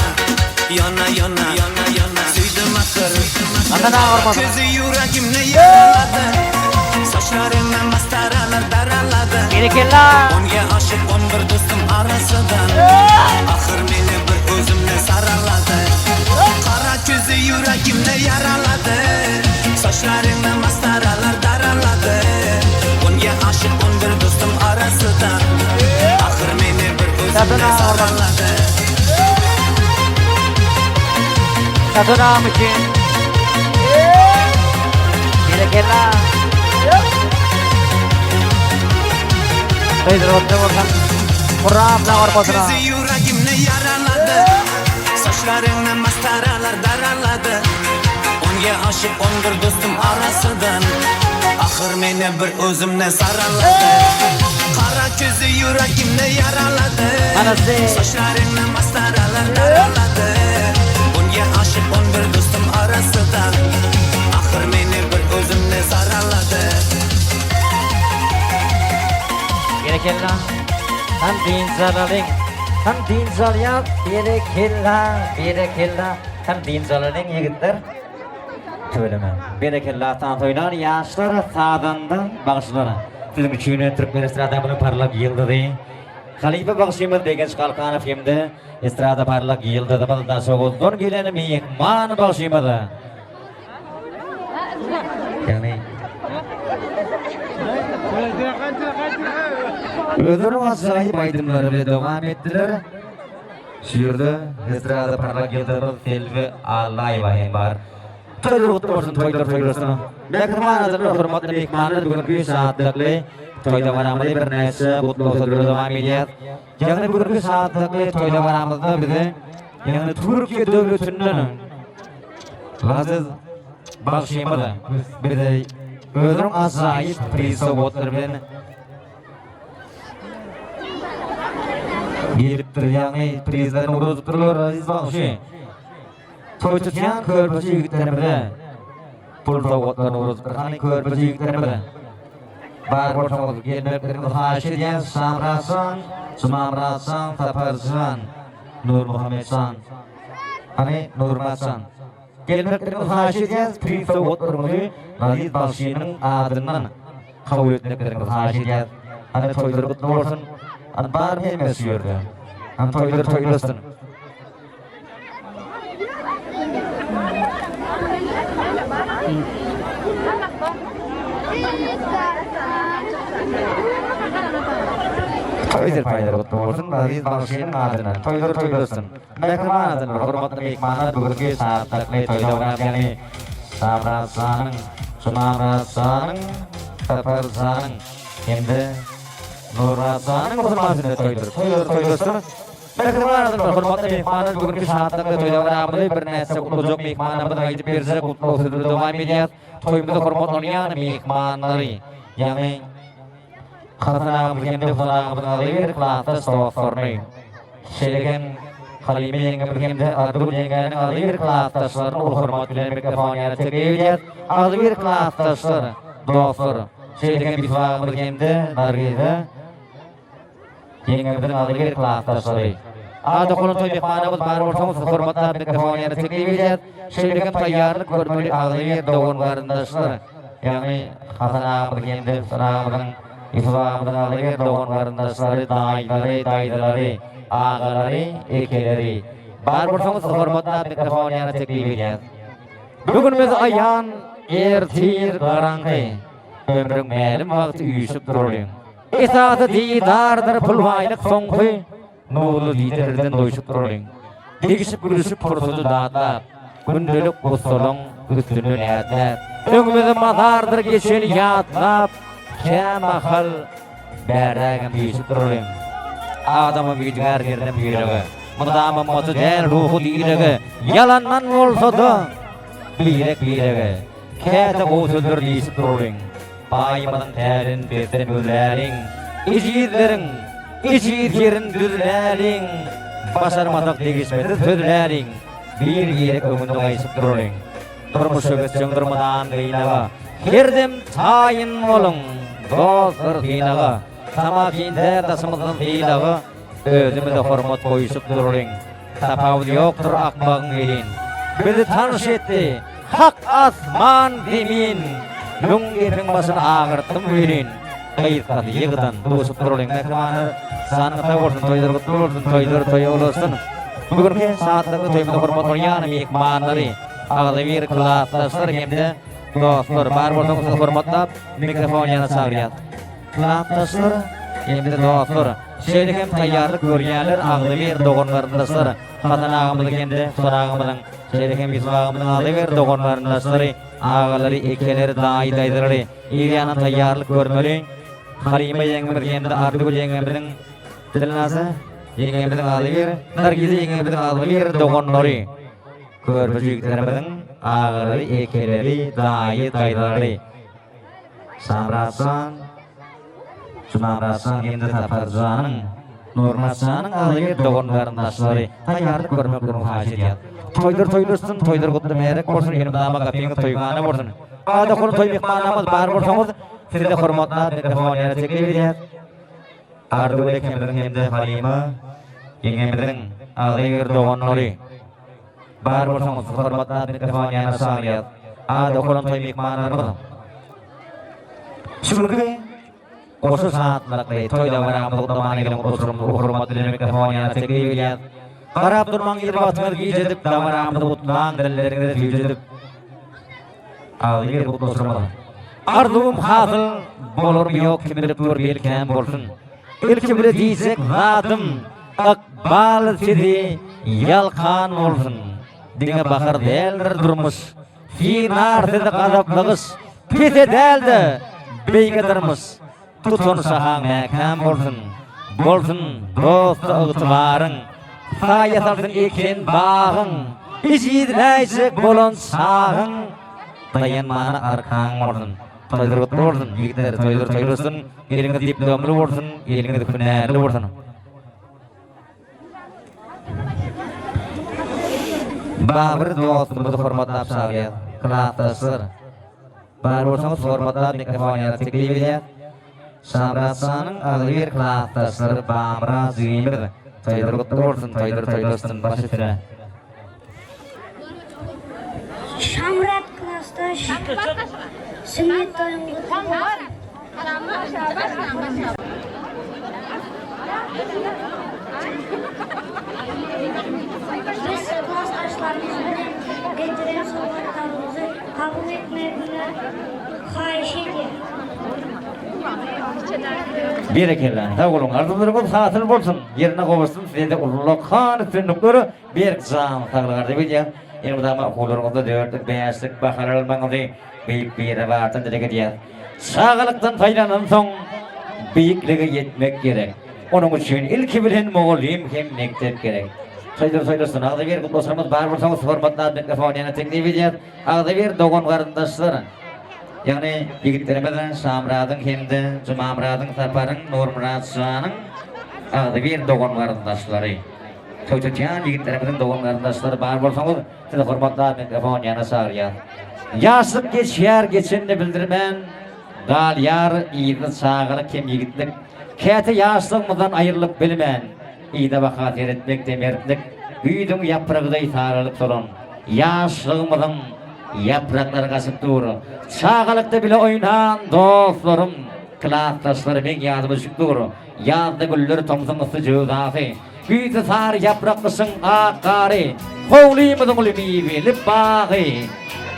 Yona, yona, yona, yona Suydim axir, Hasan ağa hormatına. Ko'zi yuragimni yaraladi Sochlaringni mastaralar daraladi Berekella. Unga oshiq o'n bir do'stim orasidan Axir meni bir o'zimni saraladi Qora ko'zi yuragimni yaraladi Sochlaringni mastaralar daraladi Unga oshiq o'n bir do'stim orasidan Axir meni bir o'zimni saraladi Satın ağam üçin. Berekella. Toýlar otda bolsun. Hurra hormatına. Ko'zi yuragimni yaraladi Sochlaringni mastaralar daraladi Unga oshiq o'n bir do'stim orasidan Axir meni bir o'zimni saraladi Qora ko'zi yuragimni yaraladi Anası. Sochlaringni mastaralar daraladi Unga oshiq o'n bir do'stim orasidan Axir meni bir o'zimni saraladi Berekella. Hem dynç alyň. Hem dynç alýar. Berekella, berekella. Hem dynç alyň ýigitler. Tüweleme. Berekella tantoýlar, ýaşlar, sazanda, bagşylar. Siziň üçin Türkmen estradamyzyň parlak ýyldyzy Halypa bagşymyz Begenç Galkanow hem-de estrada parlak ýyldyzymyz Daşoguzdan gelen myhman bagşymyz. Ýagny Özleriniň ajaýyp aýdymlary bilen dowam etdiler. Şu ýerde estrada parlak ýyldyzymyz Selbi Allaýewa hem bar. Toýlar gutly bolsun, toýlar toý bolsun. Mähriban adamlar, hormatly myhmanlar, bugünki şatlykly toý dabaramyzy birnäçe gutlag sözleri dowam edýär. Ýagny bugünki şatlykly toý dabaramyzda bize ýagny Türkiýe döwletinden Laziz bagşymyz bize özüniň ajaýyp priz sowgatlary bilen gelipdir, ýagny prizlerini ugradypdyrlar Aziz bagşy. Toý tutýan körpeje ýigitlerimize pul sowgatlaryny ugradypdyr. Hany körpeje ýigitlerimiz? Bar bolsaňyz gelmekleriňizi haýyş edýäs. Şamyratjan, Jumamyratjan, Saparjan, Nurmuhammetjan. Hany Nurmyratjan. Gelmekleriňizi haýyş edýäs. Priz sowgatlaryňyzy Laziz bagşynyň adyndan kabul etmekleriňizi haýyş edýäs. Hany toýlar gutly bolsun. Hany bar hemmesi şu ýerde. Hany toýlar toýlasyn. Toýdyr paýlar gutly bolsun Laziz bagşynyň adyndan toýlar toýlasyn. Mähriban adamlar, hormatly myhmanlar bugünki şatlykly toýda oňat ýaly Şamyrat janyň, Jumamyrat janyň, Sapar janyň hem-de Nurmyrat janyň musulman sünnet toýudyr. Toýlar toýlasyn. Mähriban adamlar, hormatly myhmanlar bu günki şatlykly toýda baramyzy birnäçe gutlajak myhmanlarymyzyň aýdyp berjek gutlag sözleri dowam edýär. Toýumyzy hormatlanýan myhmanlary, ýagny Hasan agamyzy hem-de Husan agamyzyň agzybir klasdaş dostlaryny, şeýle hem Halyma ýeňňemizi hem-de Arzygül ýeňňäniň agzybir klasdaşlaryny uly hormat bilen mikrofon ýanyna teklip edýäris. Agzybir klasdaşlar, dostlar, şeýle hem Ýusup agamyzy hem-de Nargiza Ýeňňemiziň agzybir klasdaşlary. Ady okulan toý myhmanymyz bar bolsaňyz sizi hormatlap mikrofon ýanyna teklip edýäris. Şeýle hem taýýarlyk görmeli agzybir dogan-garyndaşlar, ýagny Hasan agamyz hem-de Husan agamyzyň, Ýusup agamyzyň agzybir dogan-garyndaşlary, daýylary, daýzalary, agalary, ekeleri bar bolsaňyz sizi hormatlap mikrofon ýanyna teklip edýäris. Bu gün biz aýan ertir garaňky, ömrüň mälim wagty üýşüp duralyň. Esasy didardyr pul baýlyk soňky Nurly didelerden doýşup duralyň. Degişip gülüşip pursady datlap, Gündelik gussalaň üstünden ätläp. Öňümize mazardyr geçeni ýatlap, Kä mahal bärrägem üýşüp duralyň. Adama güýdgär berlen ýürege, Mydama maty däl ruhy direge, Ýalandan bolsa-da birek-birege, Käte gowy sözler diýşip duralyň. Baýymyzyň tärin pesden gözläliň, Ejizleriň ejiz ýerin düzläliň, Başarmasak degişmesiz sözläliň, Bir-birek öňünde gaýşyp duralyň. Durmuşa geçseň durmadan gynaga, Her dem taýyn boluň, dostlar synaga, Tamakin däl daşymyzdan sylaga, Özümize hormat goýuşyp duralyň. Tapawudy ýokdur akmagyň welin. Bizi tanyş etdi Hak asman zemin. Müň gepiň başyny agyrtdym welin. Gysgasy ýygydan duşup duralyň mähribanlar. Janyňyz sag bolsun toýlar gutly bolsun toýlar toýa ulaşsyn. Bu günki şatlykly toýumyza hormatlanýan myhmanlary, agzybir klasdaşlar hem-de dostlar bar bolsaňyz sizi hormatlap mikrofon ýanyna çagyrýas. Klasdaşlar hem-de dostlar, şeýle hem taýýarlyk görýänler agzybir dogan-garyndaşlar, Hasan agamyzyň hem-de Husan agamyzyň, şeýle hem Ýusup agamyzyň agzybir dogan-garyndaşlary, agalary, ekeleri, daýy-daýzalary ir ýandan taýýarlyk görmeli. Halyma ýeňňemiz hem-de Arzygül ýeňňemiziň, Dilnaza ýeňňemiziň agzybir, Nargiza ýeňňemiziň agzybir doganlary, körpe jigitlerimiziň agalary, ekeleri, daýy-daýzalary. Şamyratjan, Jumamyratjan hem-de Saparjanyň, Nurmyratjanyň agzybir dogan-garyndaşlary taýýarlyk görmeklerini haýyş edýär. Toýlar toýlaşsyn, toýlar gutly märek bolsun, elmydama gapyňyz toýhana bolsun. Ada-hol toý myhmanlarymyz bar bolsaňyz, sizi hormatlap mikrofon ýanyna teklip edýäs. Arzygül ekemiziň hem-de Halyma ýeňňemiziň agzybir doganlary. Bar bolsaňyz hormatlap mikrofon ýanyna çagyrýas. Ady okalan toý myhmanlarymyz. Şu günki goşa şatlykly toý dabaramyzy gutlamaga gelen oturymy hormat bilen mikrofon ýanyna teklip edýäs. Garap durmaň ir wagtyňyz gijedip dabaramyzy gutlaň dilleriňizi süýjedip. Agzybir gutlaşyrymyz. Arzuwym hasyl bolarmy ýok kim bilip dur belkäm bolsun. Ilki bile diýjek zadym ykbal sizi ýalkan bolsun. Diňe bahar däldir durmuş, synar sizi gazaply gyş. Pese däl-de beýge dyrmyş, tutan şahaň mäkäm bolsun. Bolsun dosta ygtybaryň, saýa salsyn eken bagyň. Ejizläýjek bolan çagyň, daýanmana arkaň bolsun. Toýlar gutly bolsun, ýigitler, toýlar toýlasyn. Eliňiz diplomly bolsun, eliňiz hünärli bolsun. Babyr dostumyzy hormatlap çagyrýas. Klasdaşlar. Bar bolsaňyz hormatlap mikrofon ýanyna teklip edýäs. Şamyrat janyň agzybir klasdaşlary Bamyrat jigimiz toýlary gutly bolsun toýlary toýlaşsyn baş üstüne. Şamyrat klasdaş sünnet toýuň gutly bolsun. Biz klasdaşlarymyz bilen getiren sowgatlarymyzy kabul etmegiňi haýyş edýäris. Berekella, sag boluň, arzuwlaryňyz hasyl bolsun, ýerine gowuşsyn, size-de ullakan üstünlikler, berk jan saglyk arzuw edýän. Elmydama okuwlaryňyzda dörtlük, bäşlik bahalar almagyňyzy Beýik Biribardan dileg edýäs. Çagalykdan saýlanansoň, beýiklige ýetmek gerek. Onuň üçin ilki bilen mugallym hem mekdep gerek. Toýlar toýlasyn, agzybir gutlaşarymyz bar bolsaňyz hormatly ad mikrofon ýanyna teklip edýäs. Agzybir dogan-garyndaşlar, ýagny ýigitlerimiz Şamyradyň hem-de Jumamyradyň, Saparyň, Nurmyrat janyň agzybir dogan-garyndaşlary. Toý tutýan ýigitlerimiziň dogan-garyndaşlary bar bolsaňyz, sizi hormatly ad mikrofon ýanyna çagyrýas. Ýaşlyk geçýär geçenini bildirmän, galýar yzda çagalyk hem ýigitlik. Käte ýaşlygymyzdan aýrylyp bilmän, yza baka seretmek-de mertlik. Güýzüň ýapragy deý saralyp solan ýaşlygymyzyň ýapraklary gaçyp dur. Çagalykda bile oýnan dostlarym, klasdaşlarym meň ýadyma düşüp dur. Ýazda güller, tomsuň yssy jöwzasy, Güýzde sary ýaprak, gyşyň ak gary, Howlymyzyň uly miweli bagy,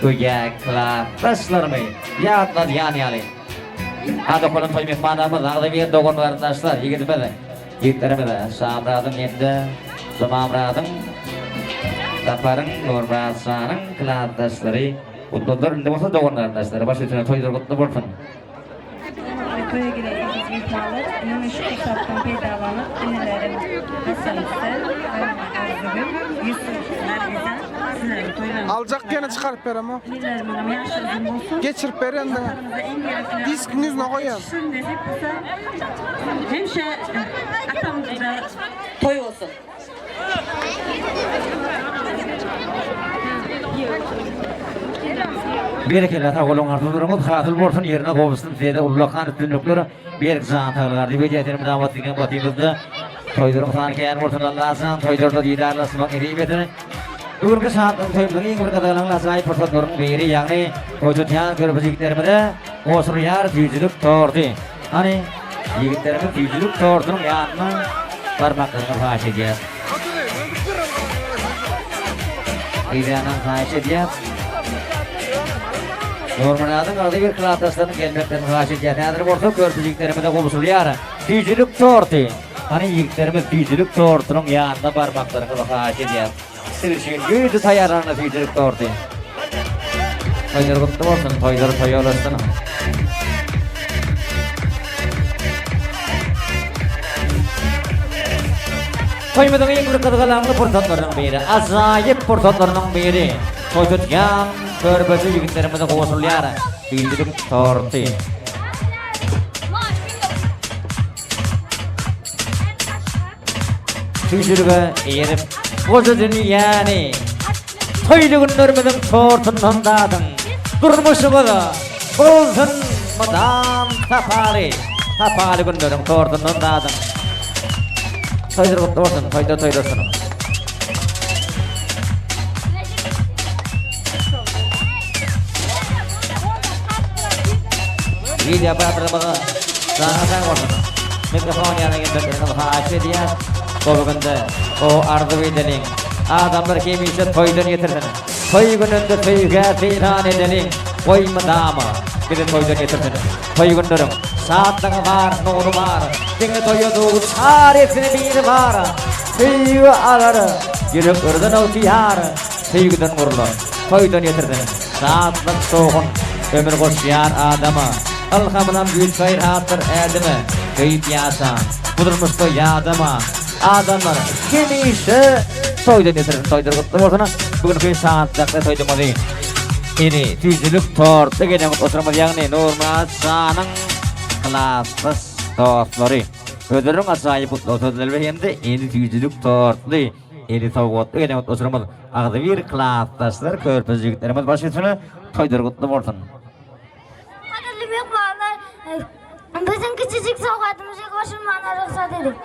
Göýä klasdaşlarymy ýatladýan ýaly. Ady okalan toý myhmanlarymyz, agzybir dogan-garyndaşlar, ýigidimiz, ýigitlerimiz Şamyradyň hem-de Jumamyradyň, Saparyň, Nurmyrat şanyň klasdaşlary gutladylar. Indi bolsa dogan-garyndaşlar, baş üstüne toýlar gutly bolsun! Toýa gelen eziz myhmanlar, indi men şu pursatdan peýdalanyp, inilerim Hasan Hüseýn, Arzygül, Ýusup, Nargiza sizleriň toýlaryňyzy Aljak ýene çykaryp beremok. Inilerimiňem ýaşy uzyn bolsun. Geçirip berýän diňe. Watanymyza iň gerekli Diskiň ýüzüne goýýan. Şükür nesip bolsa hemişe atamyzda toý bolsun. Berekella sag boluň arzuwlaryňyz hasyl bolsun ýerine gowuşsyn sizede ullakan üstünlikler berk jan saglyk arzuw edýäs elmydama siziňem watymyzda toýlaryň sany kän bolsun Allajan toýlarda didarlaşmak nesip etsin Bu günki şatlyk toýumyzyň iň bir gyzgalaňly ajaýyp pursatlarynyň biri ýagny toý tutýan körpe jigitlerimize goşulýar süýjülik torty. Hany, ýigitlerimiz süýjülik tortunyň ýanyna barmaklaryny haýyş edýär. Yzýandan haýyş edýär. Nurmyradyň agzybir klasdaşlarynyň gelmeklerini haýyş edýär. Häzir bolsa körpe jigitlerimize gowşurylýar. Süýjülik torty. Hany, ýigitlerimiz süýjülik tortunyň ýanyna barmaklaryňyzy haýyş edýär. Siz üçin güýji taýýarlanan süýjülik torty. Toýlar gutly bolsun, toýlar toýa ulaşsyn. Toýumyzyň iň bir gyzgalaňly pursatlarynyň biri, ajaýyp pursatlarynyň biri. Toý tutýan körpeje ýigitlerimize goşulýar süýjülik torty. Süýjülige eýerip, goja dünýäni Toýly günlerimiziň tortundan dadyň. Durmuşyňyz bolsun mydam sapaly, Sapaly günleriň tortundan dadyň. Toýlar gutly bolsun, toýda toýlasyn. Wideo operatorymyza jany sag bolsun. Mikrofon ýanyna gelmeklerini haýyş edýäs. Gowy günde gowy arzuw edeliň. Adamlar hemişe toýdan ýetirsin. Toý gününde söýgä seýran edeliň. Goý mydama bizi toýdan ýetirsin. Toý günleriň şatlygy bar, nury bar. Diňe toýa duçar etsin biri bar. Söýgi alar ýüreklerden ygtyýar. Söýgüden gurlan toýdan ýetirsin. Şatlyk şowhun ömür goşýar adama. Ylhamynam güýç-gaýratdyr ädime. Söýüp ýaşa, bu durmuşda ýadama. Adamlar hemişe toýdan ýetirsin toýlar gutly bolsun. Bu günki şatlykly toýdumyzy ene süýjülik tortly gelen oturymyz ýagny Nurmyrat janyň klasdaş dostlary özleriniň ajaýyp gutlag sözleri bilen hem-de ene süýjülik tortly eli sowgatly gelen oturymyz agzybir klasdaşlar körpeje ýigitlerimiz baş üstüne toýlar gutly bolsun. Gadyrly myhmanlar, biziň kiçi. Kiçijik sowgadymyzy goşulmagyna rugsat ediň.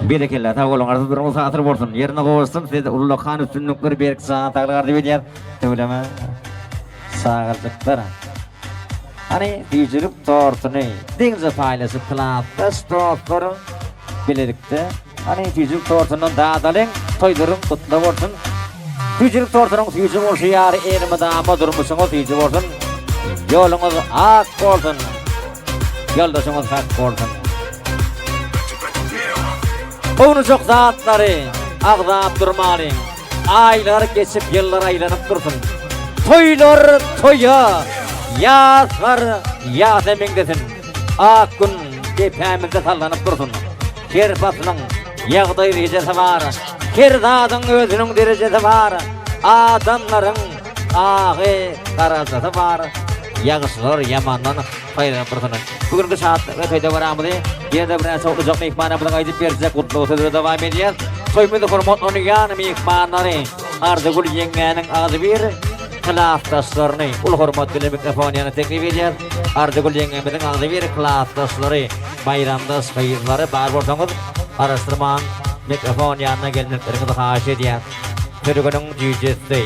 Berekella sag boluň arzuwlaryňyz hasyl bolsun ýerine gowuşsyn size ullakan üstünlikler berk jan saglyk arzuw edýär tüweleme çagajyklar hany süýjülik tortuny deňje paýlaşyp klasdaş dostlar bilelikde hany süýjülik tortundan dadalyň toýlaryň gutly bolsun süýjülik tortunyň süýji bolşy ýaly elmydama durmuşyňyz süýji bolsun ýoluňyz ak bolsun Ýoldaşyňyz hak bolsun. Ownujak zatlary agzap durmalyň. Aýlar geçip ýyllar aýlanyp dursun. Toýlar toýa, ýaslar ýasa meňzesin. Ak gün depämizde sallanyp dursun. Her paslyň ýagdaý rejesi bar. Her zadyň özüniň derejesi bar. Adamlaryň agy garajasy bar. Ýagşylar ýamandan saýlanyp dursun. Bu günki şatlykly toý dabaramyzy ýene-de birnäçe ulyjak myhmanlarymyzyň aýdyp berjek gutlag sözleri dowam edýär. Toýumyzy hormatlanýan myhmanlary Arzygül ýeňňäniň agzybir klasdaşlaryny uly hormat bilen mikrofon ýanyna teklip edýär. Arzygül ýeňňemiziň agzybir klasdaşlary, baýramdaş gyzlary bar bolsaňyz, garaşdyrman mikrofon ýanyna gelmekleriňizi haýyş edýär. Sürgüniň jüýjesi.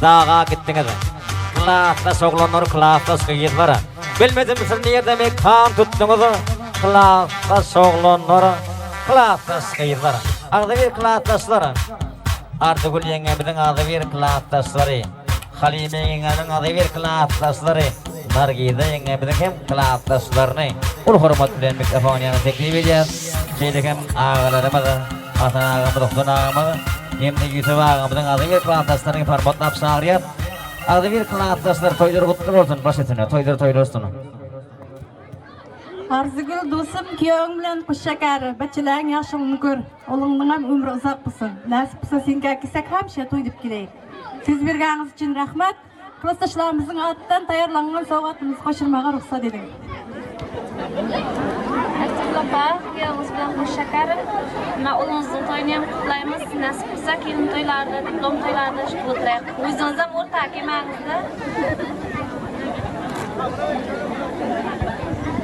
Daga gitdiňiz. Klasdaş oglanlar, klasdaş gyzlar. Bilmedim siz nirde mekan tutduňyz. Klasdaş oglanlar, klasdaş gyzlar. Agzybir klasdaşlar. Arzygül ýeňňemiziň agzybir klasdaşlary. Halyma ýeňňäniň agzybir klasdaşlary. Nargiza ýeňňemiziň hem klasdaşlaryny uly hormat bilen mikrofon ýanyna teklip edýäs. Şeýle hem agalarymyz Hasan agamyz, Huseýn agamyz hem-de Ýusup agamyzyň agzybir klasdaşlaryny hormatlap çagyrýas. Agzybir klasdaşlar toýlary gutly bolsun, baş üstüne, toýlary toýlaşsyn. Arzygül dosum kýöwüň bilen guş şekeri, beçeläň ýagşylygyny gör, ogluňnyňam ömri uzak bolsun. Näsip bolsa seňkä gitsek hemişe toý diýip geleýin. Söz bergäňiz üçin rahmat. Klasdaşlarymyzyň adyndan taýýarlangan sowgatymyzy goşurmaga rugsat ediň. Arzygül apa, kýöwüňiz bilen guş şekeri. Mına ogluňyzyň toýuny hem gutlaýmyz. Näsip bolsa gelin toýlarda, diplom toýlarda şutup oturaýyk. Özüňizem orta kelmäňizde.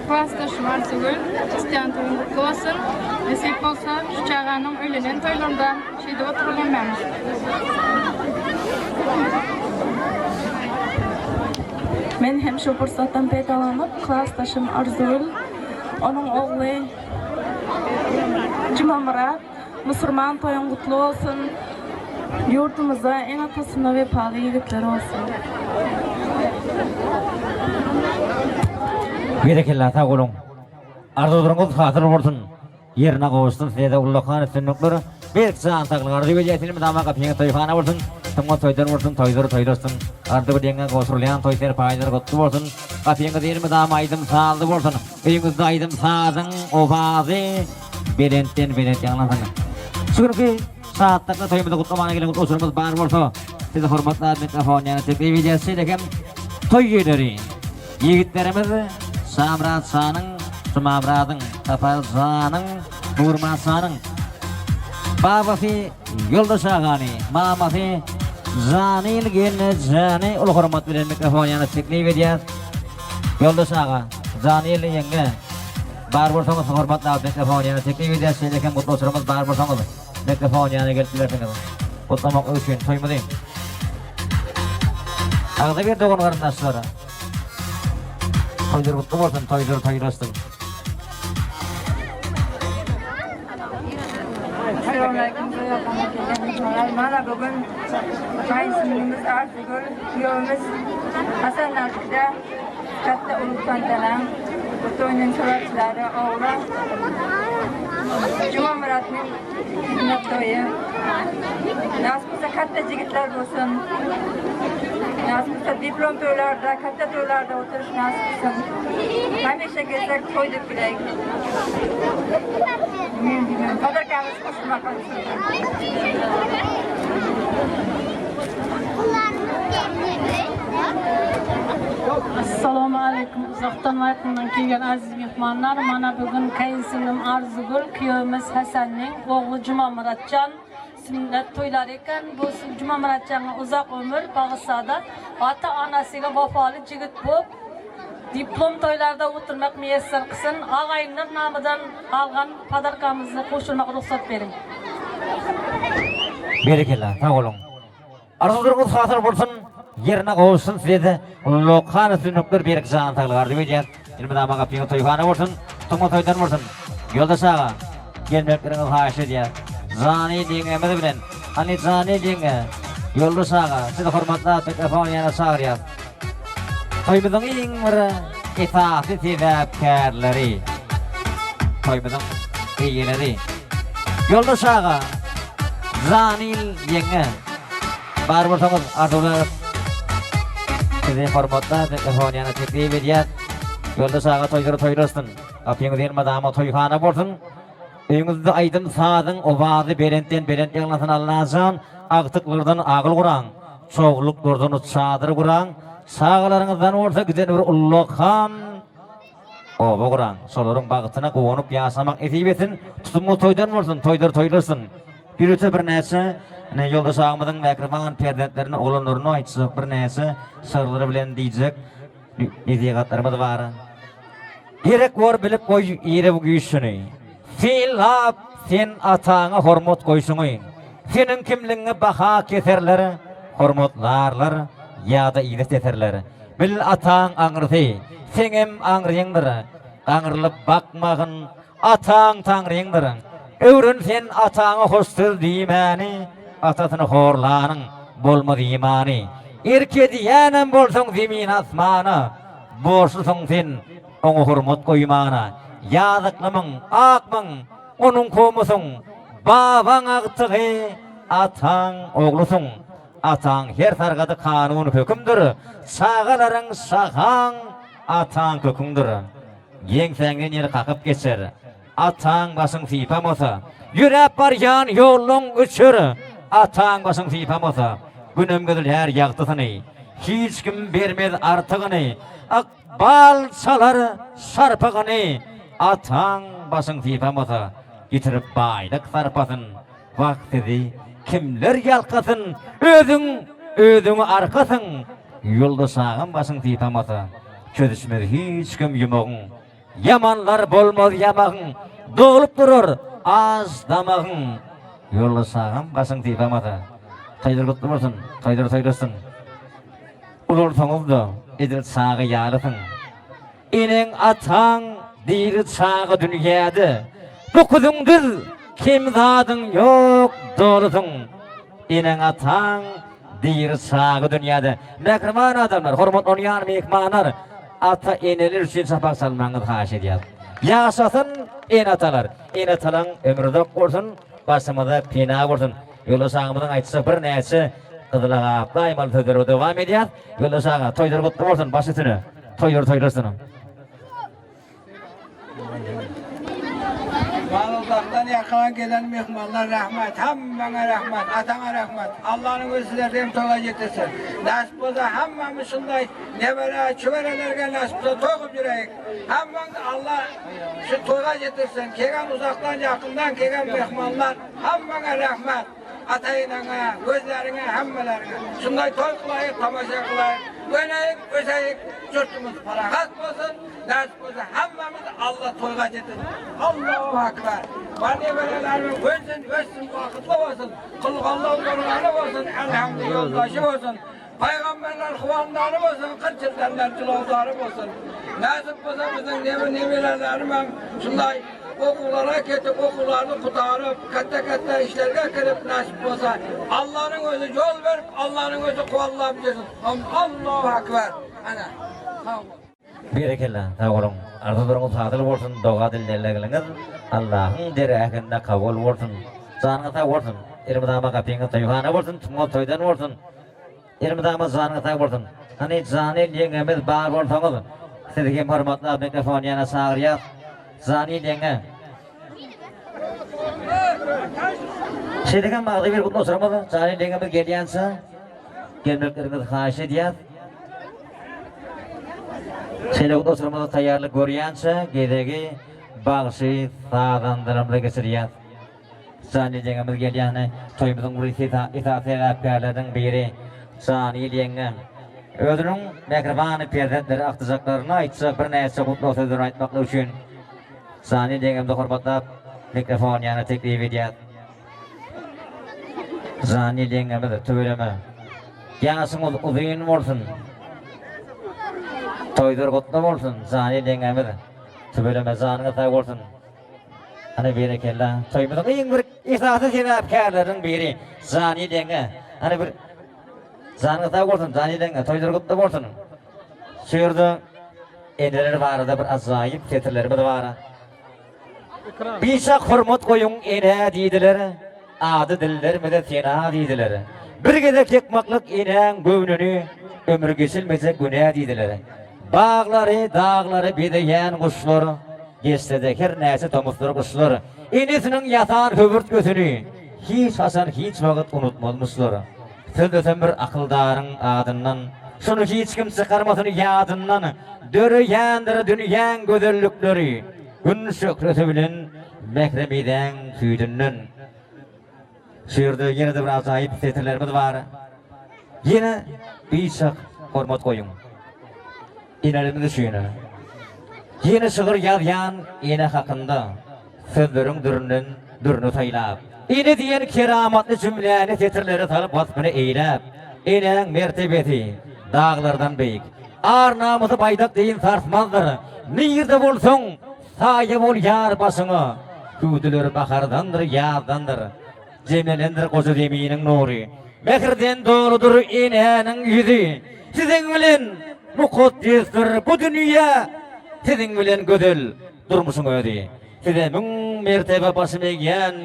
Klasdaşym Arzygül, isteýän toýuň gutly bolsun. Nesip bolsa, şu çaganyň öýlenen toýlarynda şeýdip oturyp hemmämiz. Men hem şu pursatdan peýdalanyp, klasdaşym Arzygül, onuň ogly Jumamyrat, Musurman toýuň gutly bolsun! Ýurdumyza ene-atasyna wepaly ýigitler bolsun! Berekella sag boluň. Arzuwlaryňyz hasyl bolsun. Ýerine gowuşsyn sizede ullakan üstünlikler. Berk jan saglyk arzuw edýäs elmydama gapyňyz toýhana bolsun. Soňa toýdan bolsun toýlar toýlaşsyn. Arzuw deňe gowşurylýan toý serpaýlar gutly bolsun. Gapyňyz elmydama aýdym sazly bolsun. Öýüňizde aýdym sazyň owazy belentden belent ýaňlansyn. Şu günki şatlykly toýumyzy gutlamana gelen gutlagçylarymyz bar bolsa, sizi hormatly mikrofon ýanyna teklip edýäris. Şeýle hem toý eýeleri, ýigitlerimiz Şamyrat şanyň, Jumamyradyň, Sapar janyň, Nurmyrat şanyň babasy Ýoldaş agany, mamasy Janyl gelnejäni uly hormat bilen mikrofon ýanyna teklip edýäris. Ýoldaş aga, Janyl ýeňňe, bar bolsaňyz hormatly abi mikrofon ýanyna teklip edýäs, şeýle hem gutlagçylarymyz bar bolsaňyz mikrofon ýanyna gelip bilersiňiz. Gutlamaklyk üçin toýumyzy. Agzybir dogan garyndaşlar. Toýlar gutly bolsun, toýlar toýlaşsyn. Mana bugün kaynsinimiz Arzygül, kuyovimiz Hasan Nargiz'de katta ulug' tantana. Bu to'yning sababchilari o'g'li Jumamuratning sunnat to'yi. Nasib bo'lsa katta yigitlar bo'lsin. Nasib bo'lsa diplom to'ylarida, katta to'ylarda o'tirish nasib qilsin. Hamisha kelsak to'y deb bilaylik. Podarkamiz qo'shilma Assalomu alaykum uzoqdan va yaqindan kelgan aziz mehmonlar. Mana bugun qaynsinglim Arzigul, kuyovimiz Hasanning o'g'li Jumamuratjon sunnat to'ylari ekan. Bu Jumamuratjonga uzoq umr, baxt saodat, ota onasiga vafoli yigit bo'lib, Diplom toýlarda oturmak miýesser kysyn. Agaýynlar namydan algan podarkamyzy gowşurmak rugsat beriň. Berekella, sag boluň. Arzuwlaryňyz hasyl bolsun, ýerine gowuşsyn size-de ullakan üstünlikler berk jan saglyk arzuw edýäs. Elmydama gapyňyz toýhana bolsun, tutuňyz toýdan bolsun. Ýoldaş aga, gelmekleriňizi haýyş edýäs. Jany ýeňňemiz bilen, hany Jany ýeňňe, Ýoldaş aga, sizi hormatlap mikrofon ýanyna çagyrýas. Toýumyzyň iň bir esasy sebäpkärleri, toýumyzyň eýeleri. Ýoldaş aga, Janyl ýeňňe, bar bolsaňyz arzuwlap sizi hormatlap mikrofon ýanyna teklip edýäs. Ýoldaş aga toýlary toýlasyn. Gapyňyz elmydama toýhana bolsun. Öýüňizde aýdym sazyň owazy belentden belent ýaňlansyn Allajan agtyklardan agyl guraň çogluklardan çadyr guraň çagalaryňyzdan bolsa giden bir ullakan oba guraň şolaryň bagtyna guwanyp ýaşamak nesip etsin tutumyňyz toýdan bolsun toýlar toýlasyn ýörite birnäçe ine ýoldaş agamyzyň mähriban perzentlerine oglanlaryna aýtjak birnäçe şygyrlary bilen diýjek nesihatlarymyz bar. Gerek bor bilip goý iri bu güýçüni. Sylap sen ataňa hormat goýşuňy. Seniň kimligiňe baha keserler, hormatlarlar ýa-da yza teserler. Bil ataň aňrysy, seňem aňryňdyr. Gaňrylyp bakmagyn, ataň taňryňdyr. Öwren sen ataňa hoş söz diýmäni, atasyny horlanyň bolmaz imany. Erk edýänem bolsaň zemin-asmana, Borçlusyň sen oňa hormat goýmana. Ýazyklymyň, akmyň, onuň kowmusyň, Babaň agtygy, ataň oglusyň. Ataň her sargady kanun hökümdir, Çagalaryň şahaň, ataň köküňdir. Ýeňsäňden ýel kakyp geçer. Ataň başyň sypamasa, Ýöräp barýan ýoluň öçer. Ataň başyň sypamasa, Günem gözlär ýagtysyny. Hiç kim bermez artygyny, Ykbal çalar şarpygyny. Ataň başyň sypamasa, Ýitirip baýlyk sarpasyn. Wah sizi kimler ýalkasyn, Özüň özüňe arkasyň. Ýoldaş agam başyň sypamasa, Çözüşmez hiç kim ýumagyň. Ýamanlar bolmaz ýamagyň, Dolup durar aç damagyň. Ýoldaş agam başyň sypamasa. Toýlar gutly bolsun, toýlar toýlasyn. Ulalsaňyz-da edil çaga ýalysyň. Eneň ataň diri çaga dünýäde. Dokuzyň düz, kem zadyň ýok dolusyň. Eneň ataň diri çaga dünýäde. Mähriban adamlar, hormatlanýan myhmanlar, ata-eneler üçin çapak çalmagyňyzy haýyş edýäris. Ýaşasyn ene-atalar! Ene-atalaň ömri uzak bolsun, başymyza pena bolsun. Ýoldaş agamyzyň aýtjak birnäçe gyzyla gaplaýmaly sözleri dowam edýär. Ýoldaş aga, toýlar gutly bolsun, baş üstüne. Toýlar toýlasyn. Mal uzakdan ýakyndan gelen myhmanlar rahmet, hammaňa rahmet, ataňa rahmet. Allanyň özi sizlerdi hem toýa ýetirsin. Nasip bolsa hammamyz şunday nebere, çüberelerge nasip bolsa toý gylyp ýüreýik. Hammaňyzy Alla şu toýa ýetirsin. Kegen uzakdan ýakyndan kegen myhmanlar hammaňa rahmet. Ata-eneňe, gözleriňe, hemmeleriňe. Şunday toý kylaýyk, tamaşa kylaýyk. Öneýik, öseýik, jurtumyz parahat bolsun. Näsip bolsa hemmemiz Alla toýga ýetirsin. Allahu akbar. Bar neberelerimiz ölsün, össün, bagtly bolsun. Kylganlar görgeni bolsun, elhamdy ýoldaşy bolsun. Paýgamberler howandary bolsun, 40 ýyldanlar jylawdary bolsun. Näsip bolsa biziň nebe neberelerimiz şunday okuwlara ketip, okuwlaryny gutaryp, katta-katta işlerge kirip näsip bolsa Allanyň özi ýol berip, Allanyň özi kollap ýörsin. Allahu akbar. Ana. Sag bol. Berekella sag boluň arzuwlaryňyz hasyl bolsun doga dileglerňiz Allahyň dergähinde kabul bolsun janyňyz sag bolsun elmydama gapyňyz toýhana bolsun tüňňüz toýdan bolsun elmydama janyňyz sag bolsun hany Janil ýeňňemiz bar bolsaňyz sizi hem hormatlap mikrofon ýana çagyrýas Janil ýeňňe Şeýle hem agzybir gutlaşarymyz Janil ýeňňemiz gelýänçä Gelmekleriňizi haýyş edýäs. Şeýle oturymyza taýýarlyk görýänçä gezegi bagşy sazandalarymyza geçirýäs. Janil ýeňňemiz gelýäni toýumyzyň uly esasy sebäpkärleriniň biri Janil ýeňňe. Özüniň mähriban perzentleri agtyjaklaryna aýtjak birnäçe gutlag sözlerini aýtmaklyk üçin Jany ýeňňemizi hormatlap mikrofon ýanyna teklip edýäs. Jany ýeňňemiz tüweleme. Ýaşyňyz uzyn bolsun. Toýlar gutly bolsun Jany ýeňňemiz. Tüweleme janyňyz sag bolsun. Ana berekella. Toýumyzyň iň bir esasy sebäpkärleriniň biri Jany ýeňňe. Ana bir Janyňyz sag bolsun Jany ýeňňe toýlar gutly bolsun. Şu ýerde eneler barada bir ajaýyp setirlerimiz bar. Biçak hormat goýuň enä diýdiler, Ady dillerimize sena diýdiler. Bir gezek ýykmaklyk enäň göwnüni, Ömür geçilmejek günä diýdiler. Baglary, daglary bezeýän guşlar, Geçse-de her näçe tomusdyr gyşlar, Enesiniň ýasan höwürtgesini Hiç haçan hiç wagt unutmazmyşlar. Sözlesem bir akyldaryň adyndan, Şuny hiç kim çykarmasyn ýadyndan, Döreýändir dünýäň gözellikleri, Gün şöhlesi bilen mähremidäň süýdünden. Şu ýerde ýene-de bir ajaýyp setirlerimiz bar. Ýene biçak hormat goýuň. Enelerimiz üçin. Ýene şygyr ýazýan ene hakynda, Sözleriň düründen dürüni saýlap. Ene diýen keramatly jümläni setirlere salyp waspyny eýläp. Enäň mertebesi daglardan beýik. Ar-namysy baýdak deýin sarsmazdyr. Nirde bolsaň, saýa bol ýar başyňa. Hüwdüleri bahardandyr, ýazdandyr. Jemlenendir goja zeminiň nury. Mähirden doludyr enäniň ýüzi. Siziň bilen mukaddesdir bu dünýä, Siziň bilen gözel durmuşyň özi. Size müň mertebe başym egýän,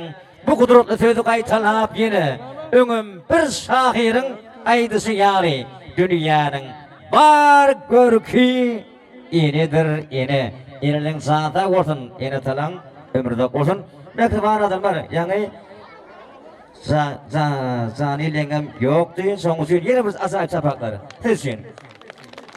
Bu gudratly sözi gaýtalap ýene, Öňem bir şahyryň aýdyşy ýaly, Dünýäniň bar görki enedir, ene. Eneleň jany sag bolsun, ene-atalaň ömri uzak bolsun. Mähriban adamlar, ýaňy Jany leňňem ýokdy, şonuň üçin ýene bir ajaýyp sapaklar siz üçin.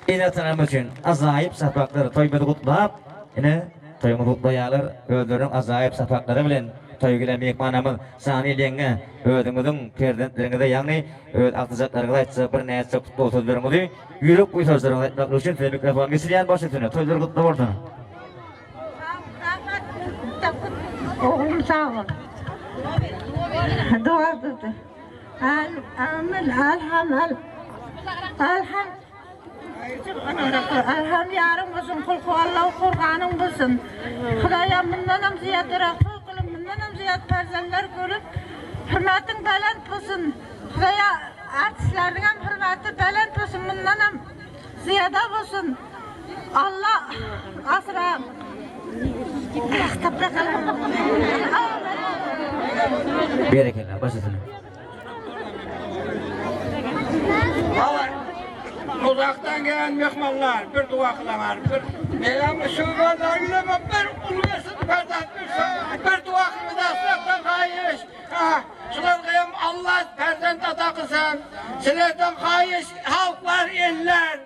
Ene-atalarymyz üçin ajaýyp sapaklar, toýumyzy gutlap, ine, toýumyzy gutlaýarlar özleriniň ajaýyp sapaklary bilen toýa gelen myhmanlarymyz Jany leňňe, özüňiziň perzentleriňize, ýagny öz agtyjaklaryňyza aýtjak birnäçe gutlag sözleriňizi, ýürek buýsançlaryňyzy aýtmaklyk üçin size mikrofon geçirýän baş üstüne, toýlar gutly bolsun! Oglum sag bol. Dua durdy. Al, amin, alham, al. Alham. Alham ýaryň bolsun, kulku Allahu korganyň bolsun. Hudaýa mundanam zyýadarak toý kylyp, mundanam zyýat perzentler görüp, hürmetiň belent bolsun. Hudaýa artistleriniň hem hürmeti belent bolsun, mundanam zyýada bolsun. Alla asyra Berekella baş üstüne. Uzakdan gelen mehmanlar bir dua kılamar. Bir Meylamı şubanlar bir ulvesin perzent bir, bir dua kılmaz hayış. Şularga hem Allah perzent ata kılsın. Sizlerden hayış halklar, eller.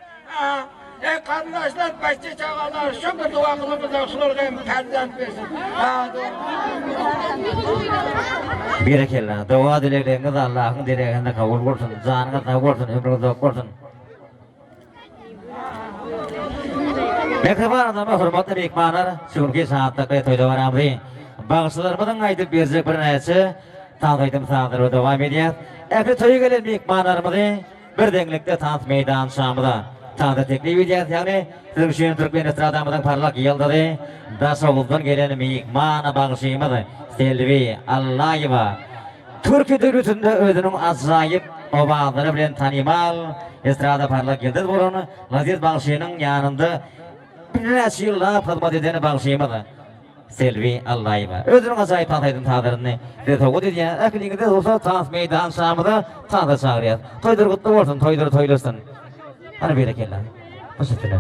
Ey kardeşler, başça çağalar, şu bir dua kılımızda şularga hem perzent bersin. Berekella. Doga dilegleriňiz Allahyň dergähinde kabul bolsun. Janyňyz sag bolsun, ömrüňiz uzak bolsun. Mähriban adamlar, hormatly myhmanlar, şu günki şatlykly toýda baramyzy bagşylarymyzyň aýdyp berjek birnäçe tans aýdym sazlary dowam edýär. Ähli toýa gelen myhmanlarymyzy Bir deňlikde tans meýdançamyza tansa teklip edýäris, ýagny siziň üçin türkmen estradamyzyň parlak ýyldyzy, Daşoguzdan gelen myhman bagşymyz Selbi Allaýewa Türkiýe döwletinde özüniň ajaýyp owazlary bilen tanymal estrada parlak ýyldyz bolan Laziz bagşynyň ýanynda birnäçe ýyllap hyzmat eden bagşymyz Selbi Allaýewa özüniň ajaýyp tans aýdym sazlaryny bize sowgat edýär. Ähliňizi bolsa tans meýdançamyza tansa çagyrýas. Toýlar gutly bolsun, toýlar toýlasyn. Hany berekella. Baş üstüne.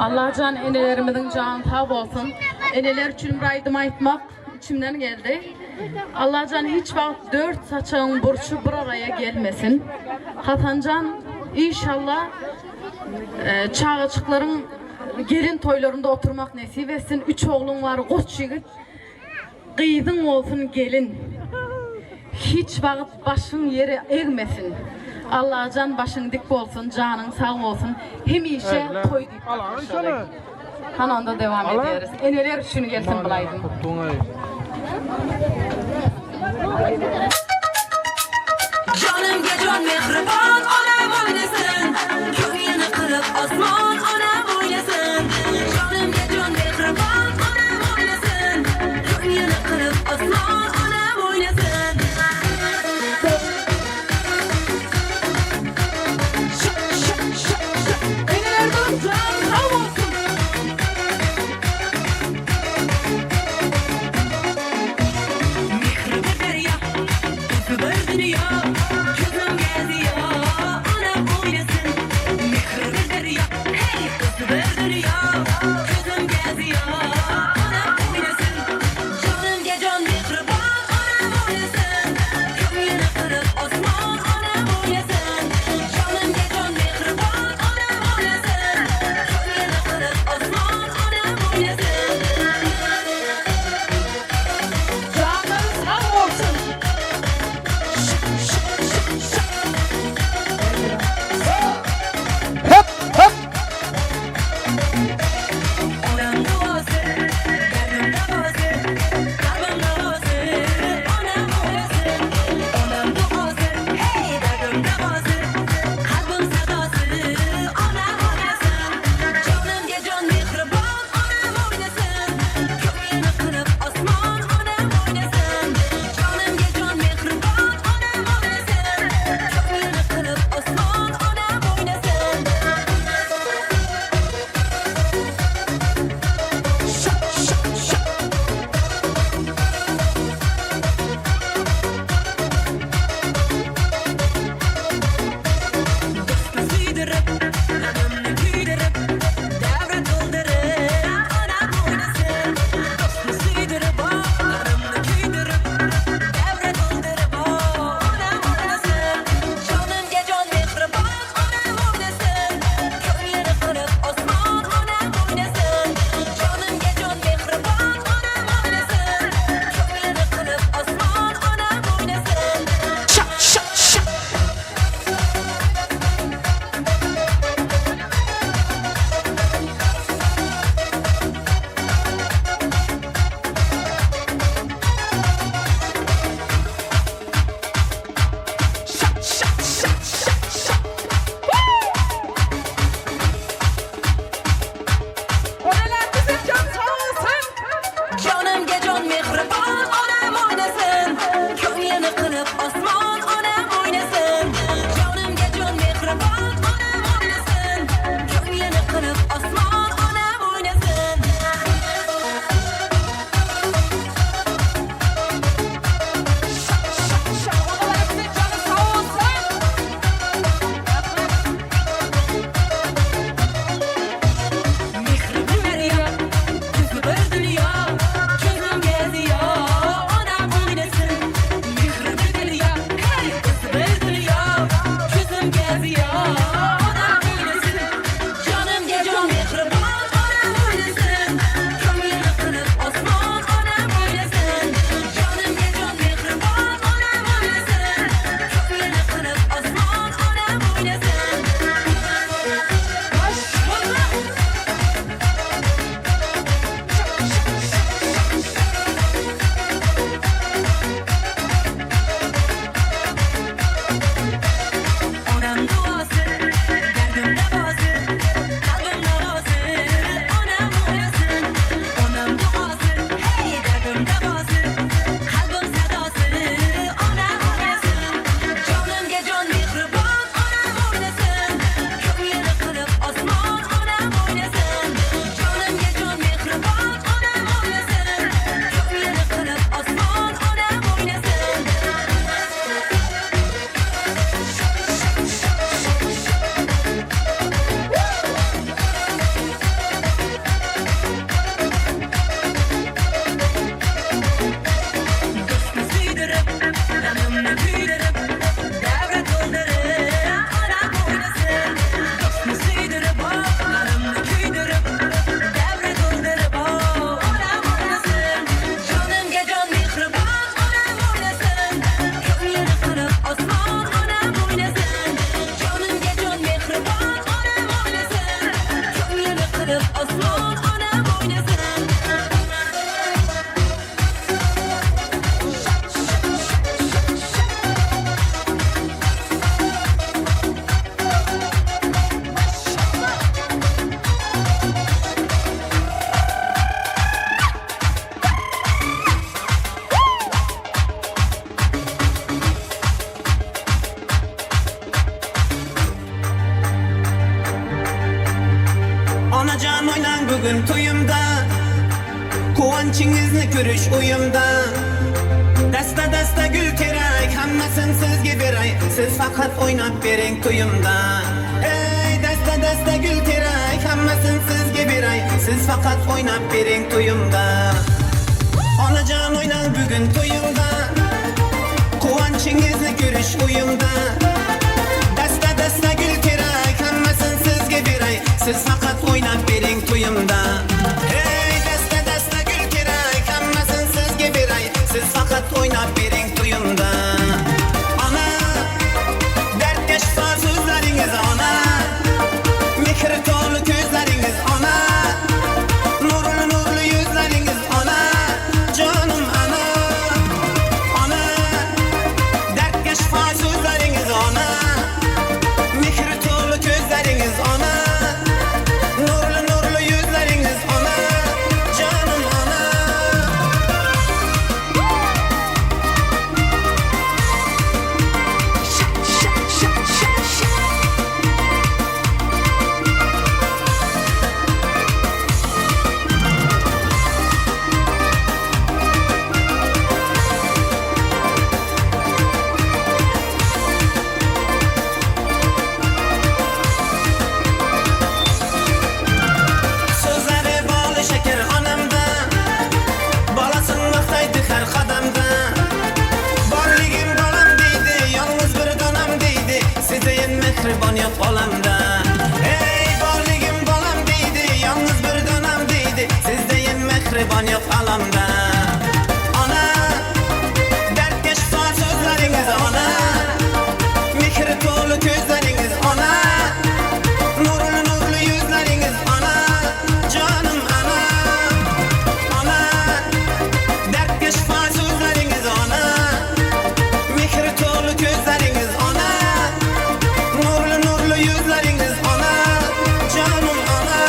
Allajan enelerimiziň jany sag bolsun. Eneler üçin bir aýdym aýtmak içimden geldi. Allajan hiç wagt dört saçagyň burçy bir araýa gelmesin. Hasanjan inşallah çagajyklaryň Gelin toýlarynda oturmak nesip etsin üç ogluň bar goç ýigit gyzyň bolsun gelin hiç wagt başyň ýere egmesin. Allajan başyň dik bolsun, janyň sag bolsun. Hemişe toý diýip gatnaşaly. Hany onda dowam edýäris. Eneler üçin gelsin bul aýdym. Janymga jon mehribon onam oynasın Ko'yini qilib osmon onam oynasın Jonimga jon mehribon onam oynasın Ko'yini qilib osmon onam oynasın Enelerden can sag bolsun. Mehri bir daryo, ulfi bir dunyo Ko'zimga ziyo onam oynasın Mehri bir daryo, hey! Quvonchingizni ko'rish uyimda. Dasta-dasta gul kerak, hammasini sizga beray. Siz faqat o'ynab bering to'yimda. Ey, dasta-dasta gul kerak, hammasini sizga beray. Siz faqat o'ynab bering to'yimda. Onajon o'ynang bugun to'yimda. Quvonchingizni ko'rish uyimda. Dasta-dasta gul kerak, hammasini sizga beray. Siz faqat o'ynab bering to'yimda. Ey, dasta-dasta gul kerak, hammasini sizga beray. Siz faqat o'ynab bering to'yimda. Ona, dardga shifo so'zlaringiz ona. Mehr to'li ko'zlaringiz ona. Nurli nurli yuzlaringiz ona. Jonim ana. Ona, dardga shifo so'zlaringiz ona. Mehr to'li ko'zlaringiz ona. Nurli nurli yuzlaringiz ona. Jonim ona. So'zlari boli shakar onamda. Bolasin maqtaydi har qadamda. Borligim bolam deydi, yolg'iz bir donam deydi. Sizayin mehribon yo'q olamda. Ey, borligim bolam deydi, yolg'iz bir donam deydi. Sizdayin mehribon yo'q olamda. Ona, dardga shifo so'zlaringiz ona. Mehr to'li ko'zlaringiz ona. Nurli nurli yuzlaringiz ona. Jonim ana. Ona, dardga shifo so'zlaringiz ona. Mehr to'li ko'zlaringiz ona. Nurli nurli yuzlaringiz ona. Jonim ona.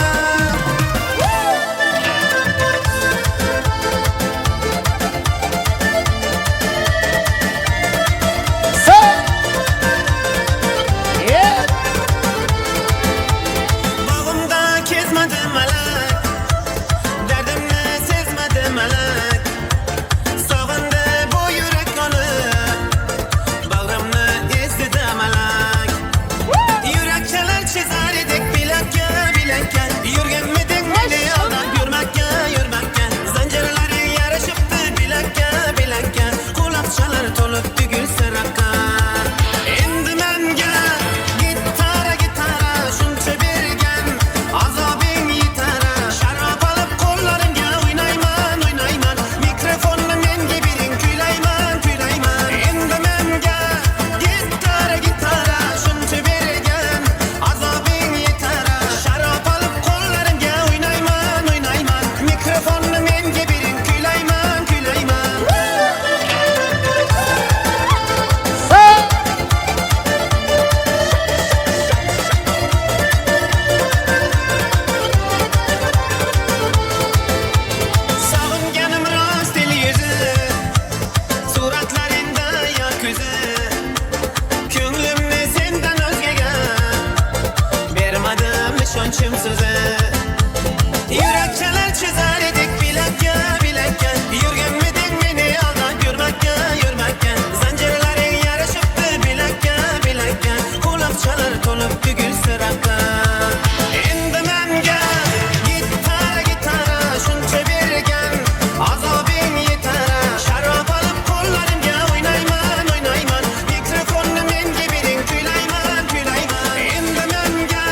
Bog'imda kezmadi malak, dardimni sezmadi malak. Sog'indi bu yurak uni, bag'rimni ezdida malak. Yurakchalar chizar edik bilakka, bilakka. Yurganmiding meni aldab yurmakka, yurmakka. Zanjirlaring yarashibdi bilakka, bilakka. Quloqchalar to'lib tugilsa raqqa. Endi menga gitara, gitara shuncha bergan azobing yetara. Sharob olib qo'llarimga o'ynayman, o'ynayman. Mikrofonni menga bering, kuylayman, kuylayman. Endi menga gitara, gitara shuncha bergan azobing yetara. Sharob olib qo'llarimga o'ynayman, o'ynayman. Mikrofonni menga bering, kuylayman, kuylayman. Sog'inganim rost el yuzi, suratlaringda yor ko'zi. Ko'nglimni sendan o'zgaga bermadim ishonchim so'zi. Yurakchalar chizar edik bilakka, bilakka. Yurganmiding meni aldab yurmakka, yurmakka. Zanjirlaring yarashibdi bilakka, bilakka. Quloqchalar to'lib tugilsa raqqa. Endi menga gitara, gitara shuncha bergan azobing yetara. Sharob olib qo'llarimga o'ynayman, o'ynayman. Mikrofonni menga bering, kuylayman, kuylayman. Endi menga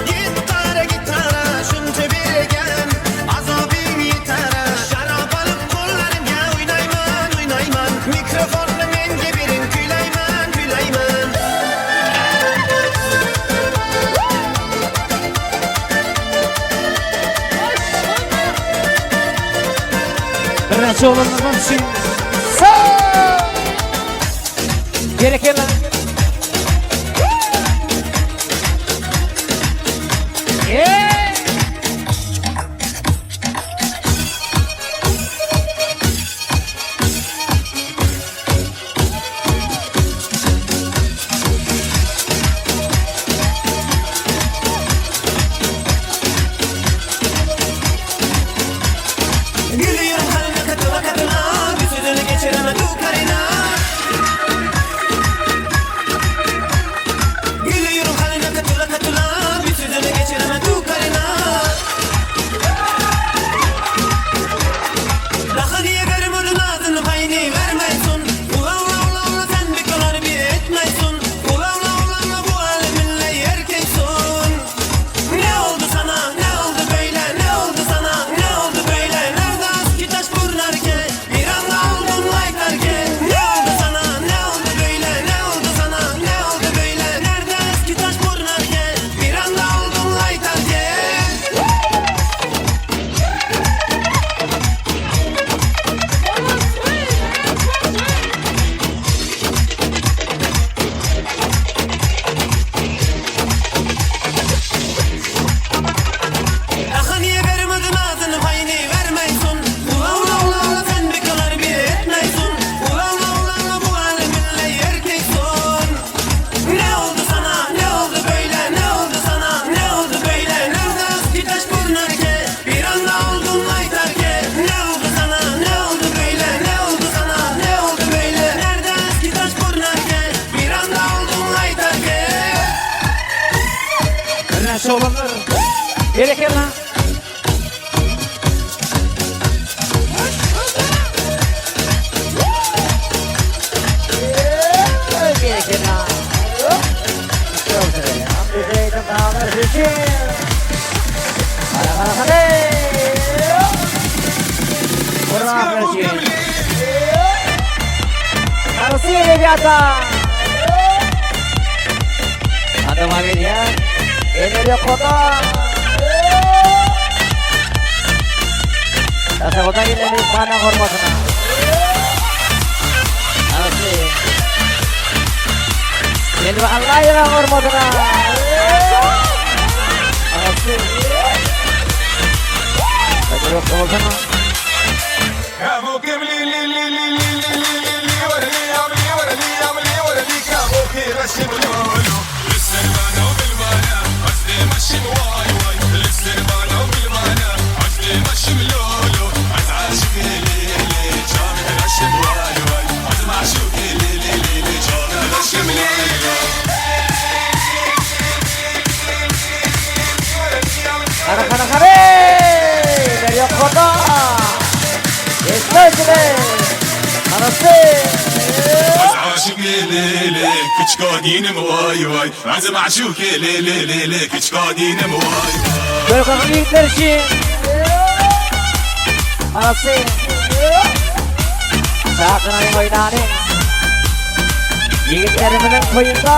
gitara, gitara shuncha bergan azobing yetara. Sharob olib qo'llarimga o'ynayman, o'ynayman. Mikrofonni menga bering, kuylayman, kuylayman. Birnäçe oglanlardan üçin Berekella. Yeah! Gülüyor. katıla katıla Bir sözünü geçiremedi karina Gülüyorum haline katıla katıla Bir sözünü geçiremedi karina Daha niye vermedin ağzını payını vermeysun Ula ula ula ula sen bir kadar bir etmeysun Ula ula ula ula bu aleminle erkeksun Ne oldu sana ne oldu böyle ne oldu sana ne oldu böyle Nerede aski taş burnarke bir anda oldun laytarke Ne oldu sana ne oldu böyle ne oldu sana ne oldu böyle Nerede eski taş burnarke bir anda oldun laytarke Daha niye vermedin ağzını payını vermeysun Ula ula ula ula sen bir kadar bir etmeysun Ula ula ula ula bu aleminle erkeksun Ne oldu sana ne oldu böyle ne oldu sana ne oldu böyle Nerede eski taş burnarke bir anda oldun laytarke Ne oldu sana ne oldu böyle ne oldu sana ne oldu böyle Nerede eski taş burnarke bir anda oldun laytarke Birnäçe oglanlar. Berekella. Berekella. Молодцы, ребята! Adam ya. Emir kota. Tasa kota ini mana hormatına. Молодцы. Elva Allah'ın hormatına. Молодцы. Qara qara qara! Daryo kota. Eslaychilar. Qarasi. عاشق ليلي كشكادين واي واي عزم عشوك ليلي ليلي كشكادين واي Ko'rqoq yigitlar uchun. Qarasi. Chaqirning o'ynani. Yigitlarimizning to'yida.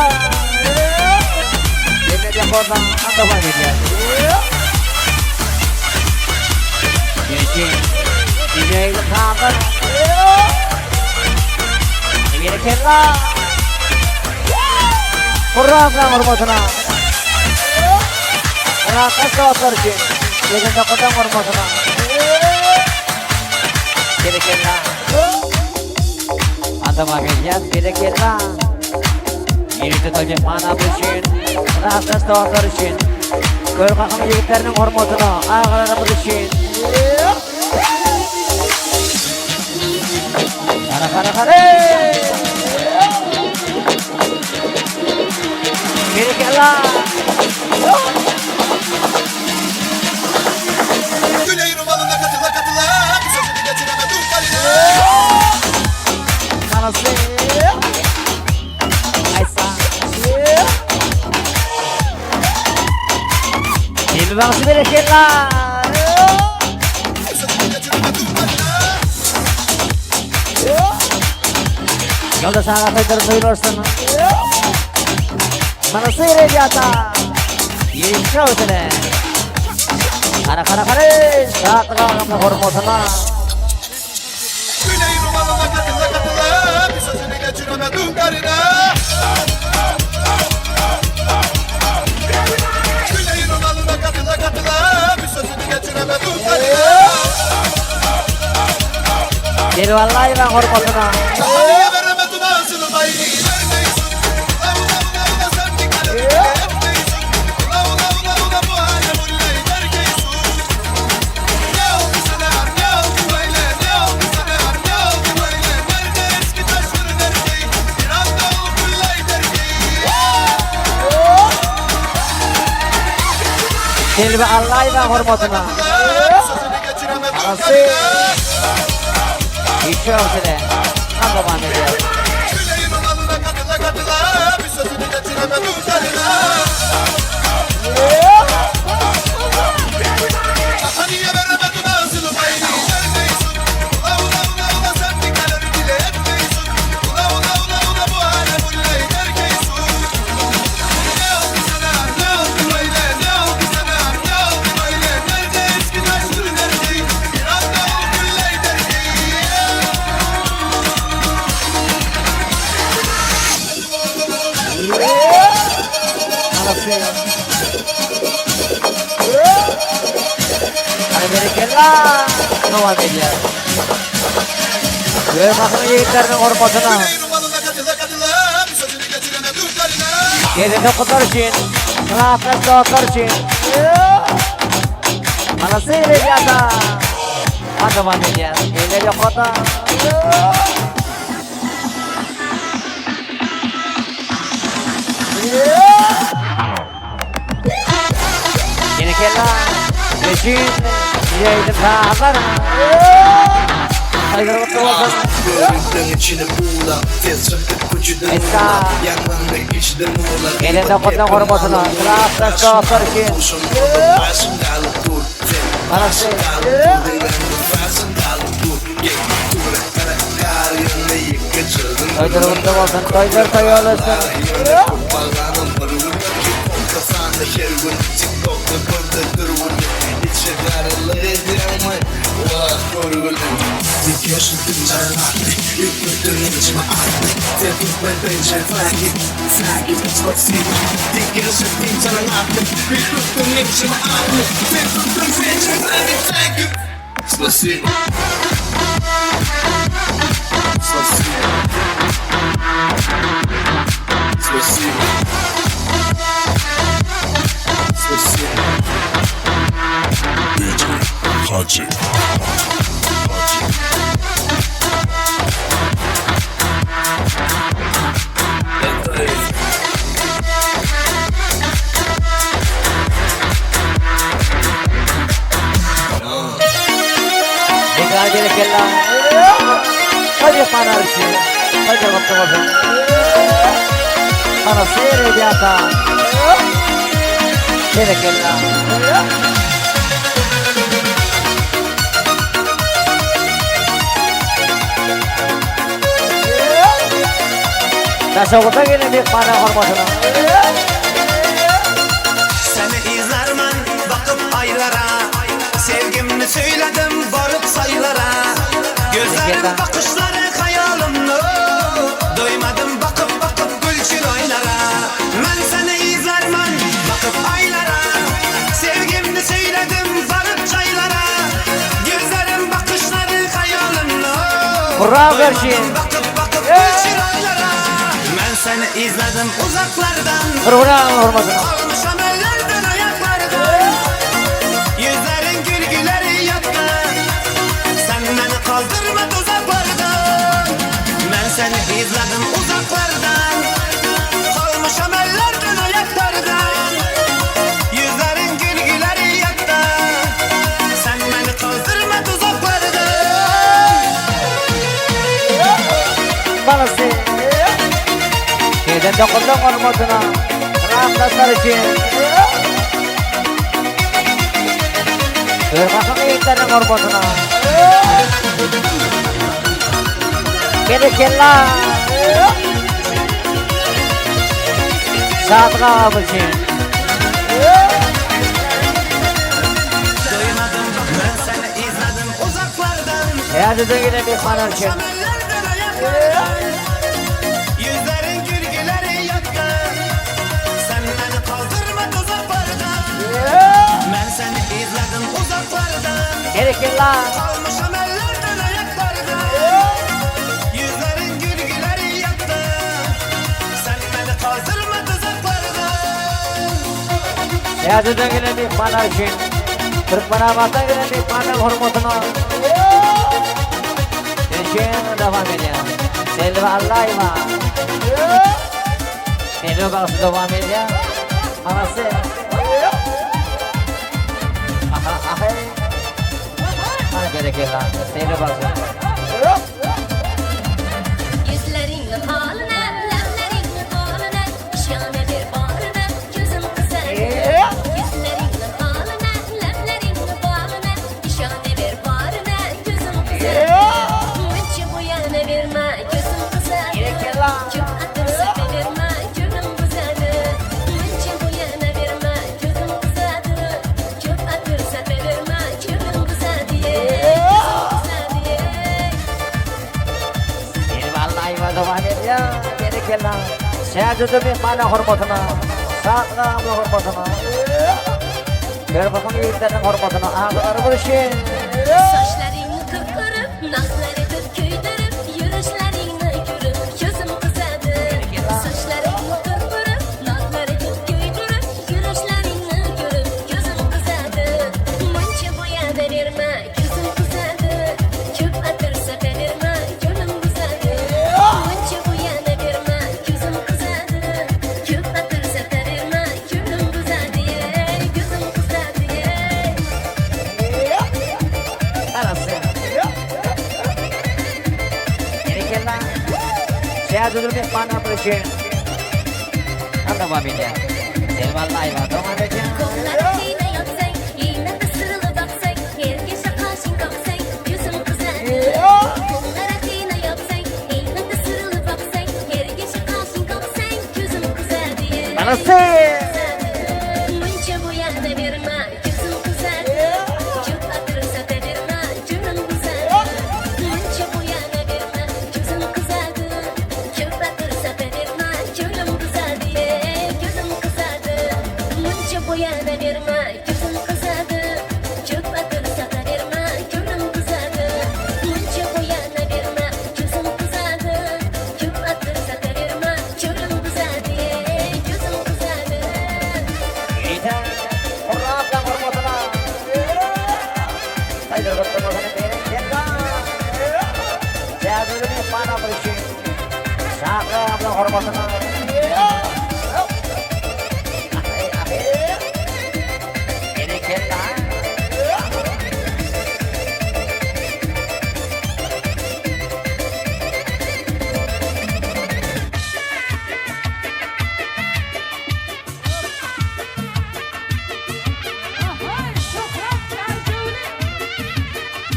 Endi qo'rdan davom etyapti. Yigitlar qanday? Berekella. Qur'on hurmatuna. Rakas soatlar uchun. Legenda qadam hurmatuna. Berekella. Adam agelyan berekella. Yigitlar to'yga mana bu uchun. Rakas soatlar uchun. Ko'rqaqim yigitlarning hurmatuna, og'alarimiz uchun. Qara qara qara. Berekella. Güney romanına katıla katıla Bir sözünü geçiremedim karına Qarasi. Aysa. Elbag'si berekella. Yo'lda sağ to'ylar to'ylarsin. Mana rебята. Еще o'tini. Qara qara qara. Saqlog'imni hurmatuna. Güney romanına katıla katıla Bir sözünü geçiremedim karına Güney romanına katıla katıla Bir sözünü geçiremedim karına Delvallayeva hurmatuna. Niye veremedin ağzını bayını vermeysin Ula ula ula ula sen bir karı etmeysin Ula ula ula ula bu alem ulleyi terkeysin Ne oldu sana ne oldu böyle ne oldu sana Selbi Allaýewa hormatyna. Arasy. Geçiyor size. Tam devam ediyor. Berekella. Dowam edýär. Göýmahyň ýigitleriniň hormatyna. Gezek topuklar üçin, Klaslar dostlar üçin. Manasy rебята. Dowam edýär. Eller ýokarda. Berekella. Üçin Ýeýdim sazlar. Haýdar kutly bolsun. Elinde kutlan hormatyna, klasdaş dostlar üçin. Manasy. Toýlar kutly bolsun, toýlar toý bolsun. Bekar berekella. Hadi panar üçin. Toýlar kutly bolsun. Manasy rебята. Berekella. Daşoguzdan gelen myhmana hormatyna. Seni izlermen bakıp aylara Sevgimni söyledim varıp sayılara Gözlerin bakışları hayalımlı Doymadım bakıp bakıp gül çıraylara Ben seni izlermen bakıp aylara Sevgimni söyledim varıp çaylara Gözlerin bakışları hayalımlı Bravo Erşin. Doymadım bakıp bakıp gül çıraylara Ben seni izledim uzaklardan Bravo hormatyna. Almışam ellerden ayaklardan Yüzlerin gül güleri yattı Sen beni kaldırma tuzaklardan Ben seni izledim uzaklardan Kalmışam ellerden ayaklardan Yüzlerin gül güleri yattı Sen beni kaldırma tuzaklardan Manasy. Gelen dokundan hormatyna. Klasdaşlar üçin. Görmahyň ýigitleriniň hormatyna. Berekella. Şatlyk agam üçin. Doymadım ben seni izledim uzaklardan Täzeden gelen myhmanlar üçin. Ellerden ayaklardan Yüzlerin gül güleri yattı Sen beni kaldırma tuzaklardan Ben seni izledim uzaklardan Berekella. Kalmışam ellerden ayaklardan Yüzlerin gül güleri yattı Sen beni kaldırma tuzaklardan Täzeden gelen myhmanlar üçin. Türkmenabatdan gelen myhmanlaryň hormatyna. Üçin dowam edýär. Selbi Allaýewa. Selbi bagşy dowam edýär. Manasy. Hany berekella, Seýle bagşy. Ýüzleriňi halyna, lebleriňi balyna, Şana ber baryna, gözüm gyzardy. Ýüzleriňi halyna, lebleriňi balyna, Şana ber baryna, gözüm gyzardy. Munça buýana berme, gözüm gyzardy. Köp atyr sepeberme, göwnüm gyzardy. Munça buýana berme, gözüm gyzardy. Köp atyr sepeberme, göwnüm gyzardy. Gözüm gyzardy. Elwallaýewa dowam edýär. Berekella. Şähjede myhmana hormatyna, Şatlyk agamyň hormatyna, Berbahyň ýigitleriniň hormatyna agzalary üçin. Saçlaryňy kyrkyryp, nazlar edip köýdürip, Ýörüşleriňi görüp, gözüm gyzady. Saçlaryňy kyrkyryp, nazlar edip köýdürip, Ýörüşleriňi görüp, gözüm gyzady. Munça boýana berme, gözüm gyzady. Köp atyr sepeberme, gönlüm gyzady. Munça boýana berme, gözüm gyzady. Köp atyr sepeberme, gönlüm gyzady, eý, gözüm gyzady, eý. Arasy. Berekella. Şähjede myhmana üçin. Dowam edýär. Elwallaýewa dowam edýär. Kollara iğne yapsaň, iğnede syrly baksaň, Herkese kaşyň kaksaň, gözüm gyzardy. Kollara iğne yapsaň, iğnede syrly baksaň, Herkese kaşyň kaksaň, gözüm gyzardy. Arasy. Munça boýana berme, gözüm gyzardy. Köp atyr sepeberme, gönlüm gyzardy. Munça boýana berme, gözüm gyzardy. Köp atyr sepeberme, gönlüm gyzardy. Gözüm gyzardy. Munça boýana berme, gözüm gyzardy. Köp atyr sepeberme, gönlüm gyzardy. Munça boýana berme, gözüm gyzardy. Köp atyr sepeberme, gönlüm gyzardy. Gözüm gyzardy. Ýigitler, Hurrapdan hormatyna. Haýdar gutlamasyn berekella. Şähjede myhmana üçin. Şatlyk agamyň hormatyna. Berekella.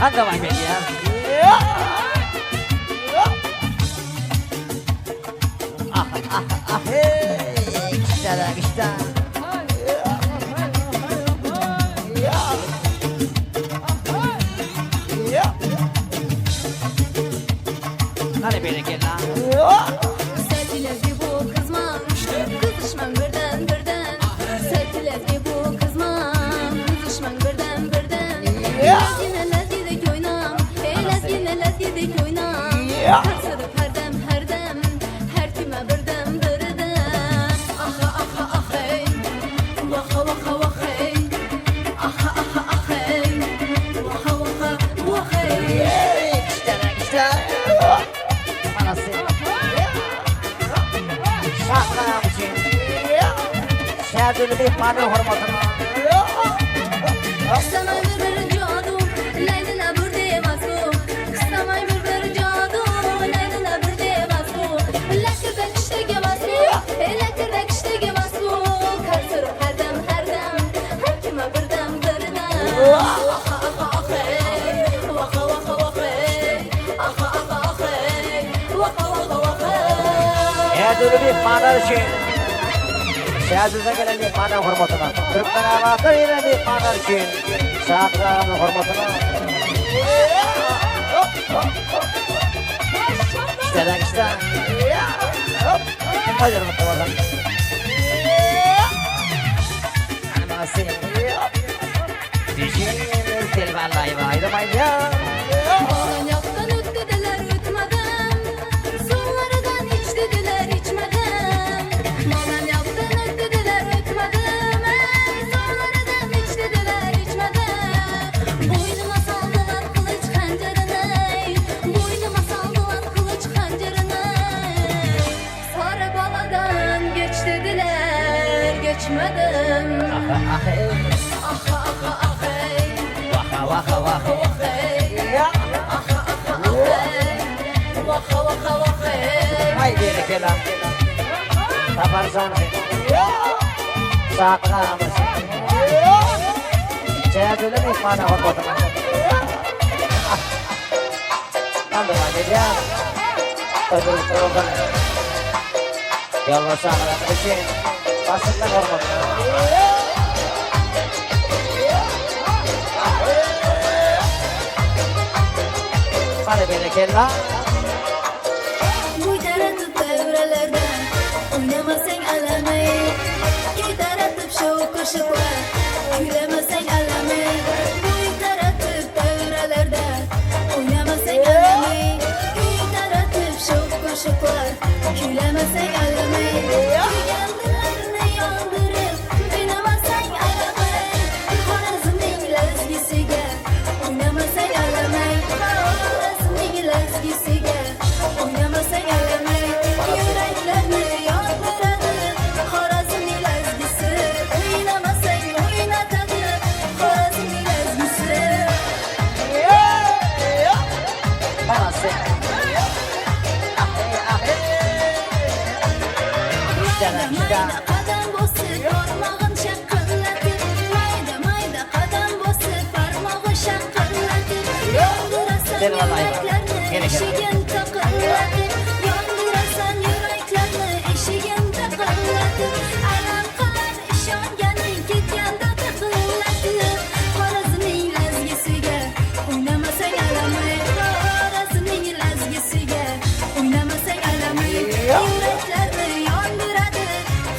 Hany dowam edýär. Ah ah ah hey, işte işte. Hany berekella. Sertilezgi bu kızmam, kızışmam birden birden. Sertilezgi bu kızmam, kızışmam birden birden. Lezgine lezgidek oynam, ey lezgine lezgidek oynam. Karsırıp her dem her dem, her kime birdem birdem. Aha aha ah ey, vaha vaha vah ey. Aha aha ah ey, vaha vaha vah ey. İşte işte. Anası. Şatlyk agam üçin. Şähjede myhmanyň hormatyna. Istamay bir bir jadu, Leylina bir devasu. Istamay bir bir jadu, Leylina bir devasu. Lakirda kishtagi masu, lakirda kishtagi masu. Karsirib her dem her dem, her kime birdem birdem. Aha aha ah ey, vaha vaha vah ey. Aha aha ah ey, vaha vaha vah ey. Şähjede myhmanlar üçin. Şähjede gelen myhmanyň hormatyna. Türkmenabatdan gelen myhmanlar üçin. Şatlyk agamyň hormatyna. İşte işte. Hadi bakalım. Anası. Düşün Selvallaýewa aýdym aýdýar. Alanyaktan ötdüler ötmeden Sulardan içtidiler içmeden Alanyaktan ötdüler ötmeden Ey sulardan içtidiler içmeden Boynuma saldılar kılıç hancarını ey Boynuma saldılar kılıç hancarını Sarı baladan geç dediler geçmedim Ah ah Aha aha ah ey Vaha vaha vaha. Vah ey. berekella. Taparsan sen. Şatlyk agamyz. Çäjeli myhmana hormatyna. Aldyma gelýär. Ödül bolsun. Ýolbaşçy agalarymyz üçin başyndan hormatyna. Hadi berekella. Boy taratib davralarda o'ynamasang alamay Kuy taratib shov qo'shiqlar kuylamasang alamay Boy taratib davralarda o'ynamasang alamay Kuy taratib shov qo'shiqlar kuylamasang alamay Kuygan dillarni yondirib o'ynamasang alamay Xorazmning lazgisiga o'ynamasang alamay Xorazmning lazgisiga o'ynamasang alamay Yuraklarni yondiradi Xorazmning lazgisi o'ynamasang o'ynatadi Xorazmning lazgisi Parasy. Mayda mayda qadam bosib barmog'in shaqillatib Mayda mayda qadam bosib barmog'in shaqillatib Yondirasan yuraklarni eshigin taqillatib Yondirasan yuraklarni eshigin taqillatib Alam qilar ishonganing ketganda taqillatib Xorazmning lazgisiga o'ynamasang alamay Xorazmning lazgisiga o'ynamasang alamay Yuraklarni yondiradi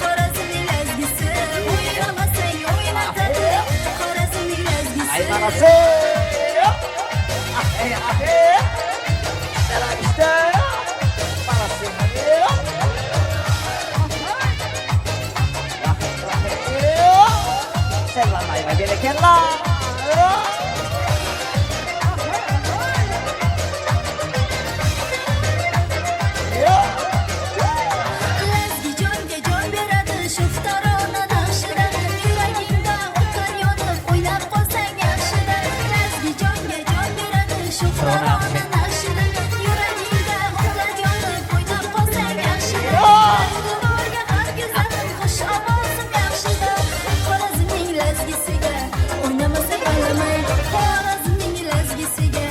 Xorazmning lazgisi o'ynamasang o'ynatadi Xorazmning lazgisi Ay parasy. Ahey ahey. Selam işte. Parasy. Selam ayva berekella. Lazgi jonga jon beradi shu tarona naqshida Yuragingda o'tlar yonib o'ynab qolsang yaxshida Lazgi jonga jon beradi shu tarona naqshida Yuragingda o'tlar yonib o'ynab qolsang yaxshida Lazgivorga har go'zalim xush ovozim yaxshida Xorazmning lazgisiga o'ynamasang alamay Xorazmning lazgisiga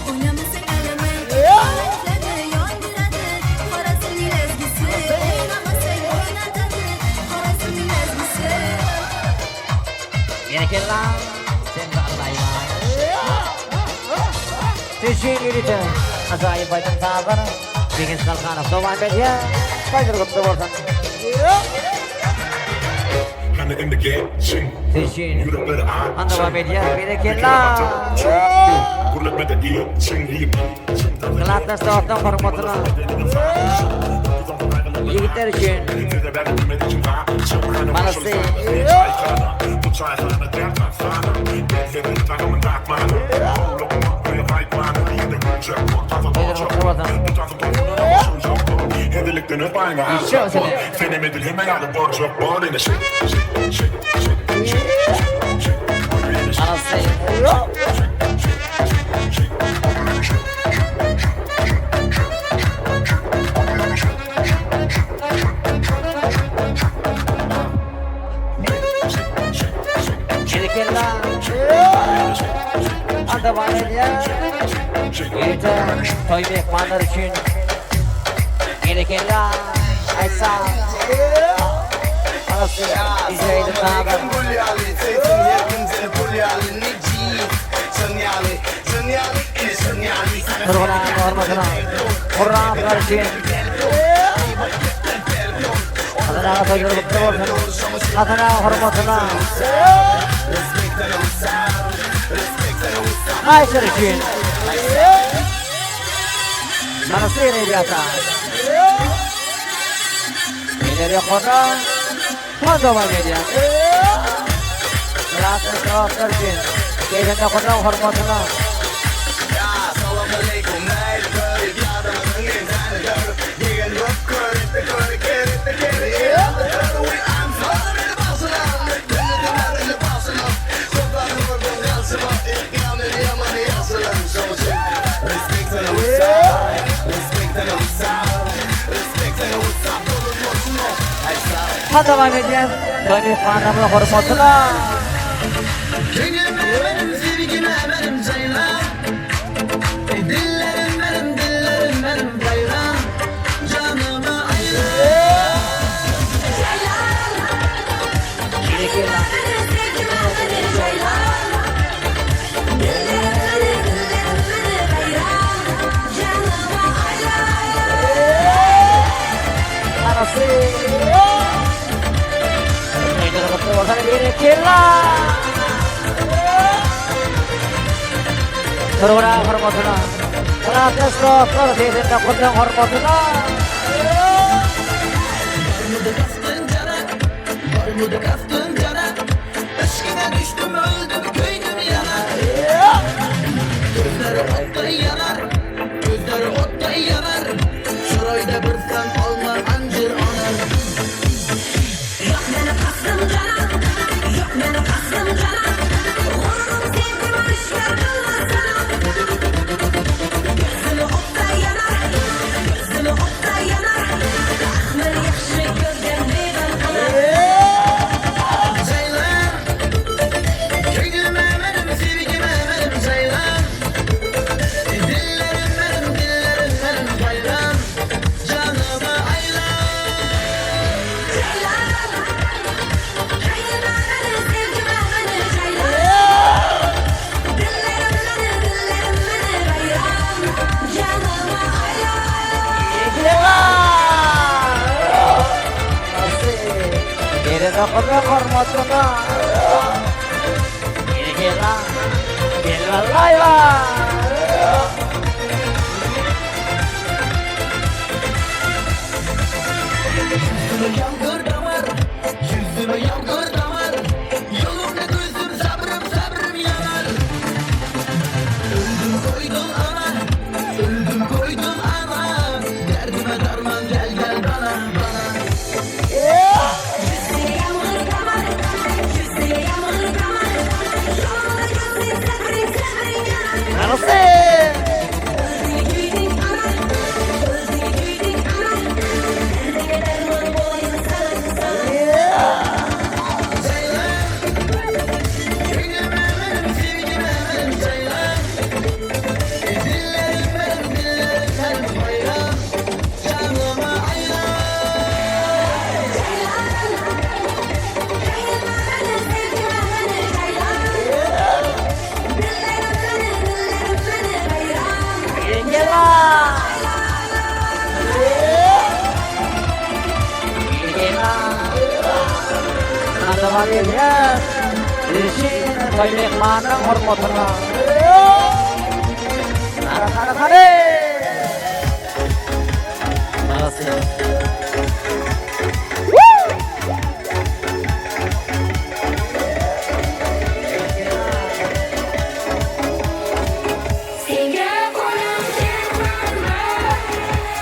o'ynamasang alamay Yuraklarni yondiradi Xorazmning lazgisi o'ynamasang o'ynatadi Xorazmning lazgisi Berekella. Sen de Allah'a Teşekkür ederim. Ajaýyp aýdym sazlar. Begenç Galkanow dowam edýär. Toýlar gutly bolsun. Teşekkür. Dowam edýär. Berekella. Glatdaş dostum hormatyna. Ýigitler üçin. Manasy. Toýlar gutly bolsun. Manasy. Berekella. Dowam edýär. Ýörite toý myhmanlar üçin. Berekella. Aýtsa. Manasy. Izleýdim naber. Turguna hormatyna. Hurra üçin. Hasan aga toýlar gutly bolsun. Hasan aga hormatyna. Aýşer üçin. Manasy rебята. Ileri ýokary. Dowam edýär. Glatdaş dostlar üçin. Gelende hurra hormatyna. Ha dowam edýäs. Toý myhmanlarynyň hormatyna. Köňlüme benim sevgime benim ceylan Dillerim benim dillerim benim hayran Canıma ayran Surura hormatyna. Myratdaş dostlar, 89-yň hormatyna. Düştüm öldüm köydüm yanar Gözleri otta yanar Gözleri otta yanar Şurayda bir sen alma ancır anar Yok benim kastım canan Yok benim kastım canan Gururum sevgimi işler kılmasana Gözüme otta yanar Gözüme otta yanar Ahmet yaxşı görgen meyvan kılar Ceylan Köydüme benim sevgime benim ceylan Dillerim benim dillerim benim hayran Canıma ayran Ýene dokunma hormatyna. Berekella. Bellallaýwa. Yüzüme yağmur damar Yüzüme yağmur damar Yolumda gözüm sabrım sabrım yanar Öldüm koydum ana Öldüm koydum ana Derdime derman gel gel bana bana Yüzüne yağmur damar Yüzüne yağmur damar Yolumda gözüm sabrım sabrım yanar Arasy. Özüne küydün ana Özüne küydün ana Derdine derman boyun sana sana Köydüme benim sevgime benim ceylan Dillerim benim dillerim benim hayran Canıma ayran Berekella. Berekella. Dowam edýäs. Işin toý myhmanyň hormatyna. Hara hara hara. Arasy. Senga qo'lim ketmadimi?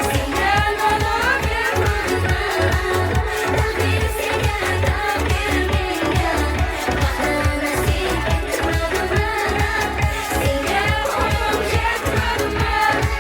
Senga qo'lim ketmadimi? Taqdir senga taqdir menga Baxtni nasib etmadimi? Senga qo'lim ketmadimi?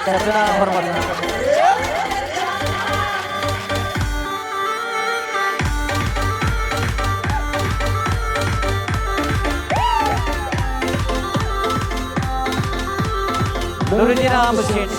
Serpil aga hormatly. Nuruddin agamyz üçin.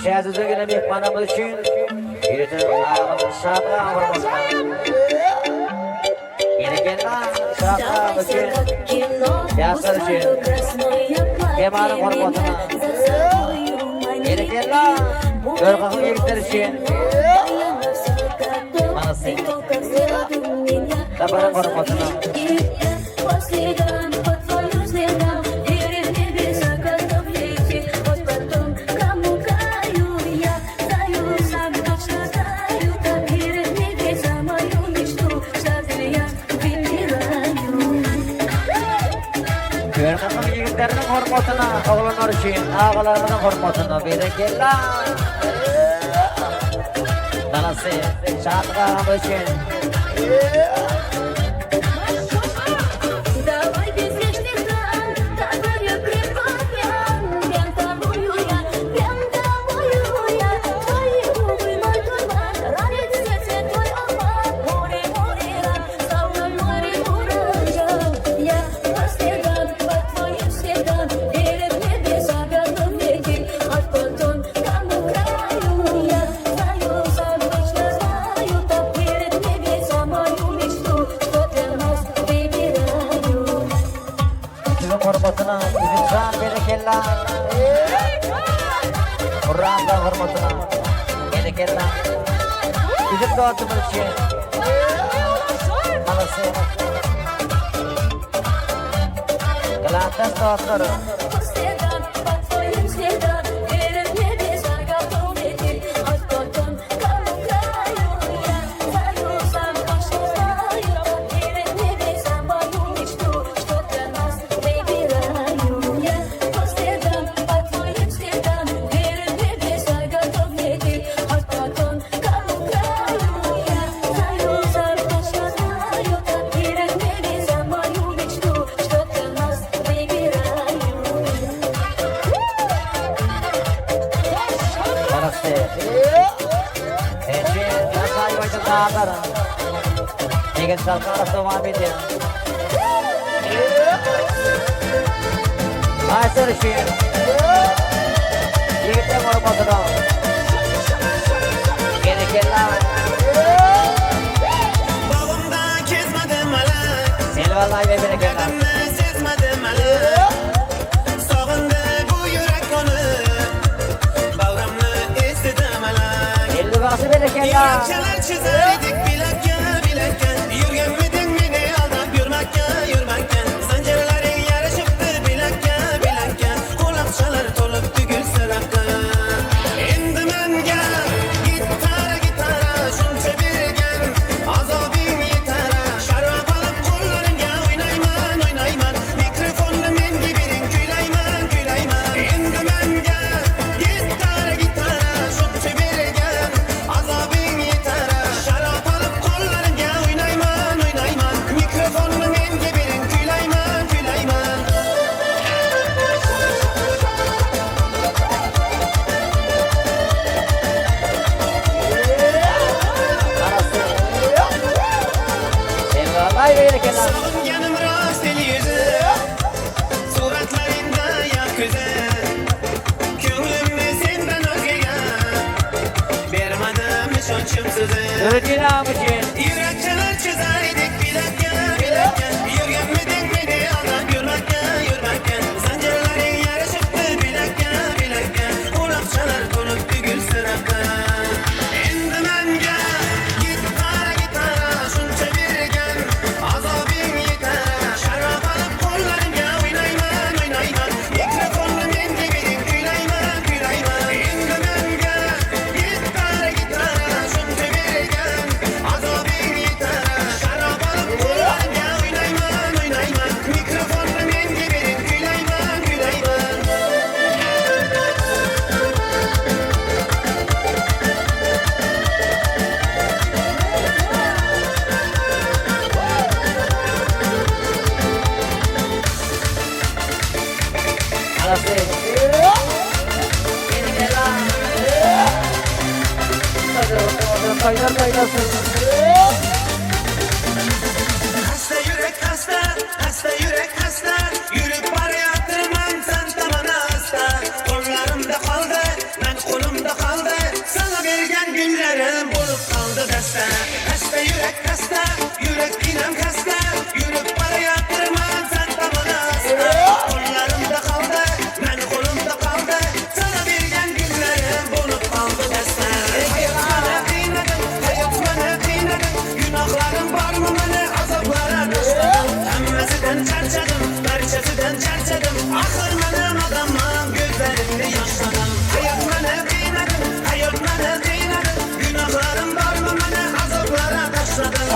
Täzeden gelen myhmanlarymyz üçin ýörite agamyz Şadyk aga hormatyna. Berekella Şadyk aga üçin, ýaşlar üçin, Kemalyň hormatyna. Berekella Görkakyň ýigitleri üçin. Manasy. Saparyň hormatyna. Körkakyň ýigitleriniň hormatyna, oglanlar üçin, agalarymyzyň hormatyna berekella. Manasy, Şatlyk agamyz üçin. Siziň hormatyna Üzümjan berekella. Hurramdan hormatyna berekella. Üzüm dostumyz üçin. Malasy. Galantaş dostlar.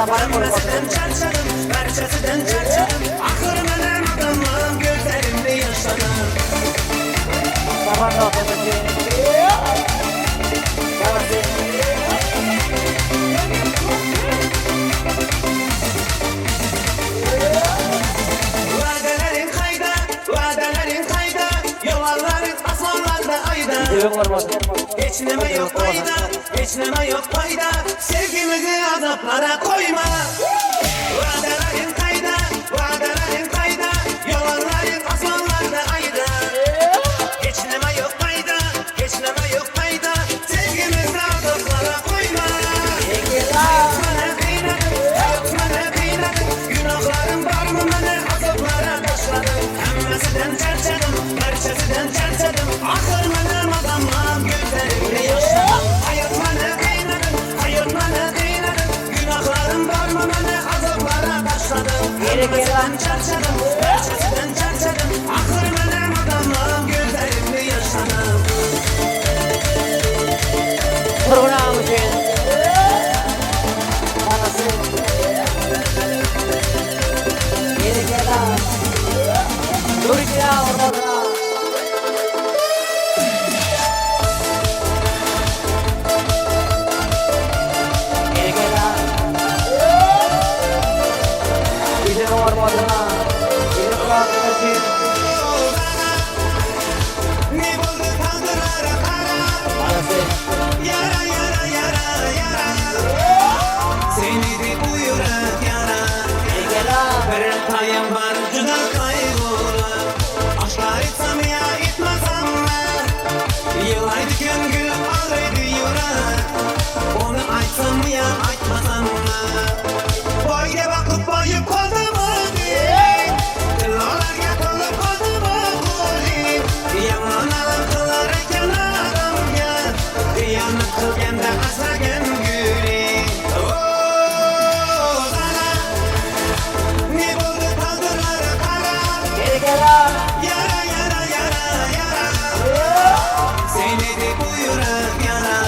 Hammasidan charchadim, barchasidan charchadim Axir mana odamman ko'zlarimni yoshladim Va'dalaring qayda, va'dalaring qayda Yalanlaring osmonlarda oyda Hech nima yo'q foyda, hech nima yo'q foyda Sevgimizni azoblara qo'yma Va'dalaring qayda, va'dalaring qayda Yalanlaring osmonlarda oyda Hech nima yo'q foyda, hech nima yo'q foyda Sevgimizni azoblara qo'yma Hayot meni qiynadi, hayot meni qiynadi Gunohlarim bormi meni azoblara tashladi Hammasidan charchadim, barchasidan charchadim Axir meni odamman ko'zlarimni yoshladim Hayot meni qiynadi, hayot meni qiynadi Gunohlarim bormi meni azoblara tashladi Hammasidan charchadim, barchasidan charchadim Axir meni odamman ko'zlarimni yoshladim Ne bo'ldi taqdirlara qara Yara yara yara yara Seni deb bu yurak yara Bir payım var juda qayg'uli Oshkor etsam ya etmasam Yig'laydi ko'ngil og'riydi yurak Uni aytsam ya aytmasam Boyga boqib boyib qoldim o'zing Tillolarga to'lib qoldim qo'ling Yomon alam qilar ekan odamga Xiyonat qilganda asragin guling O, zala Ne bo'ldi taqdirlara qara Yara yara yara yara Seni deb bu yurak yara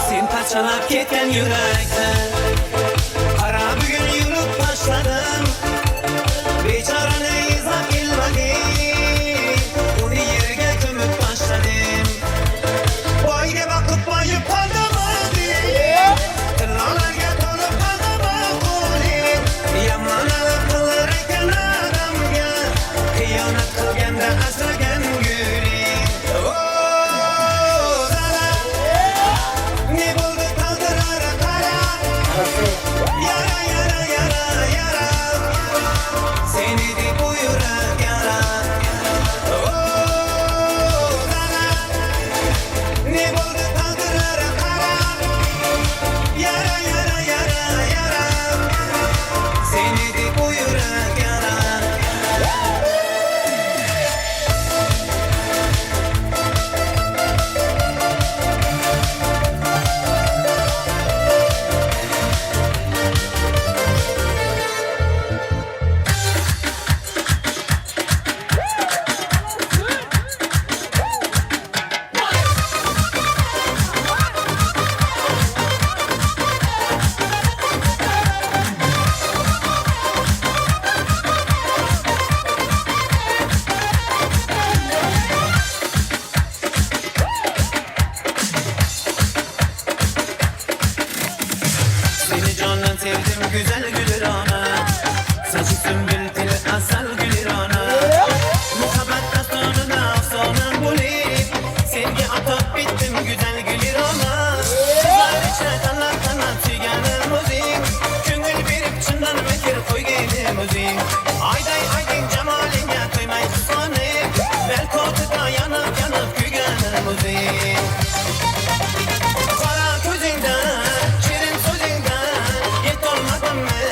Sen parchalab ketgan yurakni Qara bugun yulib tashladim Bechorani izlab kelmading Uni yerga ko'mib tashladim Boyga boqib boyib qoldim o'zing Tillolarga to'lib qoldim qo'ling Yomon alam qilar ekan odamga Xiyonat qilganda asragan guling O, zala Ne bo'ldi taqdirlara qara Yara yara yara yara Seni deb bu yurak yara O, zala Ne bo'ldi taqdirlara qara Yara yara yara yara Seni deb bu yurak yara Seni candan sevdim güzel gül rana Saçı sümbül tili asal gül rana Muhabbet dastonida afsona bo'lib Senga atab bitdim güzel gül rana Qizlar ichra tanlab tanlab suyganim o'zing Ko'ngil berib chindan mehr qo'yganim o'zing Ayday aydin jamolingga to'ymay qizg'onib Balki o'tida yonib yonib kuyganim o'zing Qora ko'zingdan, shirin so'zingdan Yetolmadimmi?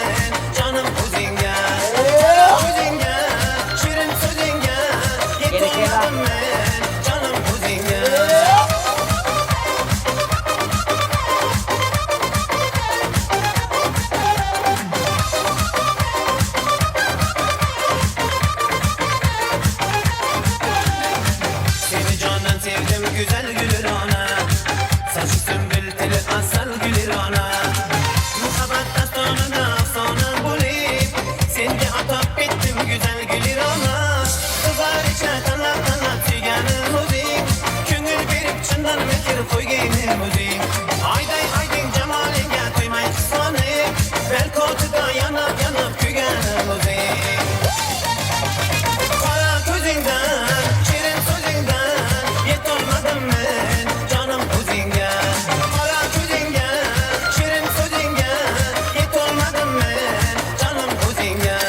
kelgenim o'zing Ayday ayding jamalingga to'ymay qisqonib Belki o'tida yonib yonib kuyganim o'zing Qora ko'zingdan, shirin so'zingdan Yetolmadim men jonim o'zingga Qora ko'zingga, shirin so'zingga Yetolmadim men jonim o'zingga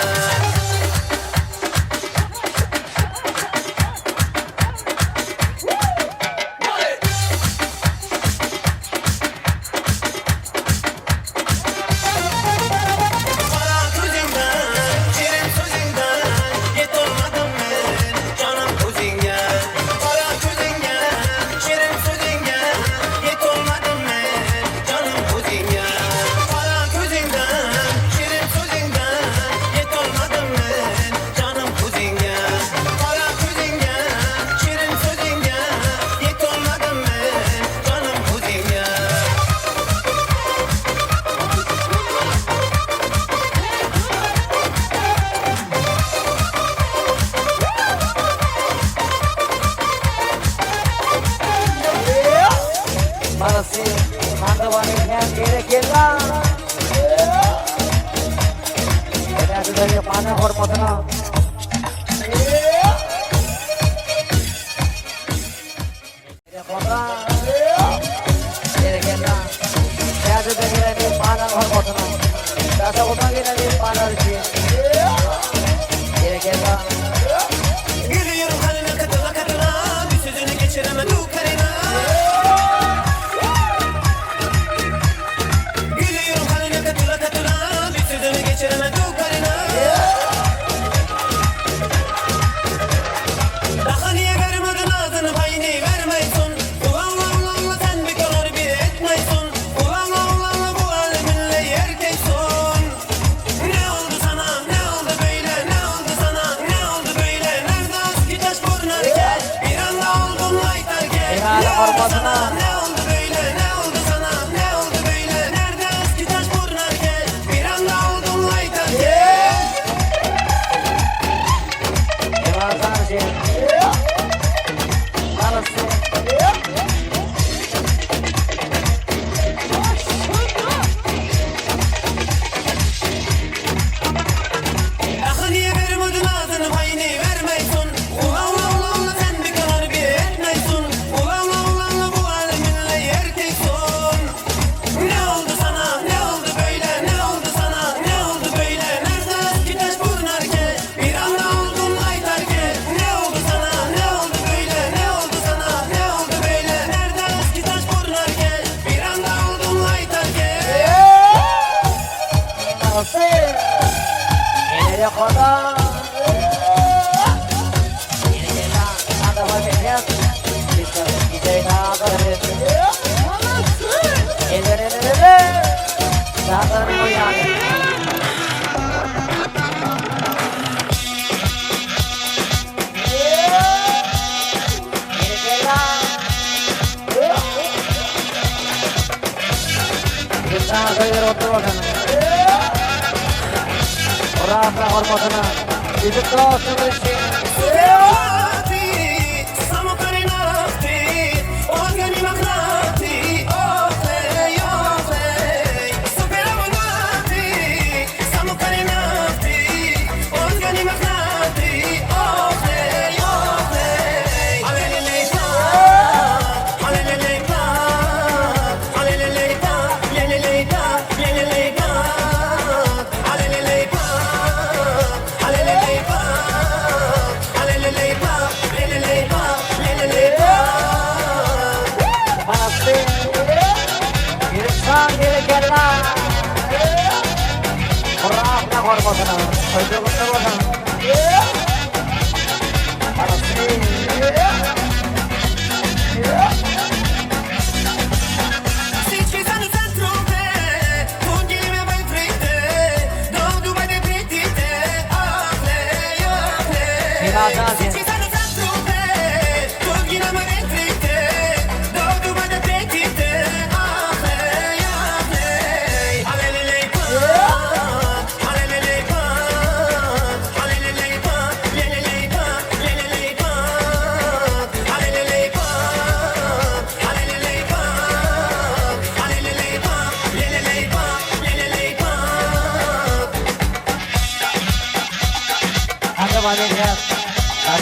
Qora ko'zingdan, shirin so'zingdan Yetolmadim men jonim o'zingga Qora ko'zingga, shirin so'zingga Yetolmadim men jonim o'zingga Qora ko'zingdan, shirin so'zingdan Yetolmadim men jonim o'zingga Qora ko'zingga, shirin so'zingga Yetolmadim men jonim o'zingga Manasy, Mandawanyň hem berekella. Edäsiz mehmanyň hormatyna. Berekella. Täzeden gelen mehmanyň hormatyna. Daşoguzdan gelen mehmanlar üçin. Berekella. Gülüyorum haline katıla katıla Bir sözünü geçiremedim karına Gülüyorum haline katıla katıla Bir sözünü geçiremedim karına Daha niye vermedin ağzını payını vermeysun Ulan ulan ulan ulan sen bir kadar bir etmeysun Ulan ulan ulan ulan bu aleminle yerkeysun Ne oldu sana ne oldu böyle ne oldu sana ne oldu böyle Nerede eski taş burnarken bir anda oldun laytarken Ne oldu sana ne oldu böyle ne oldu sana ne oldu böyle Nerede eski taş burnarken bir anda oldun laytarken Daha niye vermedin ağzını payını vermeysun Ulan ulan ulan ulan sen bir kadar bir etmeysun Ulan ulan ulan ulan bu aleminle yerkeysun Ne oldu sana ne oldu böyle ne oldu sana ne oldu böyle Nerede eski taş burnarken bir anda oldun laytarken Ne oldu sana ne oldu böyle ne oldu sana ne oldu böyle Nerede eski taş burnarken bir anda oldun laytarken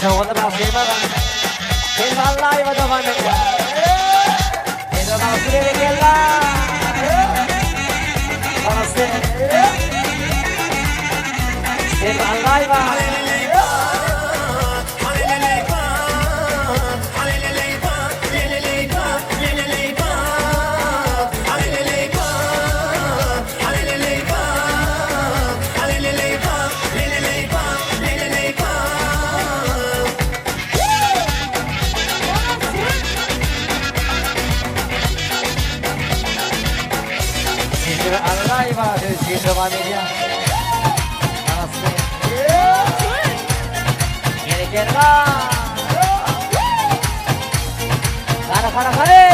Şowhunly bagşymyz Selma Allaýewa dowam edýär. Selma bagşy berekella. Bagşy. Selma Allaýewa. Selma Allaýewa sözçüsini dowam edýär. Bagşy. Berekella. Hara hara hary.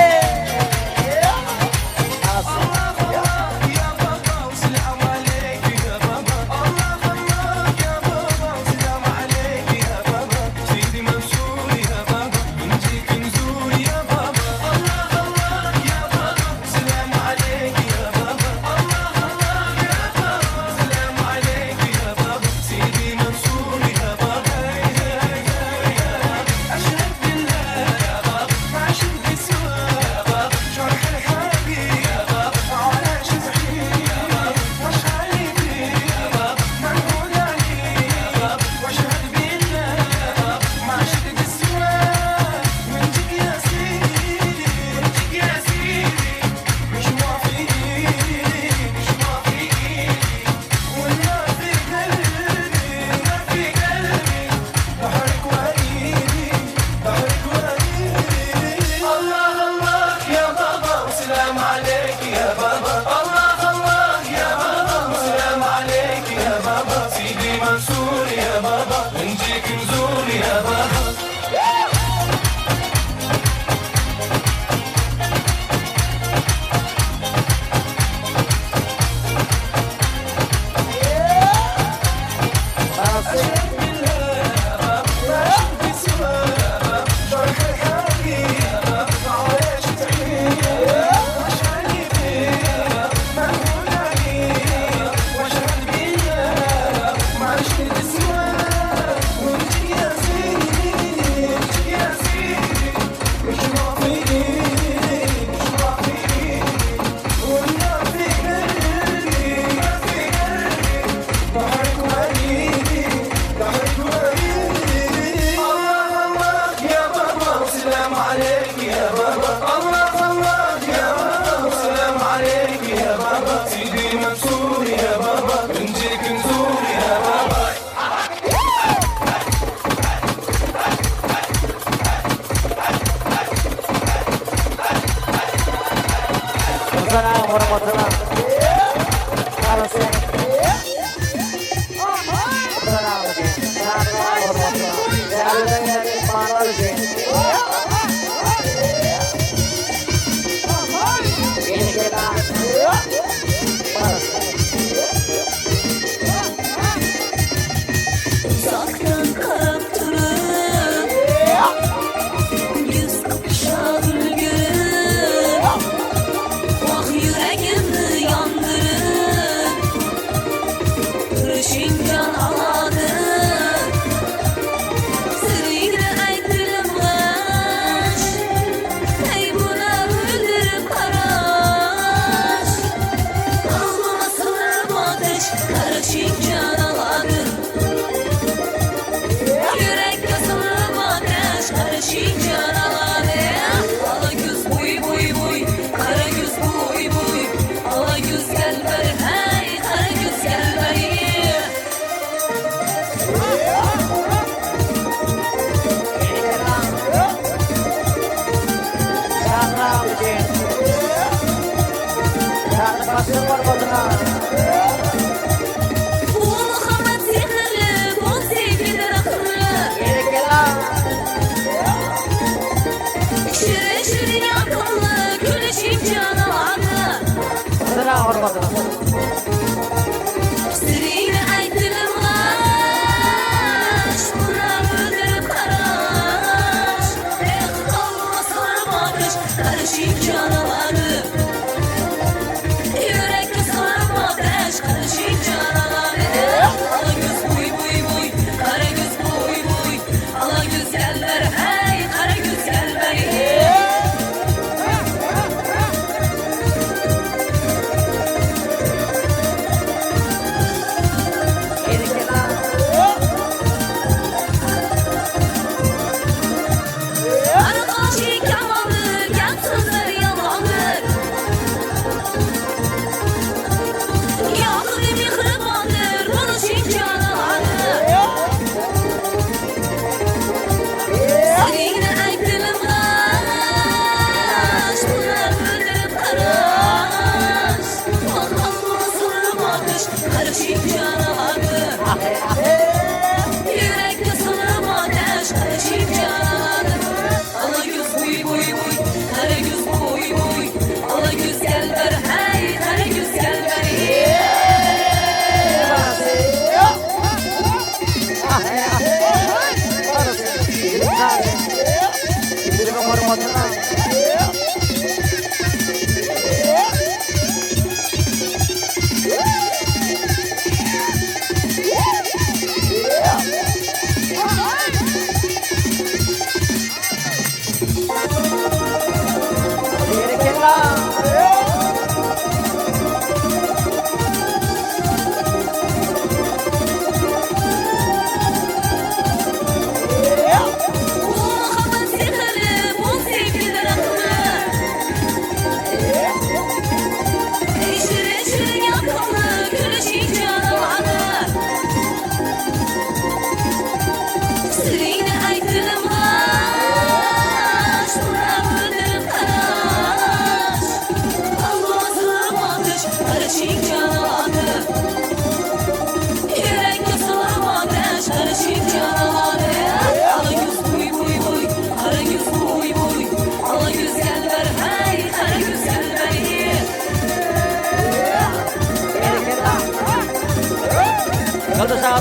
Uzakdan karap durup Yüz kıpşa ülgürüp Vah yüreğimi yandırıp Turuşing can aladı Sırrını aytılım g'ash Ey buna öldürüp qarash Ağlıma sığırıp ateş Qarışın can aladı Yürekte sığırıp ateş Qarışın can aladı Ala güz buy buy buy Kara güz buy buy Ala güz gel beri hey Kara güz gel beri Bu muhabbet sihirli, bu sevgidir akıllı. Şirin şirin akıllı, gülüşün can alanı. Sırrını aytılım aş, buna öldürüp karaş. Eh, kavurma sarıp ateş, karışık can alanı. Yürekte sarıp ateş, karışık can alanı. Ala göz buy buy buy, kara göz buy buy. Ala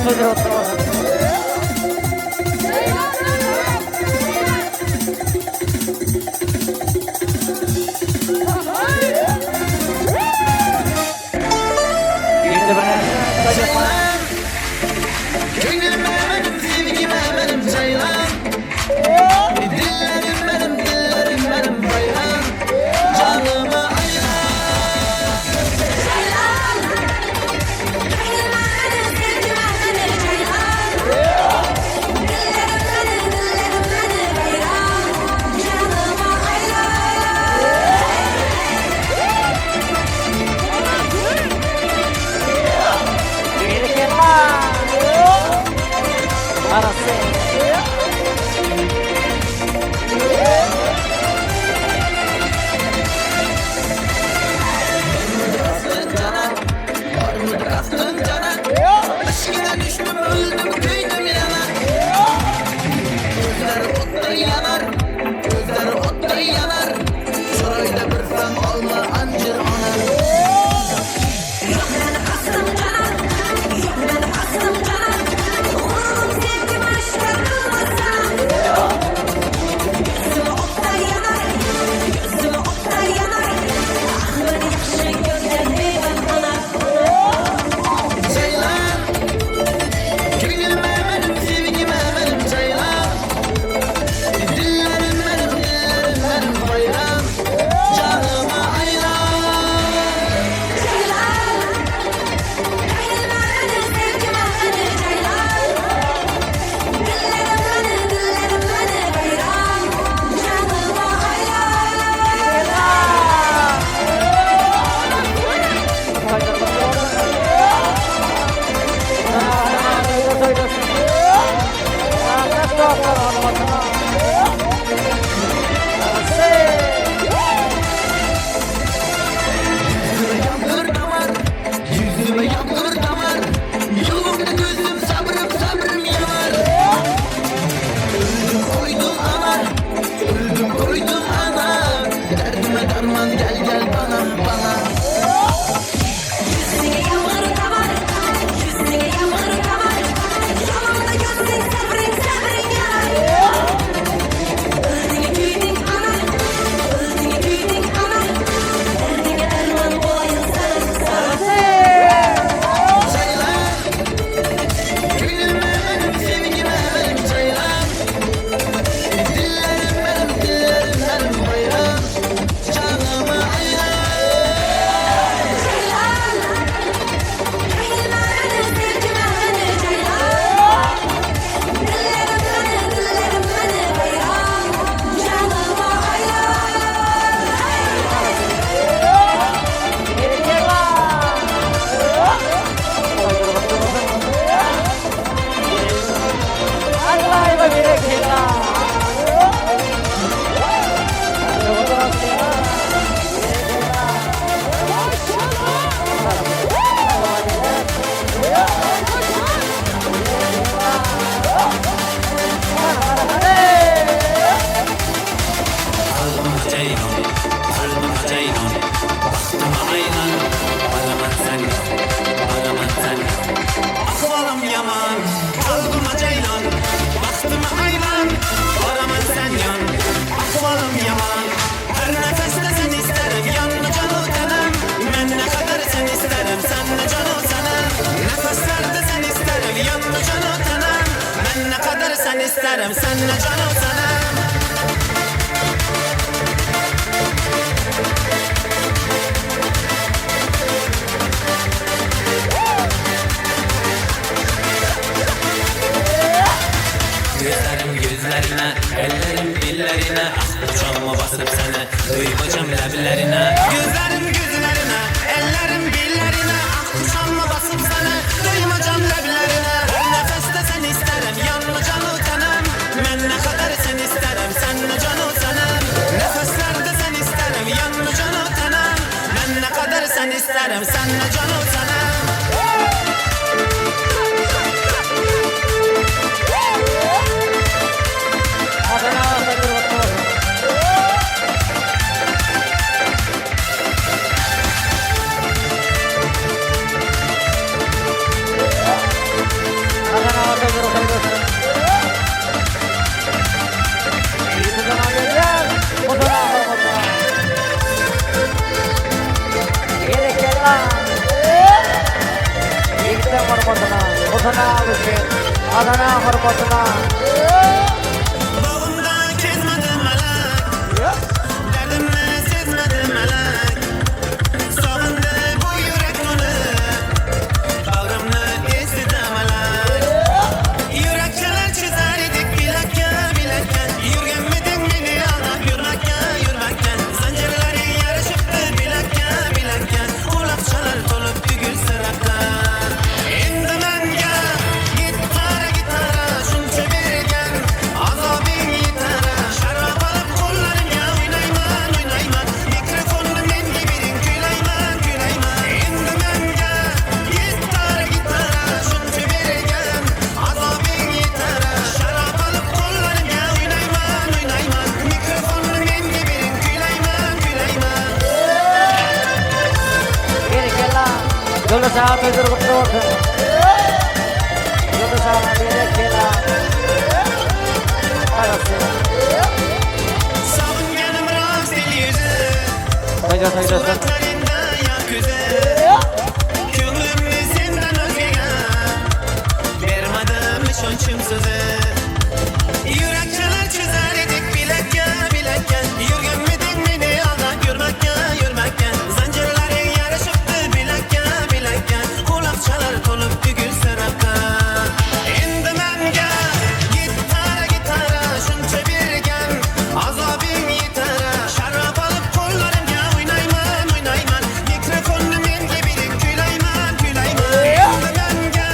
toýlary gutly bolsun. Ýene bir Köňlüme benim sevgime benim ceylan Dillerim benim dillerim benim hayran Canıma ayran Ceylan Köňlüme benim sevgime benim ceylan Dillerim benim dillerim benim hayran Canıma ayran Aşkına düştüm öldüm köydüm yanar Gözler otta yanar Gözler otta yanar Şurayda bir fen alma ancır anar Yok benim kastım canan Yok benim kastım canan Gururum sevgim aşkar kılmaz sana Gözüm otta yanar Gözüm otta yanar Ah beni yaxşı görgen beyvan ana Ceylan Köňlüme benim sevgime benim ceylan Dillerim benim dillerim benim hayran Canıma ayran Ceylan Köňlüme benim sevgime benim ceylan Dillerim benim dillerim benim hayran Canıma hayran Yüzüme damar Yüzüme yağmur damar Yolumda gözüm sabrım sabrım yanar Öldüm koydum ana Öldüm koydum ana Derdime derman gel gel bana bana Yüzüne yağmur damar Yüzüne yağmur damar Yolumda gözün sabrın sabrın yanar Öldüğüne küydün ana Öldüğüne küydün ana Derdine derman olayım sana sana Ceylan Köňlüme benim sevgime benim ceylan Dillerim benim dillerim benim hayran Canıma ayran Ceylan Köňlüme benim sevgime benim ceylan Dillerim benim dillerim benim hayran Canıma hayran Kalbime ceylan, kalbime ceylan Bagtyma aýlan, baraman sen ýan, baraman sen ýan Ahwalym ýaman, kalbyma ceylan Bagtyma aýlan, baraman sen ýan Ahwalym ýaman, her nefeste sen isterim Ýanna janu tenem, men ne kadar sen isterim Sen ne janu tenem, nefeslerde sen isterim Ýanna janu tenem, men ne kadar sen isterim Sen ne janu tenem Gözlerim gözlerine, ellerim dillerine Ah kucağıma basıp seni, duymacam leblerine Gözlerim gözlerine, ellerim billerine Ah kucağıma basıp seni, duymacam leblerine Her nefeste sen isterim, yanma canu tenem Men ne kadar sen isterim, sen ne canu tenem Nefeslerde sen isterim, yanma canu tenem Men ne kadar sen isterim, sen ne canu tenem Ceylan Berekella! Ýigitleriň hormatyna, Husan aga üçin, Hasan aga hormatyna. Bogumda kezmedim melek Derdimni sezmedi melek Sog'indi bu yurek uni Bag'rimni esida malak Yurakchalar chizar edik bilakka bilakka Yurganmiding meni aldab yurmakka yurmakka Zanjirlaring yarashibdi bilakka bilakka Quloqchalar to'lib tugilsa raqqa Endi manga gitara gitara shuncha bergan azobing yetara Sharob olib qo'llarimga o'ynayman o'ynayman Mikrofonni menga bering kuylayman kuylayman Endi manga gitara gitara shuncha bergan azobing yetara Sharob olib qo'llarimga o'ynayman o'ynayman Mikrofonni menga bering kuylayman kuylayman Berekella! Ýoldaş aga toýlary gutly bolsun! Ýoldaş aga berekella! Arasy. Sog'inganim rost el yuzi Toýlar toýlasyn. Suratlaringda yor ko'zi Ko'nglimni sendan o'zgaga Bermadim ishonchim so'zi Yurakchalar chizar edik bilakka bilakka Yurganmiding meni aldab yurmakka yurmakka Zanjirlaring yarashibdi bilakka bilakka Quloqchalar to'lib tugilsa raqqa Endi manga gitara gitara shuncha bergan azobing yetara Sharob olib qo'llarimga o'ynayman o'ynayman Mikrofonni menga bering kuylayman kuylayman Endi manga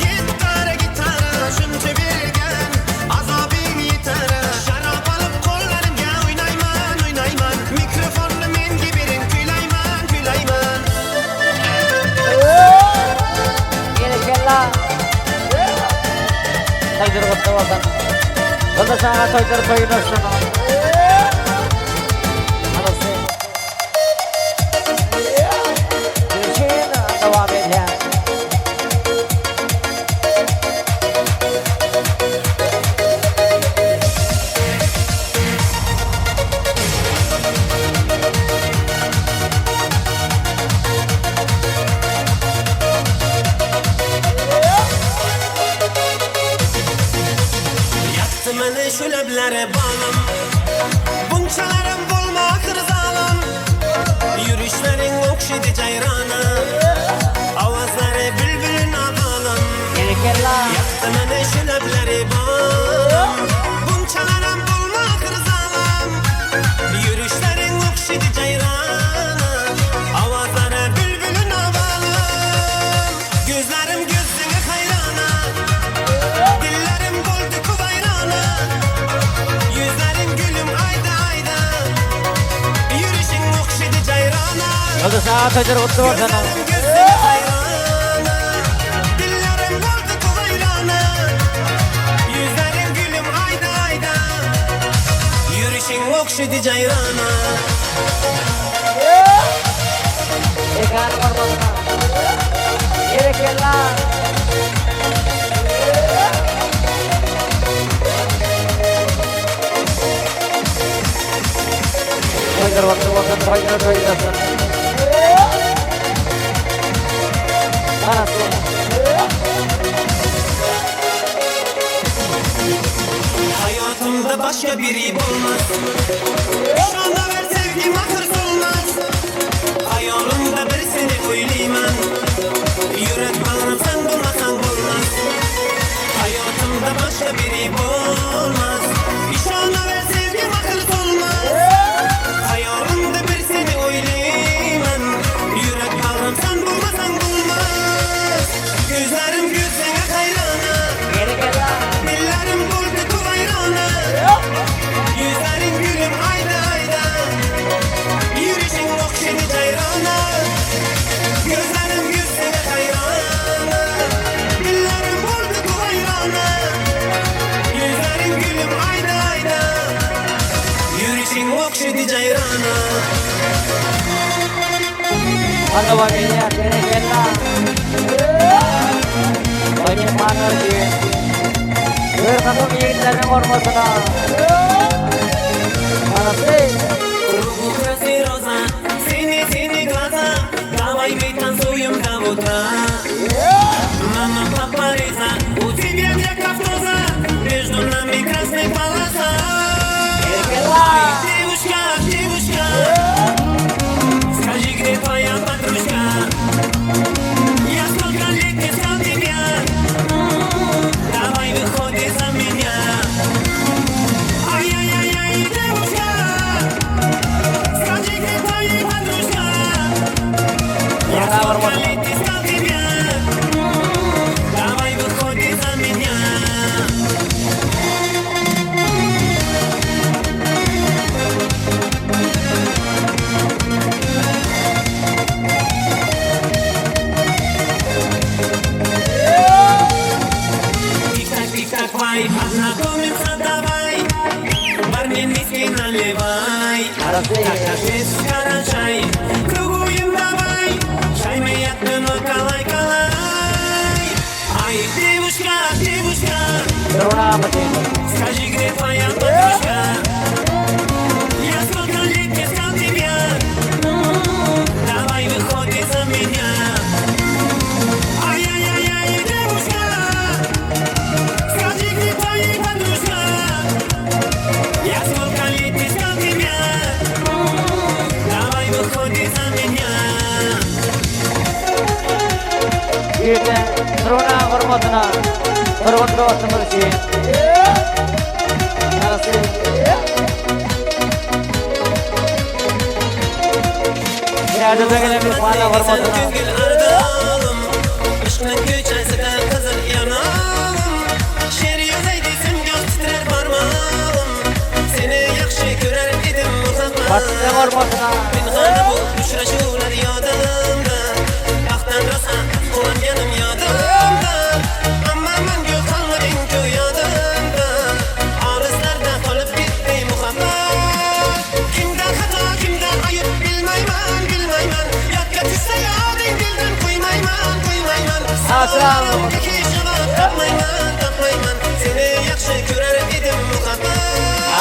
gitara gitara shuncha bergan azobing yetara Sharob olib qo'llarimga o'ynayman o'ynayman Mikrofonni menga bering kuylayman kuylayman Berekella! Toýlary gutly bolsun! Ýoldaş aga toýlary toýlasyn! Arasy. Üçin dowam edýär. Yaktı meni şu leblere balım Bunçalarım bo'lma axir zalim Yurishlaring o'xshaydi jayrona Ovozlari bulbul obalım Berekella! Yoqdi meni shu lablari bolam Bunchalaram bo'lma axir zalim Yurishlaring o'xshaydi jayrona Ovozlari bulbul obalım Ko'zlarim ko'zingga hayrona Dillarim bo'ldi kuvayrona Yuzlaring gulim ayda ayda Yurishing o'xshaydi jayrona Ýoldaş aga toýlary gutly bolsun! Ko'zlarim ko'zingga hayrona Dillarim bo'ldi kuvayrona Yuzlaring gulim ayda ayda Yurishing o'xshaydi jayrona Ekanyň hormatyna. Berekella! Toýlar gutly bolsun, toýlar toýlasyn. Arasy. Hayotimda boshqa biri bo'lmas Ishonaver sevgim axir so'lmas Hayolimda bir seni o'ylayman Yurak bag'rim sen bo'lmasang bo'lmas Hayotimda boshqa biri bo'lmas Ishonaver sevgim axir so'lmas Hayolimda bir seni o'ylayman Yurak bag'rim sen bo'lmasang bo'lmas Ko'zlarim ko'zingga hayrona Berekella! Dillarim bo'ldi kuvayrona Yuzlaring gulim ayda ayda Yurishing o'xshaydi jayrona Ko'zlarim ko'zingga hayrona Dillarim bo'ldi kuvayrona Yuzlaring gulim ayda ayda Yurishing o'xshaydi jayrona Dowam edýär, berekella! Toý myhmanlar üçin. Görkapym ýigitleriniň hormatyna. Arasy. Кругу роза, синий-синий глаза, Давай выпьем. утра. Мама, папа, Риза, у тебя нет автобуса, между нами красная полоса. Девушка, девушка, скажи, где твоя подружка? Я сколько лет искал тебя, давай выходи за меня. Ай-яй-яй-яй, девушка, скажи, где твоя подружка? Я сколько лет искал тебя, давай выходи за меня. Тик-так, тик-так, вай, познакомиться давай. Бармен виски наливай. Так, так, без карачай. Кругуем давай. Чай мы яттыны калай, калай. Ай, девушка, девушка, скажи, где твоя подружка? Я сколько лет искал тебя. Давай выходи за меня. Ай-яй-яй-яй, девушка, скажи, где твоя подружка? Я сколько лет искал тебя. Давай выходи за меня. Ýerde Srona hormatyna hormatly dostumyz üçin. Arasy. Ýerde gelen myhmana hormatyna. Ardalım Ishqning ko'chasida qizil yonalım She'r yozay desam goh titrar barmog'im Seni yaxshi ko'rar edim muhabbat Başlyk hormatyna. Pinhona bu uchrashuvlar yodimda Baxtdan rosa quvonganim yodimda Ammo mangu qolmading-ku yodimda Olislarda qolib ketdi muhabbat Kimda xato, kimda ayb bilmayman, bilmayman Yodga tushsa yoding dildan qo'ymayman, qo'ymayman Savollarimga hech javob topmayman, topmayman Seni yaxshi ko'rar edim muhabbat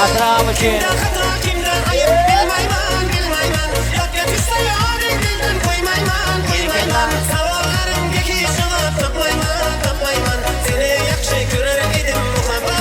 Asram üçin. Kimda xato, kimda ayb bilmayman, bilmayman Yodga tushsa yoding dildan qo'ymayman, qo'ymayman Savollarimga hech javob topmayman, topmayman Seni yaxshi ko'rar edim muhabbat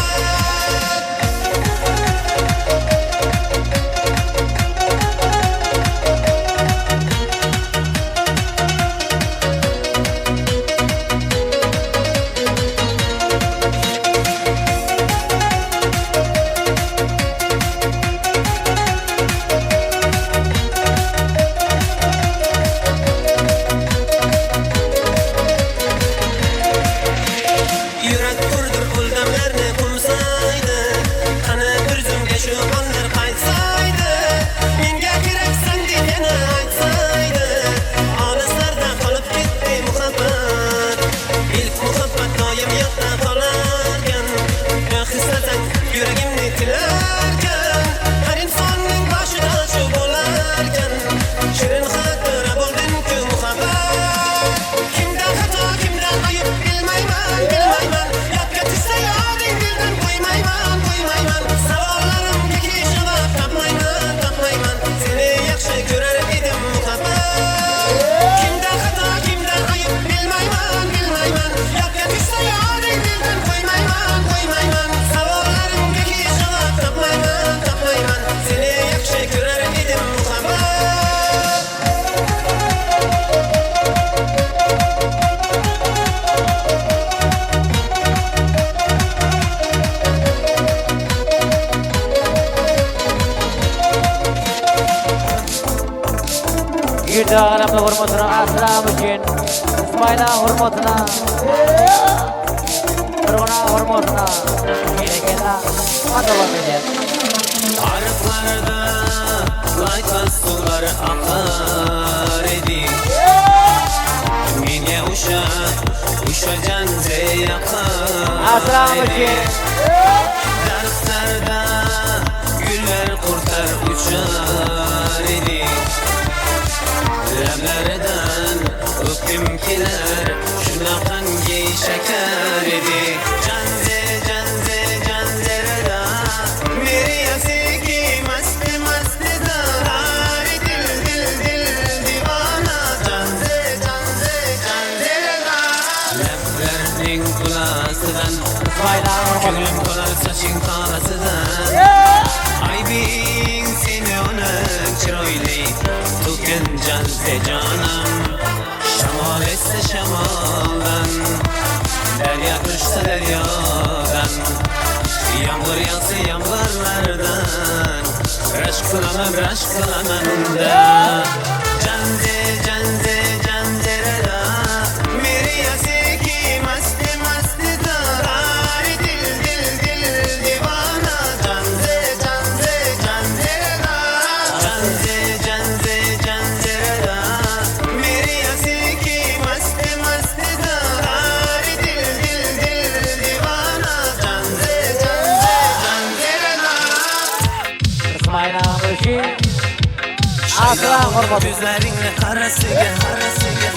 Yurak urdir o'ldamlarni qo'msaydi Qani bir zumga shu onlar qaytsaydi Menga keraksan deb yana aytsaydi Olislarda qolib ketdi muhabbat Ilk muhabbat doim yodda qolarkan Goh istasang yuragimni tilarkan Har insonning boshida shu bo'larkan Shirin xotira bo'lding-ku muhabbat Kimda xato, kimda ayb bilmayman, bilmayman Yodga tushsa yoding dildan qo'ymayman, qo'ymayman Savollarimga hech javob topmayman, topmayman Seni yaxshi ko'rar edim muhabbat Kimda xato, kimda ayb bilmayman, bilmayman Yodga tushsa yoding dildan qo'ymayman, qo'ymayman Savollarimga hech javob topmayman, topmayman Seni yaxshi ko'rar edim muhabbat Ýerde agaramda hormatyna Asram üçin. Ismaila hormatyna. Srona hormatyna. Berekella. Hadi bakalım. Arıqlarda layqas suvlar oqar edi Menga o'sha, o'sha janze yoqar Asram edi üçin. Daraxtlarda gullar qurtar uchar edi Lablaridan o'pgim kelar shunaqangi shakar edi Janze, janze, janzerda Meri asiki mast mast da Dil dil dil divana Janze, janze, janze. Köňlüm tolar saçyň talasydan Aýbyň seni onuň çyroýly Tuken janse janam Şamal esse şamaldan Derýa köçse derýadan Ýamgyr ýagsa ýamgyrlardan Raşk kylaman raşk kylamanda Janze janze janzerada Meri ýaseki masti masti Dari dil dil dil diwana Janze janze janzerada Janze janze janzerada Meri ýaseki masti masti Dari dil dil dil diwana Janze janze janzerada Ko'zlaringni qarasiga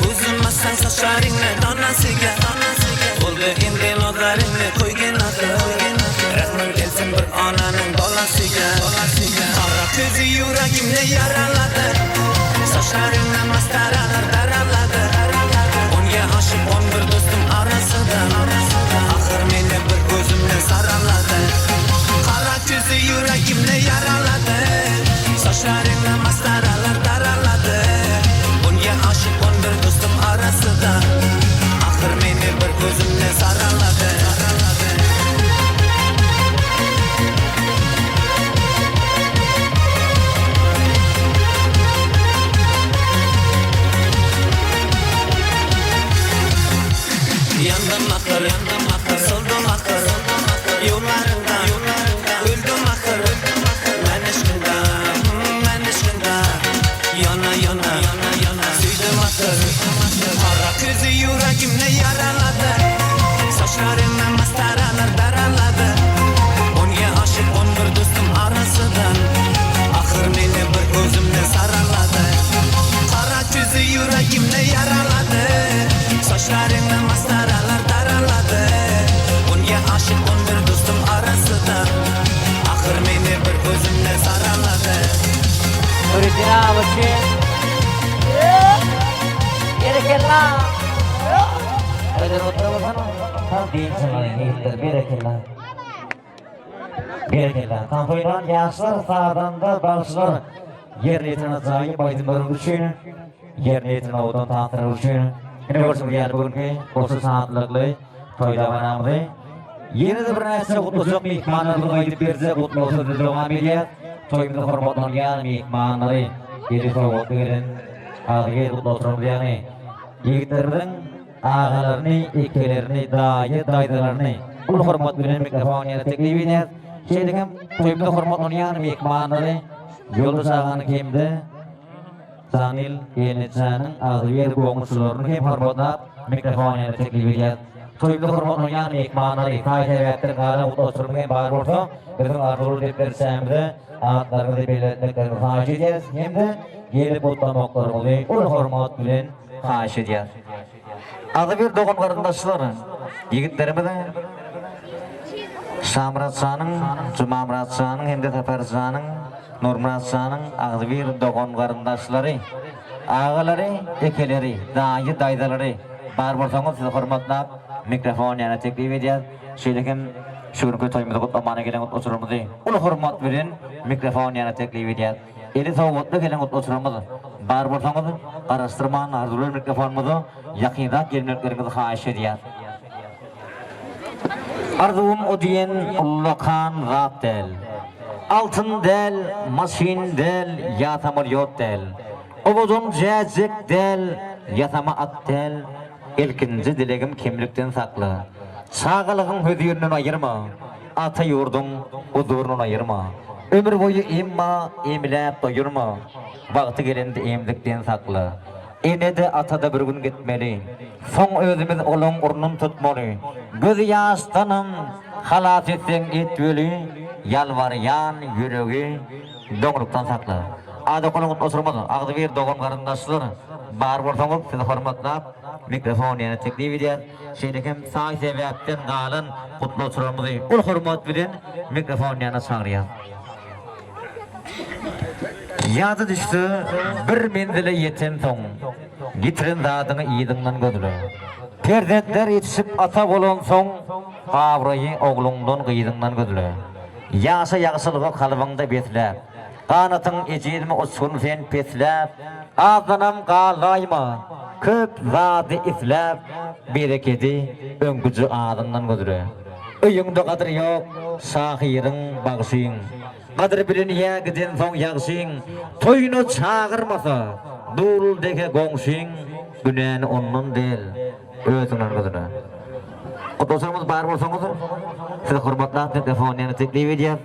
Uzunmasang sochlaringni donasiga Bo'ldi endi nozlaringni qo'ygin axir Rahming kelsin bir onaning bolasiga Qora ko'zi yuragimni yaraladi Sochlaringni mastaralar daraladi Unga oshiq o'n bir do'stim orasida Axir meni bir o'zimni saraladi Qora ko'zi yuragimni yaraladi Sochlaringni mastaralar daraladi Bunga oshiq o'n bir do'stim orasida Axir meni bir o'zimni saraladi Yandım axir, yandım axir, soldim axir, Yo'llaringda, o'ldim axir, Man ishqingda, man ishqingda Yona, yona, yona, suydim axir Qora ko'zi yuragimni yaraladi Sochlaringni mastaralar daraladi Unga oshiq o'n bir do'stim orasidan Axir meni bir o'zimni saraladi Qora ko'zi yuragimni yaraladi Sochlaringni mastaralar daraladi Unga oshiq o'n bir do'stim orasidan Axir meni bir o'zimni saraladi Nurettin Berekella. Berekella. Berekella. Tantoýlan ýaşlar, sazanda, bagşylar ýerine ýetiren ajaýyp aýdymlary üçin, ýerine ýetiren owadan tanslary üçin ine görşüňiz ýaly bu günki goşa şatlykly toý dabaramyzy ýene-de birnäçe gutlajak myhmanlarymyzyň aýdyp berjek gutlag sözüni dowam edýär. Toýumyzy hormatlanýan myhmanlary, eli sowgatly gelen agzybir gutlagçylarymyz ýagny ýigitlerimiziň agalaryny, ekelerini, daýy, daýzalaryny uly hormat bilen mikrofon ýerine teklip edýäris. Şeýle hem toýumyzda hormatlanýan myhmanlary Ýoldaş aganyň hem-de Janil gelnejäniň agzybir goňşularyny hem hormatlap mikrofon ýerine teklip edýäris. Toýumyzda hormatlanýan myhmanlary saý-sebäpden galan gutlagçylarymyz hem bar bolsa, biziň arzuwly depderçämize atlaryňyzy belletmekleriňizi haýyş edýäris hem-de gelip gutlamaklaryňyzy uly hormat bilen haýyş edýäris. Agzybir dogan-garyndaşlar, ýigitlerimiz Şamyrat janyň, Jumamyrat janyň hem-de Sapar janyň, Nurmyrat janyň agzybir dogan-garyndaşlary, agalary, ekeleri, daýy, daýzalary bar bolsaňyz sizi hormatlap mikrofon ýanyna teklip edýäs. Şeýle hem şu günki toýumyzy gutlamana gelen gutlaçylarymyzy uly hormat bilen mikrofon ýanyna teklip edýäs. Eli sowgatly gelen gutlaçylarymyz bar bolsaňyz garaşdyrman arzuwly mikrofonymyza ýakynrak gelmekleriňizi haýyş edýäs. Arzuwym o diýen ullakan zat däl. Altyn däl, maşyn däl, ýa samolýot däl. Owadan jäjek däl, ýasama at däl. Ilkinji dilegim kemlikden sakla. Çagalygyň hözirinden aýyrma. Ata ýurduň huzuryndan aýyrma. Ömür boýy emma emläp doýurma. Wagty gelende emzikden sakla. Ene-de, ata-da bir gün gitmeli. Soň özümiz olaň ornun tutmaly. Göz ýaşdanam halas etseň et weli, ýalbarýan ýüregi doňlukdan sakla. Ada golaň oturmaz, agzybir dogan-garyndaşlar bar bolsaňyz sizi hormatlap mikrofon ýene teklip edýär. Şeýle hem saý-sebäpden galan gutlagçylarymyzy uly hormat bilen mikrofon ýanyna çagyrýas. Ýada düşse, bir menzile ýetensoň, ýitiren zadyňy yzyňdan gözle. Perzentler ýetişip ata bolansoň. Abraýy ogluňdan, gyzyňdan gözle. Ýaşa ýagşylygy kalbyňda besläp. Ganatyň ejizmi uçgun sen pesläp, Azdanam galaýma, köp zady isläp, Berekedi öňküje azyňdan gözle. Öýüňde gadyr ýok şahyryň, bagşyň, Gadyr bilinýä gidensoň ýagşyň, Toýuna çagyrmasa, dul deke goňşyň, Günäni ondan del, özüňden gözle. Gutlasaňyz bar bolsaňyz, sizi hormatlap mikrofon ýanyna teklip edýäs.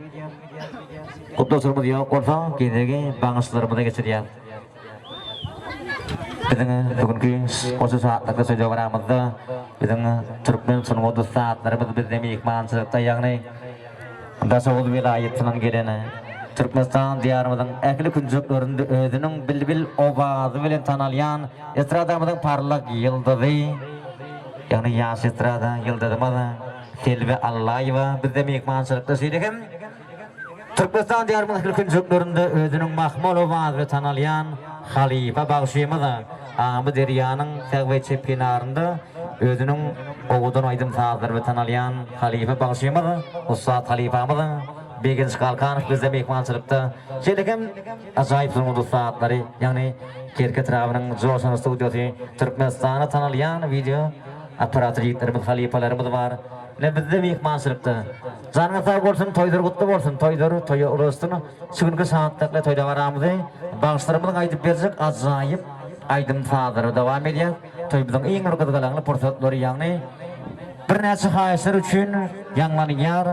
Gutlaçlarymyz ýok bolsa, gezegi bagyşlarymyza geçirýäs. Biziň bu günki goşa şatlykly söýdügaramyzda biziň türkmen sungat ussatlarymyz bizde myhmançylykda, ýagny Daşoguz welaýatyndan gelen Türkmenistan diýarymyzyň ähli künjeklerinde özüniň bilbil owazy bilen tanalýan estradamyzyň parlak ýyldyzy, ýagny ýaş estrada ýyldyzymyz Selbi Allaýewa bizde myhmançylykda, şeýle hem Türkmenistan diýarymyzyň ähli künjeklerinde özüniň mahmal owazy bilen tanalýan halypa bagşymyz Amyderýanyň sag we çep kenarynda özüniň owadan aýdym-sazlary bilen tanalýan halypa bagşymyz, ussat halypamyz Begenç Galkanow bizde myhmançylykda. Şeýle hem ajaýyp sungat ussatlary, ýagny Kerki etrabynyň Joşan studiýasy Türkmenistanda tanalýan wideo operator ýigitlerimiz, halypalarymyz bar. Ine bizde myhmançylykda. Janyňyz sag bolsun, toýlar gutly bolsun, toýlar toýa ulaşsyn. Şu günki şatlykly toý dabaramyzy bagşylarymyzyň aýdyp berjek ajaýyp aýdym-sazlary dowam edýär. Toýumyzyň iň bir gyzgalaňly pursatlary, ýagny birnäçe haýyşlar üçin ýaňlanýar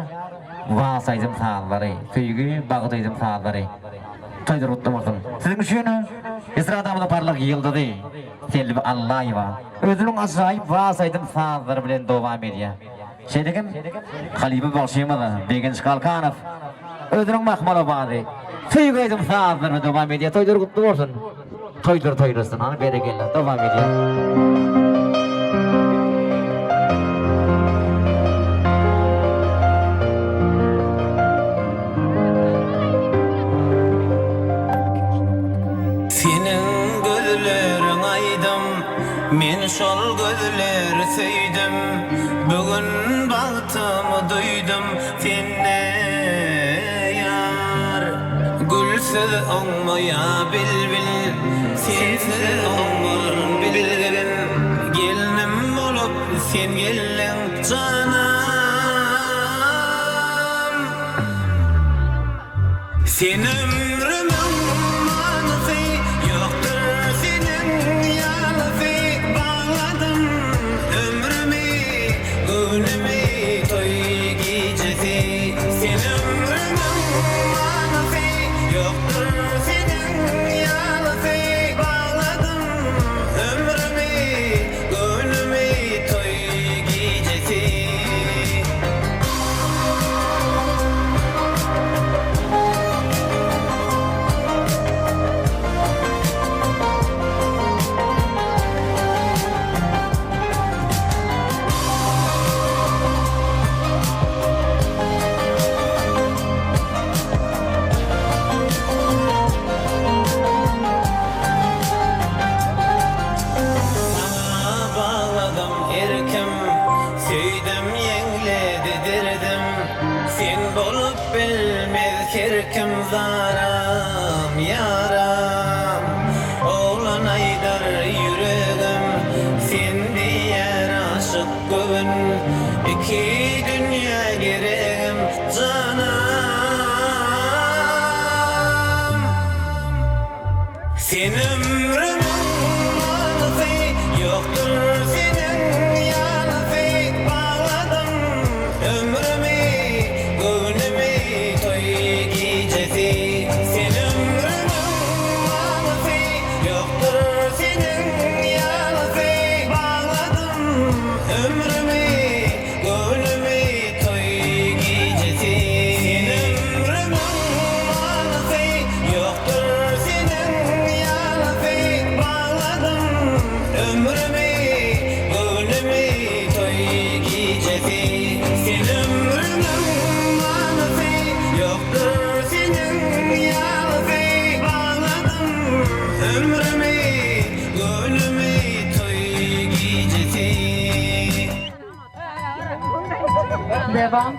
wals aýdym-sazlary, söýgi, bagt aýdym-sazlary. Toýlar gutly bolsun. Siziň üçin estradamyzyň parlak ýyldyzy Selbi Allaýewa özüniň ajaýyp wals aýdym-sazlary bilen dowam edýär. Şeýle hem halypa bagşymyz Begenç Galkanow özüniň mahmal owazy, söýgi aýdym sazlaryny dowam edýär. Toýlar gutly bolsun. Toýlar toýlasyn. Hany berekella. Dowam edýär. Seniň gözleriň aýdym, men şol gözleri söýdüm. Bu gün bagtymy duýdum sende ýar. Gülsüz oňmaýa bilbil, sensiz oňmaryn bilgin. Gelnim bolup sen geldiň janam. Sen ömrümiň manysy, ýokdur seniň ýalysy, Bagladym ömrümi, göwnümi toý gijesi. Sen ömrümiň manysy, ýokdur seniň ýalysy, Bagladym ömrümi, göwnümi toý gijesi. Saňa bagladym erkim, Söýdüm ýeňledi derdim, Sen bolup bilmez her kim zaram, ýaram. Oglan aýdar ýüregim, Sen diýer aşyk göwün, Iki dünýä geregim, janam. Sen ömrümiň manysy, ýokdur seniň ýalysy, Bagladym ömrümi, göwnümi toý gijesi. Sen ömrümiň manysy, ýokdur seniň ýalysy, Bagladym ömrümi, göwnümi. Devam.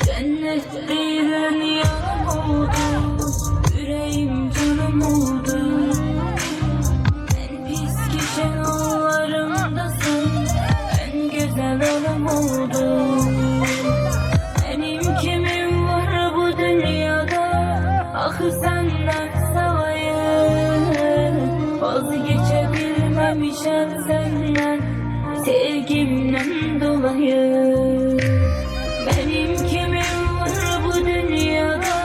Cennet değden yarım oldu, yüreğim canım oldu. En pis geçen anlarımdasın, en güzel anım oldu. Benim kimim var bu dünyada, ah senden savayım. Vazgeçebilmemişim senden, sevgimden dolayı. Benim kimim var bu dünyada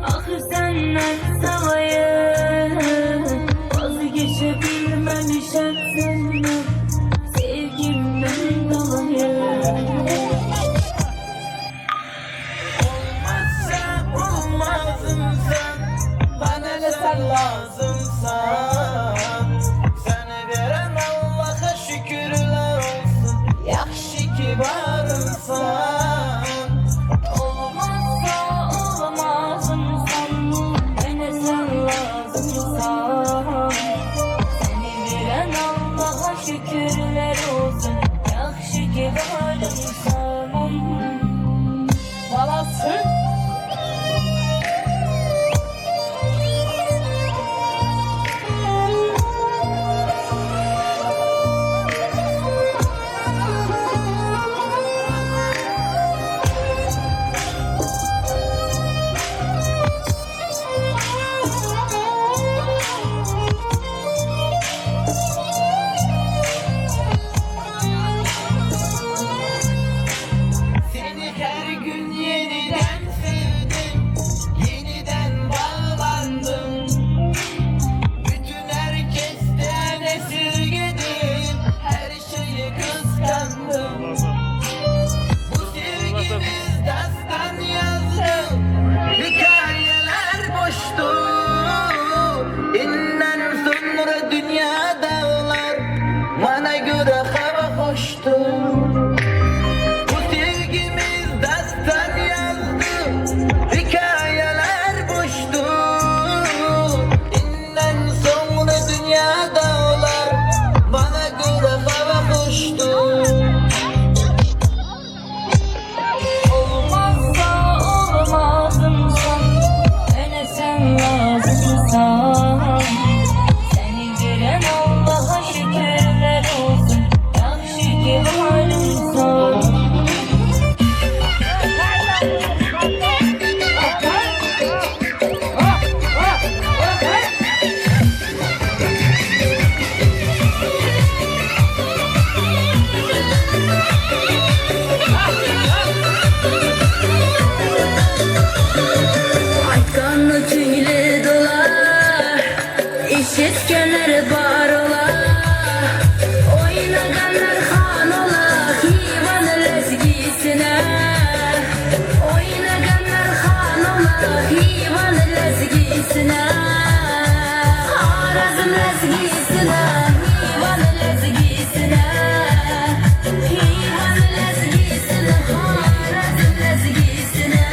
Ah senden savayım Vazgeçebilmemişim senden Sevgimden dolayı Olmazsa olmazım sen Bana ne sen lazımsan Seni veren Allah'a şükürler olsun Yaxşı ki varımsan Olmazsa olmazım sen Bana sen lazımsan Seni veren Allah'a şükürler olsun Yaxşı ki varımsan Balası. Seni her gün yeniden sevdim Yeniden bağlandım Bütün herkesten esirgedim Her şeyi kıskandım Bu sevgimiz dastan yazdı Hikayeler boştu İnden sonra dünya dağlar Bana göre hava hoştu Bu sevgimiz dastan yazdı Hikayeler boştu İnden sonra dünya dağlar Bana göre hava hoştu Olmazsa olmazım sen Bana sen lazımsan Seni veren Allah'a şükürler olsun Yaxşı ki varımsan Aytganni ko'ngli to'lar, eshitganlar bor olar. O'ynaganlar xon olar, Xivan lezgisine. O'ynaganlar xon olar, Xivan lezgisine. Xorazm lezgisine, Xivan lezgisine. Xivan lezgisine, Xorazm lezgisine.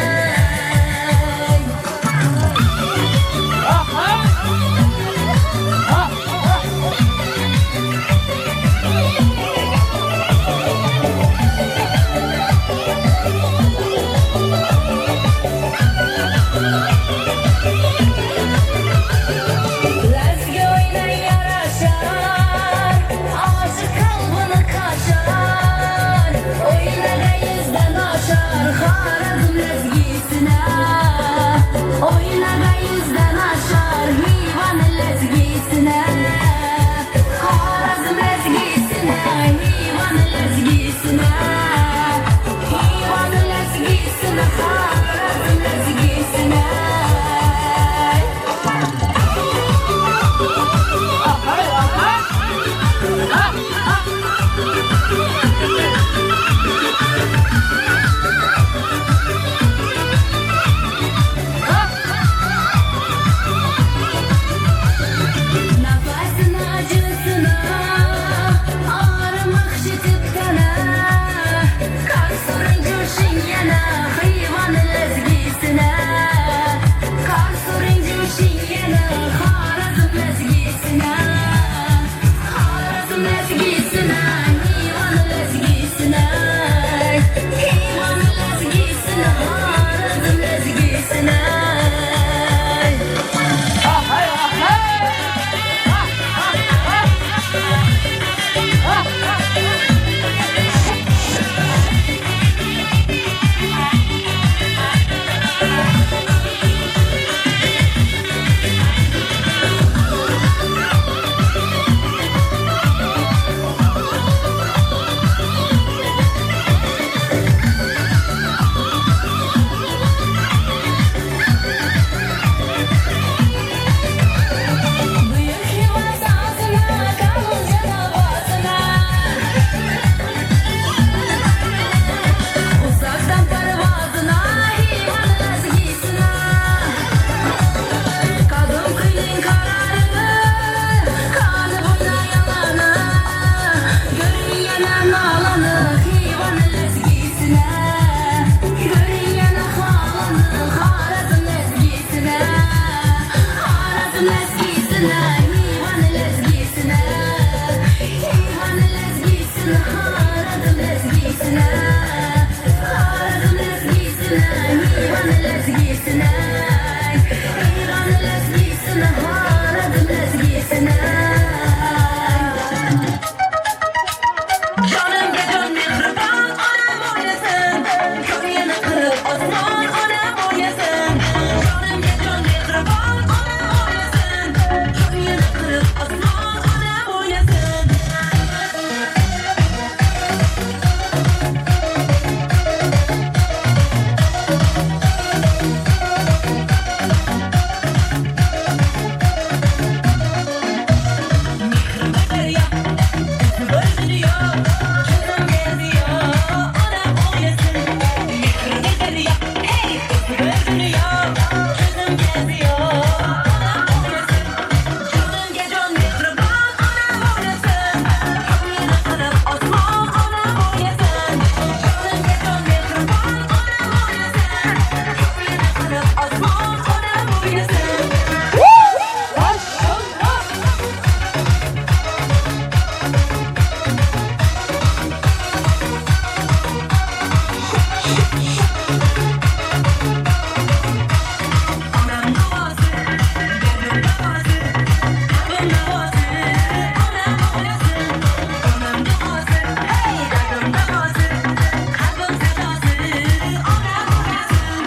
Iwan lezgisine Iwan lezgisine Haradım lezgisine Haradım lezgisine Iwan lezgisine Iwan lezgisine Haradım lezgisine Canımga jon mehribon onam o'ynasin Ko'nglini qirib osmon onam o'ynasin Jonimga jon mehribon onam o'ynasin Ko'nglini qirib osmon onam o'ynasin Mehribar daryo, o'zi bir dunyo, ko'zim geziyo, onam o'ynasin. Mehribar daryo, hey, o'zi bir dunyo, ko'zim geziyo, onam o'ynasin. Jonimga jon mehribon onam o'ynasin. Ko'nglini qilib osmon onam o'ynasin. Jonimga jon mehribon onam o'ynasin. Ko'nglini qilib osmon onam o'ynasin. Onam duosi, dardim davosi, qalbim navosi, onam o'ynasin. Onam duosi, hey, dardim davosi, qalbim sadosi, onam o'ynasin.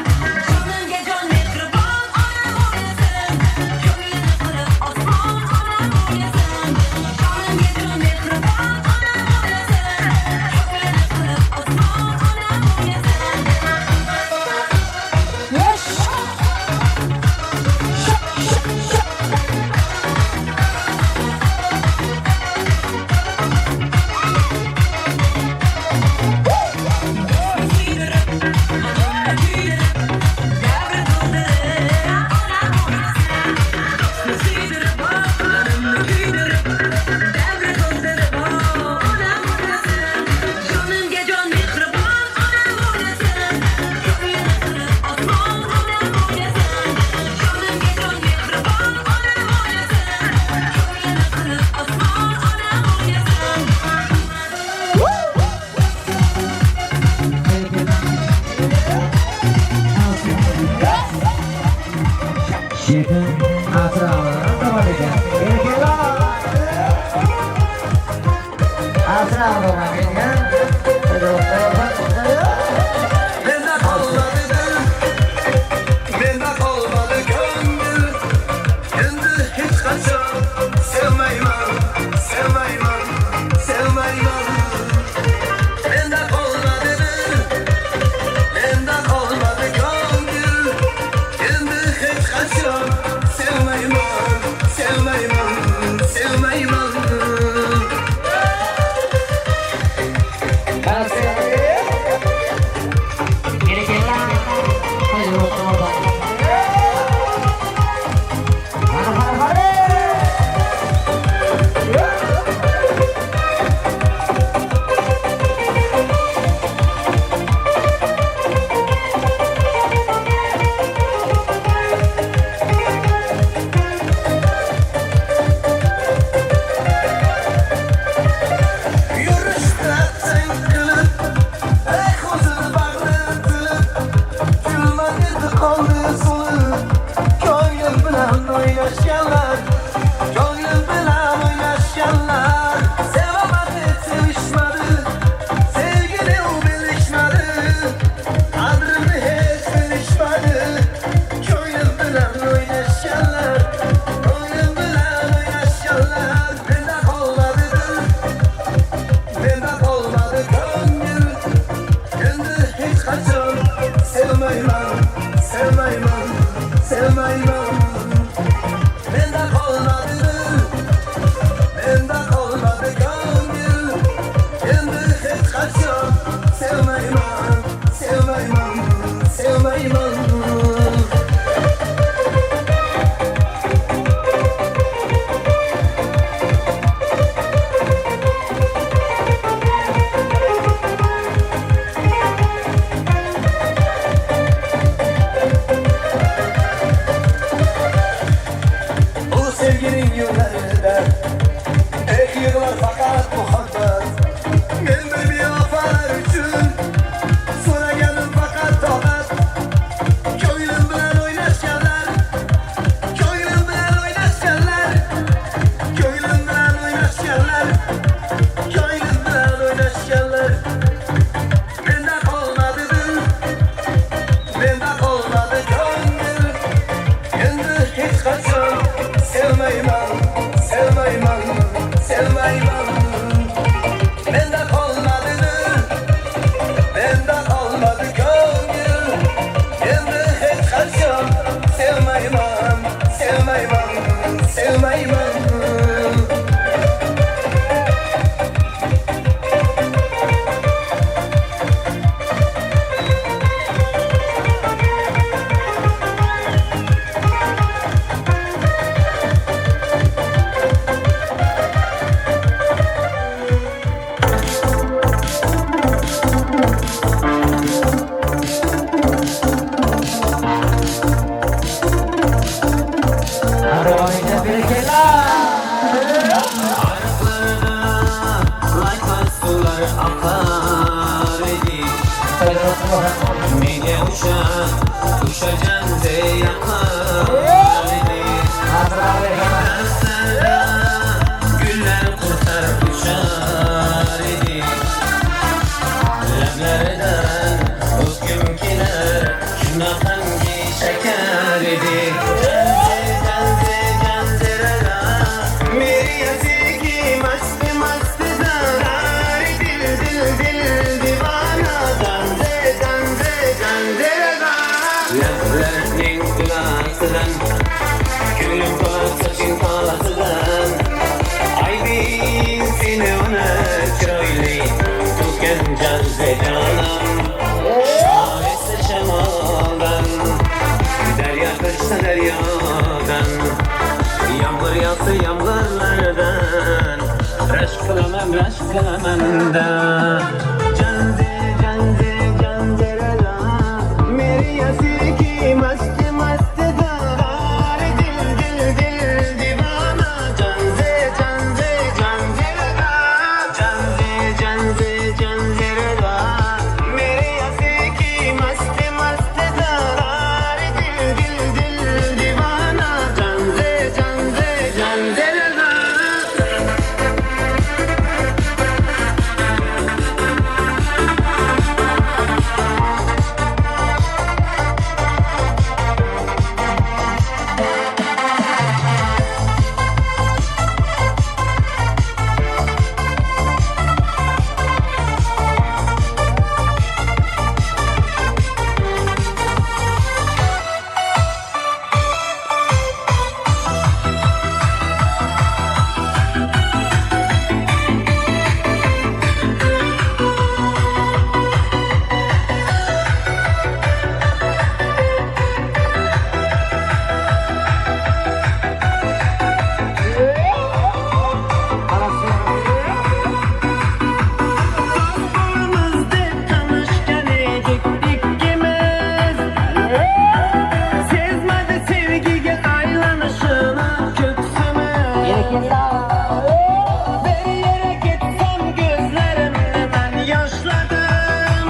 Jonimga jon mehribon onam o'ynasin. Ko'nglini qilib osmon onam o'ynasin. Jonimga jon mehribon onam o'ynasin. Ko'nglini qilib osmon onam o'ynasin. Jonimga jon mehribon onam o'ynasin. Ko'nglini qilib osmon onam o'ynasin. Jonimga jon mehribon onam o'ynasin. Ko'nglini qilib osmon onam o'ynasin. Jetim Asyr dowam edýär. Berekella! Asyr dowam edýär. Mende kalmadı dil, mende kalmadı gönül. Endi hiç kaçan sevmeyman, sevmeyman, sevmeyman. Mende kalmadı dil, mende kalmadı gönül. Endi hiç kaçan sevmeyman, sevmeyman, sevmeyman. Yürüşte sen kılıp, ey huzur bağrı tılıp, Gülmedi kaldı solu, Gönül bilen oynaşyanlar, Gönül bilen oynaşyanlar, Sevemedi, sevişmedi, Sevgili bilişmedi, Kadrını hiç bilişmedi, Gönül bilen oynaşyanlar, Gönül bilen oynaşyanlar, Mende kalmadı dil, Mende kalmadı gönül Endi hiç kaçan sevmeyman, sevmeyman, sevmeyman. Ko'ngillarda Eh yig'lar faqat muhabbat Men bir bevafolar uchun So'raganim faqat toqat Ko'nglim bilan o'ynashganlar Ko'nglim bilan o'ynashganlar Ko'nglim bilan o'ynashganlar Ko'nglim bilan o'ynashganlar Menda qolmadi dil Menda qolmadi ko'ngil Endi hech qachon sevmayman Sevmayman, sevmayman Menda qolmadi dil Menda qolmadi ko'ngil Endi hech qachon sevmayman Sevmayman, sevmayman Sular akar idi Menga o'sha o'sha janze yaqar idi Daraxtlarda gullar qurtar uchar idi Lablaridan o'pgim kelar shunaqangi shakar idi Janze janze janzerala Meri asiki mast mast dari dil dil dil divana Janze janze janzerala Lablarning tulasidan Ko'nglim to'lar soching tolasidan Aybing seni uni chiroyli To'kkan janze jonim Esa shamoldan Daryo toshsa daryodan Yomg'ir yog'sa yomg'irlardan Rashk qilaman rashk qilaman da Janze janze janzerala Meri asiki mast mast dar Dil dil dil divana Janze janze janzerala Janze janze janzerala Meri asiki mast mast dar Dil dil dil divana Janze janze janzerala Do'stimiz deb tanishgan edik ikkimiz Sezmadi sevgiga aylanishini ko'ksimiz Bir yere gitsem gözlerimni ben yoshladim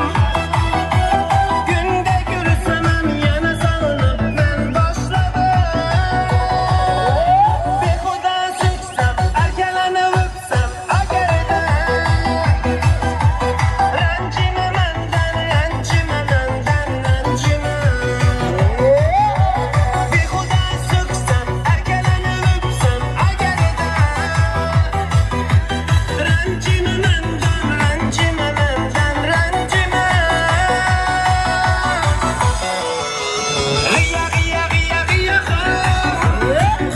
Günde görsem yana salınıp ben boshladim Behuda so'ksam erkalanib o'psam agarda Ranjima mandan, ranjima mandan, ranjima Behuda so'ksam, erkalanib o'psam agarda Ranjima mandan, ranjima mandan, ranjima G'iya, g'iya, g'iya, g'iya,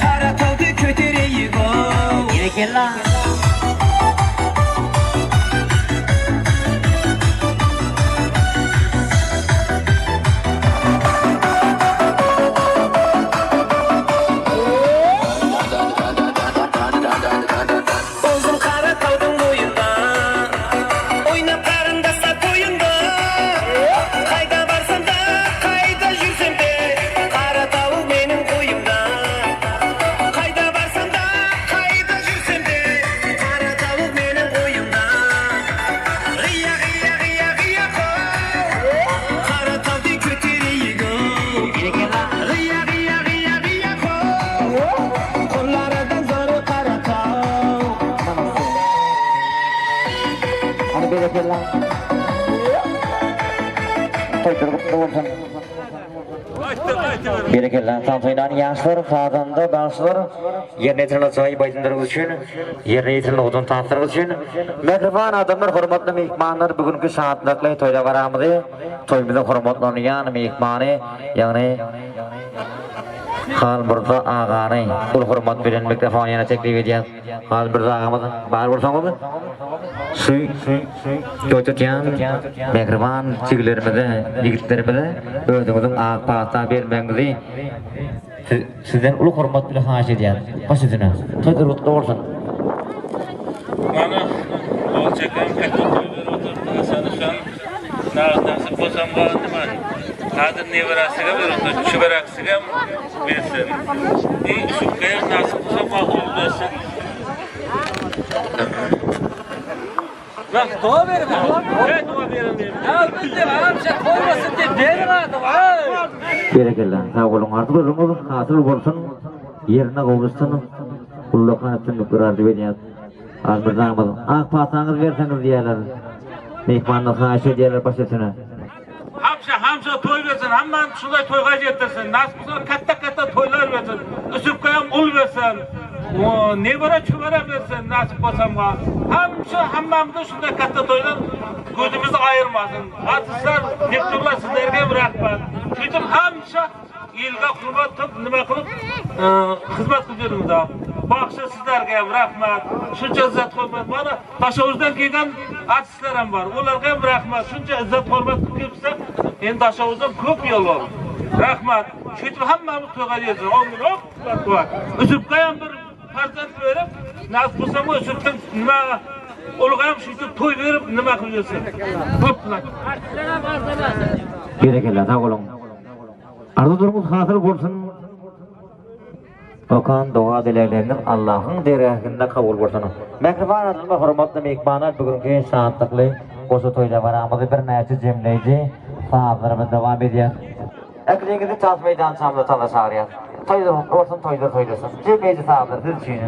Qaratog'ni ko'tarayik o. O'zim Qaratog'ning bo'yida O'ynab qarindoshlar to'yinda Qayda borsam da, qayda yursam da Qaratog' mening qo'yimda Qayda borsam da, Berekella. Toýlar gutly bolsun. Berekella. Tans oýnan ýaşlar, sazanda, bagşylar, ýerine ýetirilen ajaýyp aýdymlaryňyz üçin, ýerine ýetirilen owadan tanslaryňyz üçin, mähriban adamlar, hormatly myhmanlar, bu günki şatlykly toý dabaramyzy, toýumyzyň hormatlanýan myhmany, ýagny Halmurza agany uly hormat bilen mikrofon ýanyna teklip edýäs. Halmurza agamyz bar bolsaňyz, şu toý tutýan mähriban jigilerimize, ýigitlerimize özüňiziň ak pata bermegiňizi sizden uly hormat bilen haýyş edýäs. Baş üstüne. Toý gutly bolsun. Mana gol çeken katta toý berip otyrdy Hasan Uşan nagtdansy bosam galdy man. Hazir neberasiga berip otyr çüberaksigam bersin. I şükgayam nasip bolsa ogul bersin. Bak doğa verin. Evet doğa verin. Ya biz de hamşa koymasın diye verin adam. Berekella, sag boluň, arzuwlaryňyz hasyl bolsun, ýerine gowuşsyn, ullakan üstünlikler arzuw edýäs. Almyrzamyz, ak pataňyzy berseňiz diýýärler. Myhmanlar haýyş edýärler baş üstüne. Hamşa hamşa toý bersin hammany şunday toýga ýetirsin nasip bolsa katta katta toýlar bersin üsüpgäm ul bersin nebere çöwere bersin nasip bolsa hamşa hammamyzy şunday katta toýdan gözümizi aýyrmasyn artistler deputatlar sizlerge hem rahmat şüýdüp hamşa Ilge hurmat kylyp nime kylyp hyzmat kylyp ýörüňiz Bagşy sizlerge hem rahmat şunça yzzat hormat mana Daşoguzdan gelgen artistler hem bar olarga hem rahmat şunça yzzat hormat kylyp gelipse endi Daşoguzdan köp ýol ol rahmat şeýdip hammamiz toýga ýetsin Üzüpge hem bir farzand berip nasip bolsa Üzüpden nima ulug hem şeýdip toý berip nima kylyp ýörsin köp Berekella sag boluň. Arzuwlaryňyz hasyl bolsun. Okan doga dilegleriňiz Allahyň dergähinde kabul bolsun. Mähriban adamlar, hormatly myhmanlar, bu günki şatlykly goşa toý dabaramyzy birnäçe jemleýji sazlarymyz dowam edýär. Ähliňizi tans meýdançamyza tansa çagyrýas. Toýlar gutly bolsun, toýlar toýlasyn. Jemleýji sazlar siz üçin.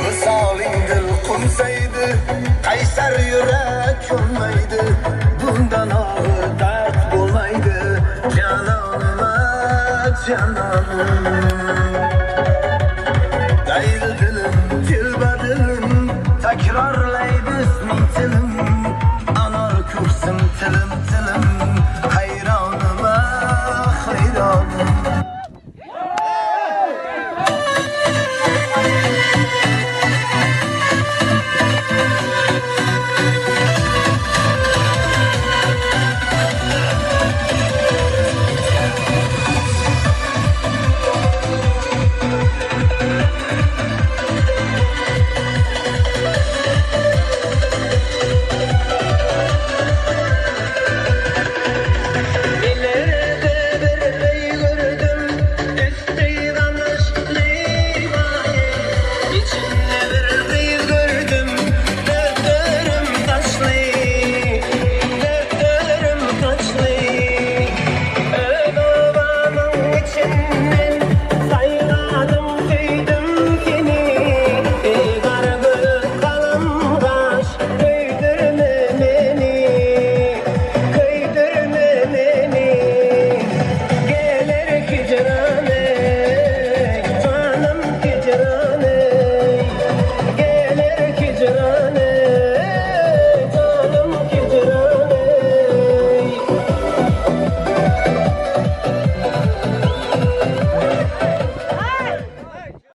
Wysalyň dil kumsaydy, Kaýsar ýürek könmeýdi, Bundan agyr dert bolmaýdy, Jananym, jananym.